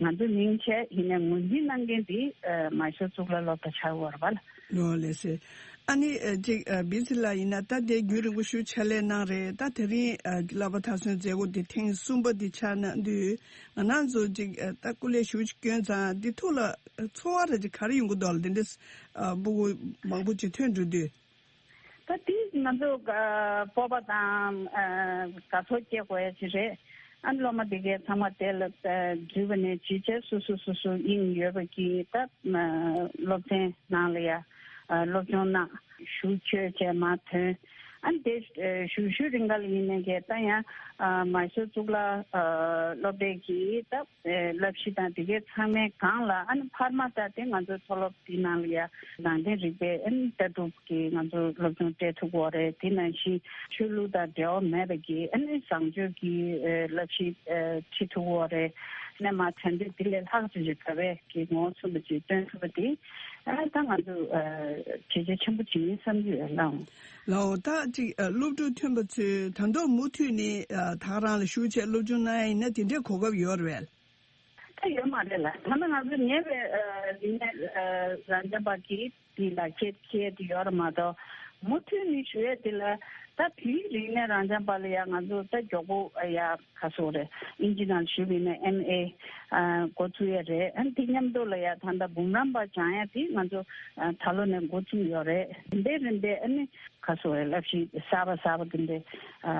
ང་ཚོ་མིང་བྱས་ཡིན་ནའི་ངོས་འཛིན་གནང་མཁན་དེ་ཨ་མ་ཤོར་གཙུག་ལག་སློབ་གྲྭ་ཆགས་ཡོད་རེད་པ་ལ། ལགས་ལགས་སེ། ཨ་ནི་ཨ་ཅིག་ཨ་བི་སི་ལགས་ཡིན་ན་ད་དེ་རྒྱུན་རིང་པོ་ཞིག་ཕྱག་ལས་གནང་རེད། ད་དེ་རིང་ཨ་བསླབ་པ་མཐར་སོན་མཛད་སྒོ་དེ་ཐེངས་གསུམ་པ་དེ་ཆགས་གནང་དུས་ང་རང་ཚོ་ཅིག་ཨ་ད་སྐུ་ལས་ཞེ་པོ་ཅིག་བསྐྱོན་ཙང་འདི་ཐོག་ལ་ཚོར་བ་ར་ཅིག་ག་རེ་ཡོང་གི་འདུག་ལ། དེ་འདྲ་ཨ་སྤུ་གུ་མང་པོ་ཅིག་ཐོན་འགྲོ་དུས། ད་དེ་ང་ཚོ་ཨ་སྤོབས་པ་དང་ཨ་དགའ་ཚོར་སྐྱེ་དགོས་ཡ་ཅིག་རེད། ཨ་སློབ་མ་དེ་གའི་ཚང་མ་དེ་ལ་ཨ་འཛུལ་བ་ནས་ཅིག་བྱས་སོ་སོ་སོ་སོ་དབྱིངས་ཡོད་པ་གི་ད་ཨ་སློབ་ཚན་ནང་ལ་ཡ་ཨ་སློབ་སྦྱོང་གནང་། ཞུ་བཅོས་བྱས་མར་ཐོན། ཨ་ནི་དེ་ཨ་ཞུ་ཞུ་རིང་ག་ལ་ཡིན་ནའི་གི་ད་ཡང་ཨ་མ་ཤོར་གཙུག་ལག་ཨ་སློབ་གྲྭའི་གི་ད་ཨ་བསླབ་གཞི་དང་དེ་གའི་ཚང་མའི་སྒང་ལ་ཨ་ནི་འཕར་མ་ད་དེ་ང་ཚོའི་མཐོ་སློབ་དེ་ནང་ལ་ཡ་ནང་བསྟན་རིག་པའི་ཨ་ནི་ལྟ་གྲུབ་ཀྱི་ང་ཚོ་སློབ་སྦྱོང་སྤྲད་ཐུབ་ཀྱི་ཡོད་རེད། དེ་ནང་བཞིན་ཆོས་ལུགས་དང་འབྲེལ་བ་མེད་པ་གི་ཨ་ནི་བཟང་སྤྱོད་ཀྱི་ཨ་བསླབ་གཞི་ཨ་ཁྲིད་ཐུབ་ཀྱི་ཡོད་རེད། ནས་མར་དྲན་རྟེན་འདི་ལས་ལྷག་ཅིག་ཅིག་བོད་པའི་གི་ངོ་བོ་མཚོན་པ་ཅིག་སྟོན་ཐུབ་པ་དེ་ཨ་ད་ང་ཚོ་ཨ་བྱས་རྗེས་ཆེན་པོ་ཅིག་ཡིན་བསམ་གྱི་ཡོད་ལགས། ལའོ་ད་ཅིག་ཨ་སློབ་ཕྲུག་ཐོན་པ་ཚོས་ད་དུང་མུ་མཐུད་ནས་ཨ་ད་ག་རང་ལ་ཞུགས་བྱས་སློབ་སྦྱོང་གནང་ཡ་ཡིན་ན་དེ་འདྲའི་གོ་སྐབས་ཡོད་རེད་པས། ད་ཡོད་མ་རེད་ལགས། ད་ནི་ང་ཚོ་ཉེ་བའི་ཨ་རིག་གནས་ཨ་རང་འཇགས་པ་གི་དེ་ལ་ཁྱད་ཁྱད་དུ་ཡོད་རེད་མ་གཏོགས། མུ་མཐུད་ནས་ཞུ་ཡས་དེ་ལ་ད་བོད་ཡིག་རིག་གནས་རང་འཇགས་པ་ལ་ཡ་ང་ཚོ་ད་མགྱོགས་པོ་ཡ་ག་སོགས་རེད། ཨིན་ཇི་ནང་ཞུ་བ་ཡིན་ན་ཨེམ་ཨེ་ཨ་འགོ་ཚུགས་ཡས་རེད། ཨ་ནི་དེ་མཉམ་དུ་ལ་ཡ་ད་ལྟ་འབུམ་རམས་པ་སྦྱང་ཡས་དེ་ང་ཚོ་ཨ་ད་ལོ་ནས་འགོ་བཙུགས་ཡོད་རེད། རིམ་པས་རིམ་པས་ཨ་ནི་ག་སོགས་རེད། བསླབ་གཞི་གསར་པ་གསར་པ་དེ་འདྲས་ཨ་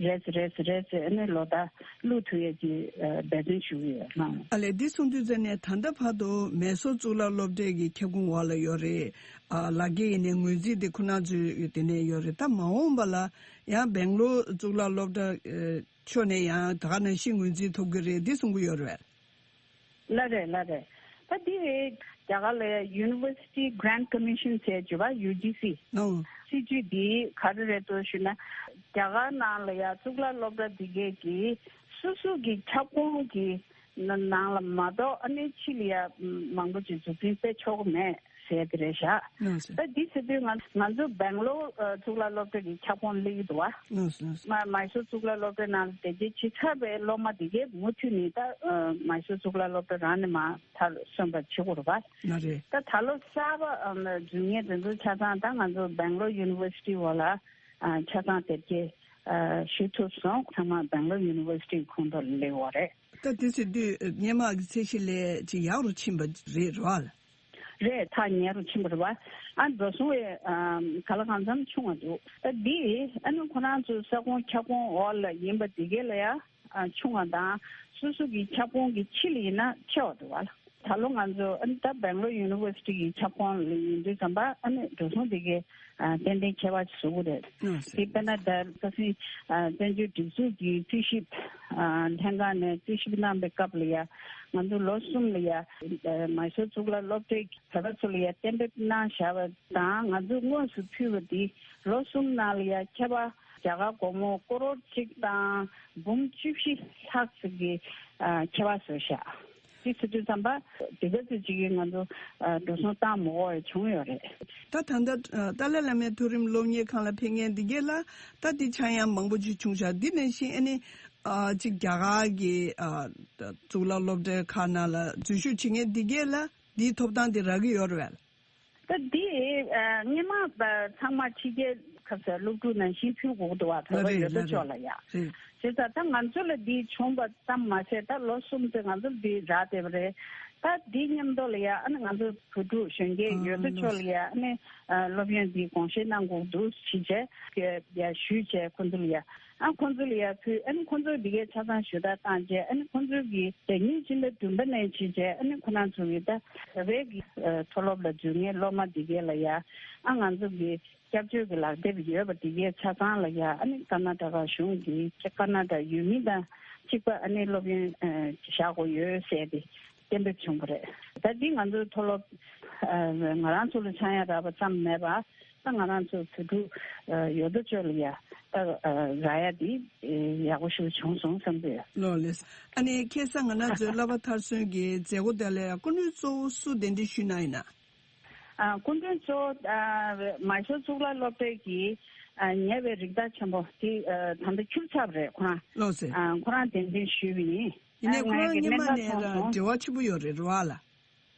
རེས་རེས་རེས་ཨ་ནི་ལོ་ལྟར་བླུག་ཐུབ་ཡས་ཀྱི་ཨ་འབད་བརྩོན་ཞུ་གི་ཡོད་ལགས། ཨ་ལས་འདི་གསུང་དུས་ཙམ་ནས་ད་ལྟ་བར་དུ་མེ་སོར་གཙུག་ལག་སློབ་གྲྭའི་གི་ཁྱབ་ཁོངས་འོག་ལ་ཡོད་རེད། ཨ་ལག་འཁྱེར་ཡིན་ནའི་ངོས་འཛིན་དེ་ཁོ་རང་ཚོའི་དེ་ནས་ཡོད་རེད། ད་མ་འོངས་པ་ལ་ཡང་སྦེང་ལོར་གཙུག་ལག་སློབ་གྲྭ་ཨ་ཕྱོགས་ནས་ཡང་ད་ག་ནང་བཞིན་ངོས་འཛིན་ཐོབ་གི་རེད་འདི་གསུང་གི་ཡོད་རེད། ལགས་རེད་ལགས་རེད། ད་འདི་རེད། རྒྱ་གར་ལ་University Grant Commission ཟེར་བརྗོད་པ་ཡུ་ཇི་སི་ཨོ། སྲིད་ཇུས་འདི་ག་རེ་རེད་འདུག་ཞུ་ན། རྒྱ་གར་ནང་ལ་ཡ་གཙུག་ལག་སློབ་གྲྭ་འདི་གས་ཀྱི་སོ་སོ་གི་ཁྱབ་ཁོངས་ཀྱི་ནང་ལ་མ་གཏོགས་ཨ་ནི་ཕྱི་ལ་ཡ་མང་པོ་ཅིག་འཛུགས་སྐྲུན་སྤེལ་ཆོག་གི་མེད་ཟེར་གི་རེད་ཤག་ཨོ་ཟེར། ད་འདི་ཟེར་དུས་ང་ང་ཚོ་སྦེང་ལོར་ཨ་གཙུག་ལག་སློབ་གྲྭ་གི་ཁྱབ་ཁོངས་སླེབས་ཀྱི་འདུག་བ། ཨོ་ཟེར། མ་མའི་སོར་གཙུག་ལག་སློབ་གྲྭའི་ནང་ལ་དེ་རྗེས་ཇི་ཚར་བའི་སློབ་མ་དེ་གས་མུ་མཐུད་ནས་ད་ཨ་མའི་སོར་གཙུག་ལག་སློབ་གྲྭ་རང་ནས་མར་མཐར་སོན་པ་བྱེད་དགོས་རེད་པ། ལགས་རེད། ད་ད་ལོ་གསར་པ་ཨ་འཛུལ་མཁན་དེ་ཚོ་ཆ་ཚང་ད་ང་ཚོ་སྦེང་ལོར་ཡུ་ནི་ཝར་སི་ཊི་འོག་ལ་ཨ་ཆ་ཚང་དེབ་སྐྱེལ་ཨ་ཞུ་ཐུབ་སོང་། ཚང་མ་སྦེང་ལོར་ཡུ་ནི་ཝར་སི་ཊི་ཁོངས་གཏོགས་ལ་སླེབས་ཡོད་རེད། ད་དེ་ཟེར་དུས་སྔོན་མ་གི་ཚད་གཞི་ལས་ཅིག་ཡག་རུ་ཕྱིན་པ་རེད་རེད་པ། རེད། ཐག་ཉེ་རུ་ཕྱིན་པ་རེད་པ། ཨ་འགྲོ་སོང་བའི་ཨ་ག་ལ་གང་འཚམ་ཆུང་བ་འདུག་ད་འདི་ཨ་ནི་ཁོ་རང་ཚོའི་ས་ཁོངས་ཁྱབ་ཁོངས་འོག་ལ་ཡིན་པ་འདི་གས་ལ་ཡ་ཨ་ཆུང་བ་དང་སོ་སོ་གི་ཁྱབ་ཁོངས་ཀྱི་ཕྱི་ལ་ཡིན་ན་ཆེ་བ་འདུག་བ་ལ། ད་ལོ་ང་ཚོ་ཨ་ནི་ད་སྦེང་ལོར་ཡུ་ནི་ཝར་སི་ཊི་གི་ཁྱབ་ཁོངས་ལ་ཡིན་དུས་ཙམ་པ་ཨ་ནི་འགྲོ་སོང་འདི་གས་ཨ་ཏན་ཏན་ཁྱད་པར་ཅིག་བཟོ་གི་རེད། ཨ་ཟེར། དེ་དཔེར་ན་ད་ཁ་སང་ཨ་བཙན་བྱོལ་སྒྲིག་འཛུགས་ཀྱི་རྩིས་ཞིབ་ཨ་ལྷན་ཁང་ནས་རྩིས་ཞིབ་གནང་བའི་སྐབས་ལ་ཡ་ང་ཚོ་ལོ་གསུམ་ལ་ཡ་ཨ་མའི་སོར་གཙུག་ལག་སློབ་གྲྭའི་བོད་པ་ཚོ་ལ་ཡ་གཏན་འབེབས་གནང་བཞག་པ་དང་ང་ཚོས་དངོས་སུ་ཕུལ་བ་འདི་ལོ་གསུམ་ནང་ལ་ཡ་ཁྱད་པར་རྒྱ་གར་སྒོར་མོ་ཀོ་རོར་གཅིག་དང་འབུམ་བཅུ་བཞི་ལྷག་ཙམ་གྱི་ཨ་ཁྱད་པར་བཟོས་བཞག་དེ་ཟེར་དུས་ཙམ་པ་དེ་ག་ཚོད་ཅིག་གིས་ང་ཚོ་ཨ་འགྲོ་སོང་བཏང་མ་དགོས་པ་བྱུང་ཡོད་རེད། ད་ད་ལྟ་ཨ་ཏཱ་ལའི་བླ་མའི་མཐོ་རིམ་སློབ་གཉེར་ཁང་ལ་ཕེབས་མཁན་འདི་གས་ལ་ད་འདི་ཆག་ཡང་མང་པོ་ཅིག་བྱུང་ཤག་འདི་ནང་བཞིན་ཨ་ནི་ཨ་ཅིག་རྒྱ་གར་གྱི་ཨ་གཙུག་ལག་སློབ་གྲྭའི་ཁག་ནང་ལ་འཛུལ་ཞུགས་བྱེད་མཁན་འདི་གས་ལ་འདིའི་ཐོབ་ཐང་དེ་རག་གི་ཡོད་རེད་པས། ད་འདི་ཨ་སྔོན་མ་པ་ཚང་མ་ཕྱི་རྒྱལ་ཁ་ས་སློབ་ཕྲུག་ནང་བཞིན་ཕུལ་དགོས་འདུག་བ། བོད་པ་རེད་ཡོད་དོ་ལགས་ཅོག་ལ་ཡ། རེད། བྱས་ཙང་ད་ང་ཚོ་ལ་འདི་བྱུང་བ་ཙམ་མ་ཟད་ད་ལོ་གསུམ་ཙམ་ང་ཚོ་འདི་རག་བསྡད་པ་རེད། ད་འདི་མཉམ་དུ་ལ་ཡ་ཨ་ནི་ང་ཚོ་བོད་ཕྲུག་གཞོན་སྐྱེས་ཨ་ཡོད་དོ་ཅོག་ལགས་ལ་ཡ་ཨ་ནི་ཨ་སློབ་ཡོན་འདི་དགོངས་བཞེས་གནང་དགོས་འདུག་ཞེས་བྱས་ཡ་ཞུས་བྱས་ཁོ་ཚོ་ལ་ཡ། ཨ་ཁོང་ཚོ་ལ་ཡ་ཕུལ། ཨ་ནི་ཁོང་ཚོས་འདི་གའི་ཆ་ཚང་ཞུ་དག་བཏང་རྗེས་ཨ་ནི་ཁོང་ཚོའི་གི་ཟླ་ཉིན་ཕྱི་ཟླ་བདུན་པ་ནས་བྱས་རྗེས་ཨ་ནི་ཁོ་རང་ཚོ་གི་ད་བོད་པའི་གི་ཨ་མཐོ་སློབ་ལ་འཛུལ་མཁན་སློབ་མ་འདི་གའི་ལ་ཡ་ཨ་ང་ཚོ་གི་སྐྱབས་བཅོལ་གི་ལག་དེབ་ཡོད་པ་འདི་གའི་ཆ་ཚང་ལ་ཡ་ཨ་ནི་ཀར་ན་ཊ་ཀ་གཞུང་གི་ཀར་ན་ཊ་ཀ་ཡུལ་མི་དང་གཅིག་པ་ཨ་ནི་སློབ་ཡོན་ཨ་བཞག་དགོས་ཡོད་ཟེར་ཏེ། གཏན་འབེབས་བྱུང་བ་རེད། ད་འདི་ང་ཚོའི་མཐོ་སློབ་ཨ་ང་རང་ཚོ་ལ་ཆག་ཡང་རག་པ་ཙམ་མེད་པ་ད་ང་རང་ཚོ་བོད་ཕྲུག་ཨ་ཡོད་དོ་ཅོག་ལ་ཡ་ད་ཨ་རག་ཡ་འདི་ཨ་ཡག་པོ་ཞིག་བྱུང་སོང་བསམ་གྱི་ཡོད། ལགས་ལགས། ཨ་ནི་ཁ་སང་ང་རང་ཚོའི་བསླབ་པ་མཐར་སོན་གྱི་མཛད་སྒོ་དེ་ལ་ཡ་སྐུ་མགྲོན་གཙོ་བོ་སུ་གདན་འདྲེན་ཞུས་གནང་ཡིན་ན། ཨ་སྐུ་མགྲོན་གཙོ་བོ་ཨ་མའི་སོར་གཙུག་ལག་སློབ་གྲྭའི་གི་ཨ་ཉེ་བའི་རིགས་བདག་ཆེན་པོ་དེ་ཨ་ད་ལྟ་ཁྱུར་ཚར་བ་རེད་ཁོ་རང་། ལགས་སེ། ཨ་ཁོ་རང་གདན་འདྲེན་ཞུས་པ་ཡིན། ཡིན་ནའི་ཨ་ཁོ་རང་ང་གི་སྔོན་མ་སྨན་ཁང་ནས་མཐོང་སོང་། འབྲེལ་བ་ཆེན་པོ་ཡོད་རེད་རེད་བ་ལ།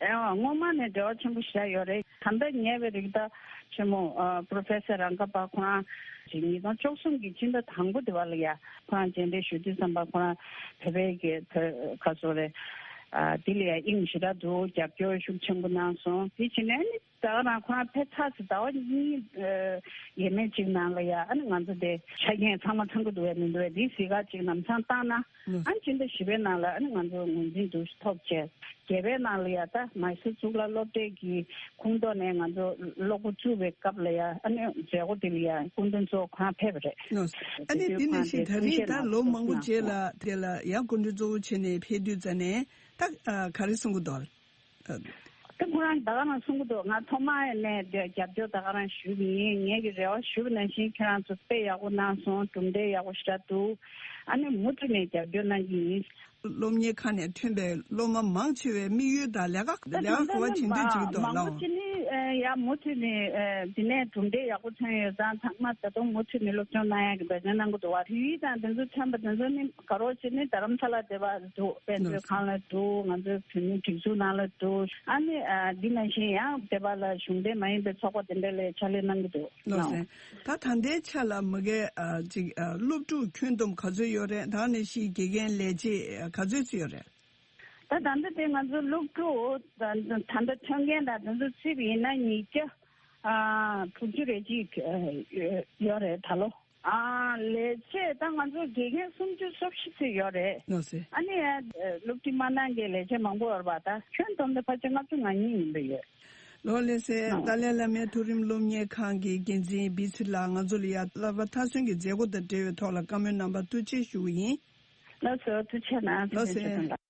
ཨེ་འོ་སྔོན་མ་ནས་འབྲེལ་བ་ཆེན་པོ་ཞེ་དྲག་ཡོད་རེད། ད་ལྟ་ཉེ་བའི་རིགས་བདག་ཆེན་མོ་ཨ་པོ་རོ་ཕེ་སར་རང་ཀ་པ་ཁོ་རང་ཉིས་སྟོང་བཅུ་གསུམ་གི་ཕྱི་ཟླ་དང་པོ་དེ་བ་ལ་ཡ་ཁོ་རང་མཇལ་འཕྲད་ཞུ་དུས་ཙམ་པ་ཁོ་རང་བོད་པའི་གི་བོད་ཁ་སོ་རེད། ཨ་དེ་ལ་ཡ་དབྱིངས་ཞེ་དྲག་འདུག་རྒྱབ་སྐྱོར་ཤུགས་ཆེན་པོ་གནང་སོང་། དེ་བྱས་ནས་ནི། ད་ག་རང་ཁོ་རང་ཕེབས་ཚར་ཚེ་ཟླ་བ་གཉིས་ཨ་ཡས་མས་གཅིག་ནང་ལ་ཡ་ཨ་ནི་ང་ཚོ་དེ་ཆ་རྐྱེན་ཚང་མ་ཚང་གི་འདུག་བས་མི་འདུག་བས་དེ་གཟིགས་ག་གཅིག་ལམ་སང་བཏང་ན་ཨ་ནི་ཕྱི་ཟླ་བཞི་པའི་ནང་ལ་ཨ་ནི་ང་ཚོ་ངོས་འཛིན་འདུག་ཐོབ་བྱས་བརྒྱད་པའི་ནང་ལ་ཡ་ད་མའི་སོར་གཙུག་ལག་སློབ་གྲྭའི་གི་ཁོངས་གཏོགས་ནས་ང་ཚོ་སློབ་འགོ་བཙུགས་པའི་སྐབས་ལ་ཡ་ཨ་ནི་མཛད་སྒོ་དེ་ལ་ཡ་སྐུ་མགྲོན་གཙོ་བོ་ཁོ་རང་ཕེབས་པ་རེད། ཨ་ནི་དེ་ནང་བཞིན་ད་རིང་ད་ལོ་མང་པོ་རྗེས་ལ་དེ་ལ་ཡ་སྐུ་མགྲོན་གཙོ་བོ་བྱས་ནས་ཕེབས་དུས་ཙ་ནས་ད་ག་རེ་གསུང་གི་འདུག་ད་ཁོ་རང་ད་ག་རང་གསུང་གི་འདུག་ང་ཐོག་མ་ནས་རྒྱབ་སྐྱོར་ད་ག་རང་ཞུས་པ་ཡིན། ངེད་ཀྱི་རེ་བ་ཞུས་པ་ནང་བཞིན་ཁྱེད་རང་ཚོ་དཔེ་ཡག་པོ་གནང་སོང་། གྲུབ་འབྲས་ཡག་པོ་ཞེ་དྲག་འདུག་ཨ་ནི་མུ་མཐུད་ནས་རྒྱབ་སྐྱོར་གནང་གི་ཡིན། སློབ་གཉེར་ཁང་ནས་ཐོན་པའི་སློབ་མ་མང་ཆེ་བའི་དམིགས་ཡུལ་དང་ལས་ཀ་ད་ལས་ཀ་ག་པར་བྱེད་འདོད་ཅིག་འདུག་ལགས། མང་པོ་ཅིག་ནི་ཡང་མུ་མཐུད་ནས་འདི་ནས་གྲུབ་འབྲས་ཡག་པོ་ཐོན་ཡོད་ཙང་ཚང་མ་ད་དུང་མུ་མཐུད་ནས་སློབ་སྦྱོང་གནང་ཡག་གི་འབད་བརྩོན་གནང་གི་འདུག་བ། བོད་ཡིག་དང་དེ་ཚོ་ཐོན་པ་དེ་ཚོ་ནི་ག་རོགས་བྱས་ནས་རྡ་རམ་ས་ལ་སྡེ་བ་འདུག་དཔེ་མཛོད་ཁང་ལ་འདུག་ང་ཚོའི་བོད་མིའི་སྒྲིག་འཛུགས་ནང་ལ་འདུག་ཨ་ནི་འདི་ནང་བཞིན་ཡང་སྡེ་བ་ལ་གཞུང་འབྲེལ་མ་ཡིན་པའི་ཚོགས་པ་དེ་འདྲ་ལ་ཕྱག་ལས་གནང་གི་འདུག་ལགས་སོ། ད་ད་ལྟའི་ཆ་ལ་མ་གི་ཅིག་སློབ་ཕྲུག་ཁྱོན་བསྡོམས་ག་ཚོད་ཡོད་རེད། ད་ནི་ཤི་དགེ་རྒན་ལས་བྱེད་ག་ཚོད་ཅིག་ཡོད་རེད། ད་ད་ལྟ་དེ་ང་ཚོ་སློབ་ཕྲུག་ད་ད་ལྟ་ཐོན་མཁན་དང་དེ་ཚོ་བརྩིས་པ་ཡིན་ན་ཉིས་བརྒྱ་དྲུག་ཅུ་རེ་གཅིག་ཡོད་རེད་ད་ལོ། ཨ་ལས་བྱེད་ད་ང་ཚོ་དགེ་རྒན་སུམ་ཅུ་སོ་བཞི་ཙམ་ཡོད་རེད། ལགས་སོ། ཨ་ནི་སློབ་ཁྲིད་མ་གནང་མཁན་ལས་བྱེད་མང་པོ་ཡོད་རེད་པ། ད་ཁྱོན་བསྡོམས་ཏེ་ཕལ་ཆེར་ལྔ་བཅུ་ང་གཉིས་ཡིན་པ་ཡོད། ལགས་ལགས་སོ། ཨ་ཏཱ་ལའི་བླ་མའི་མཐོ་རིམ་སློབ་གཉེར་ཁང་གི་འགན་འཛིན་བི་སི་ལགས་ང་ཚོ་ལ་ཡ་བསླབ་པ་མཐར་སོན་གྱི་མཛད་སྒོ་དང་འབྲེལ་བའི་ཐོག་ལ་བཀའ་མོལ་གནང་བར་ཐུགས་རྗེ་ཞུ་བ་ཡིན། ལགས་སོ། ཐུགས་རྗེ་གནང་། ལགས་སོ། ཐུགས་རྗེ་གནང་།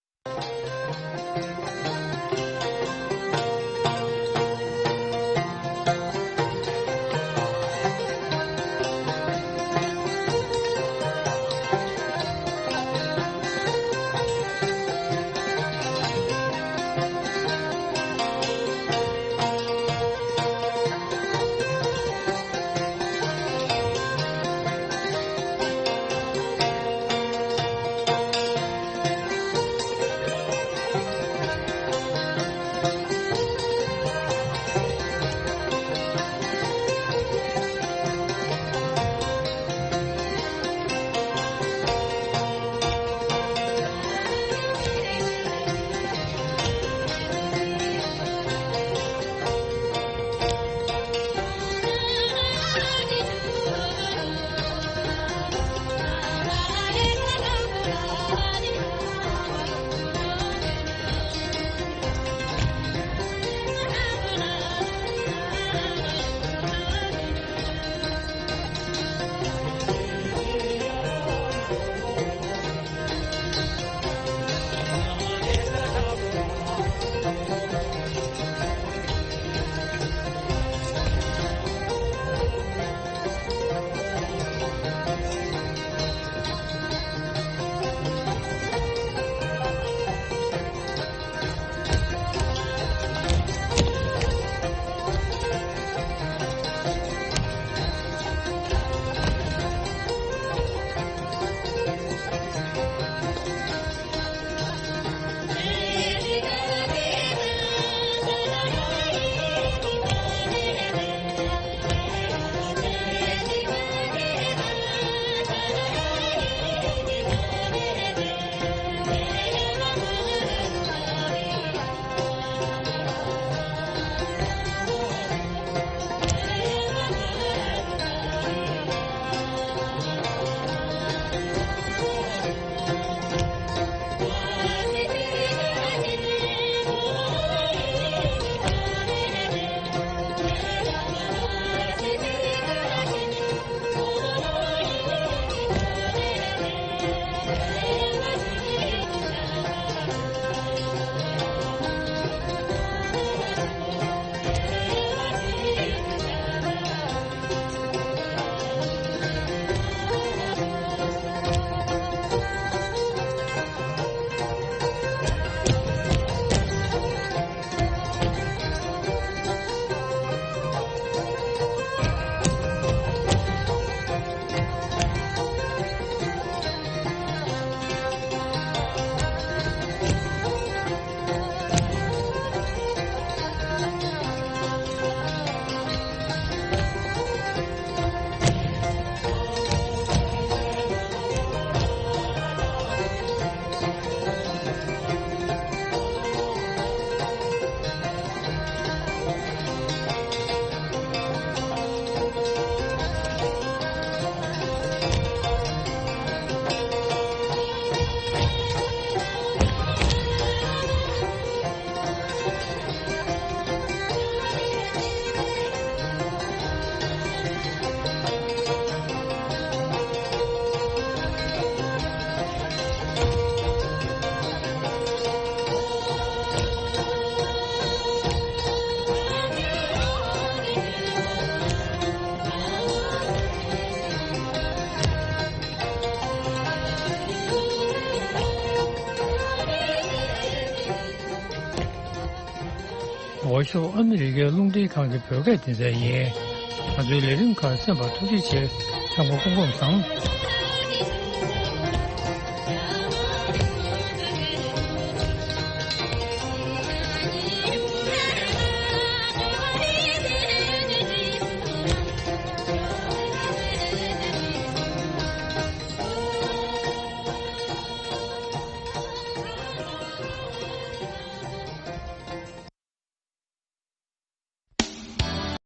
ཤོག་ཨ་མི་རི་ཀའི་རླུང་འཕྲིན་ཁང་གི་བོད་སྐད་སྡེ་ཚན་ཡིན། ང་ཚོའི་ལས་རིམ་ཁག་གསན་པར་ཐུགས་རྗེ་ཆེ། ཚང་མ་སྐུ་ཁམས་བཟང་།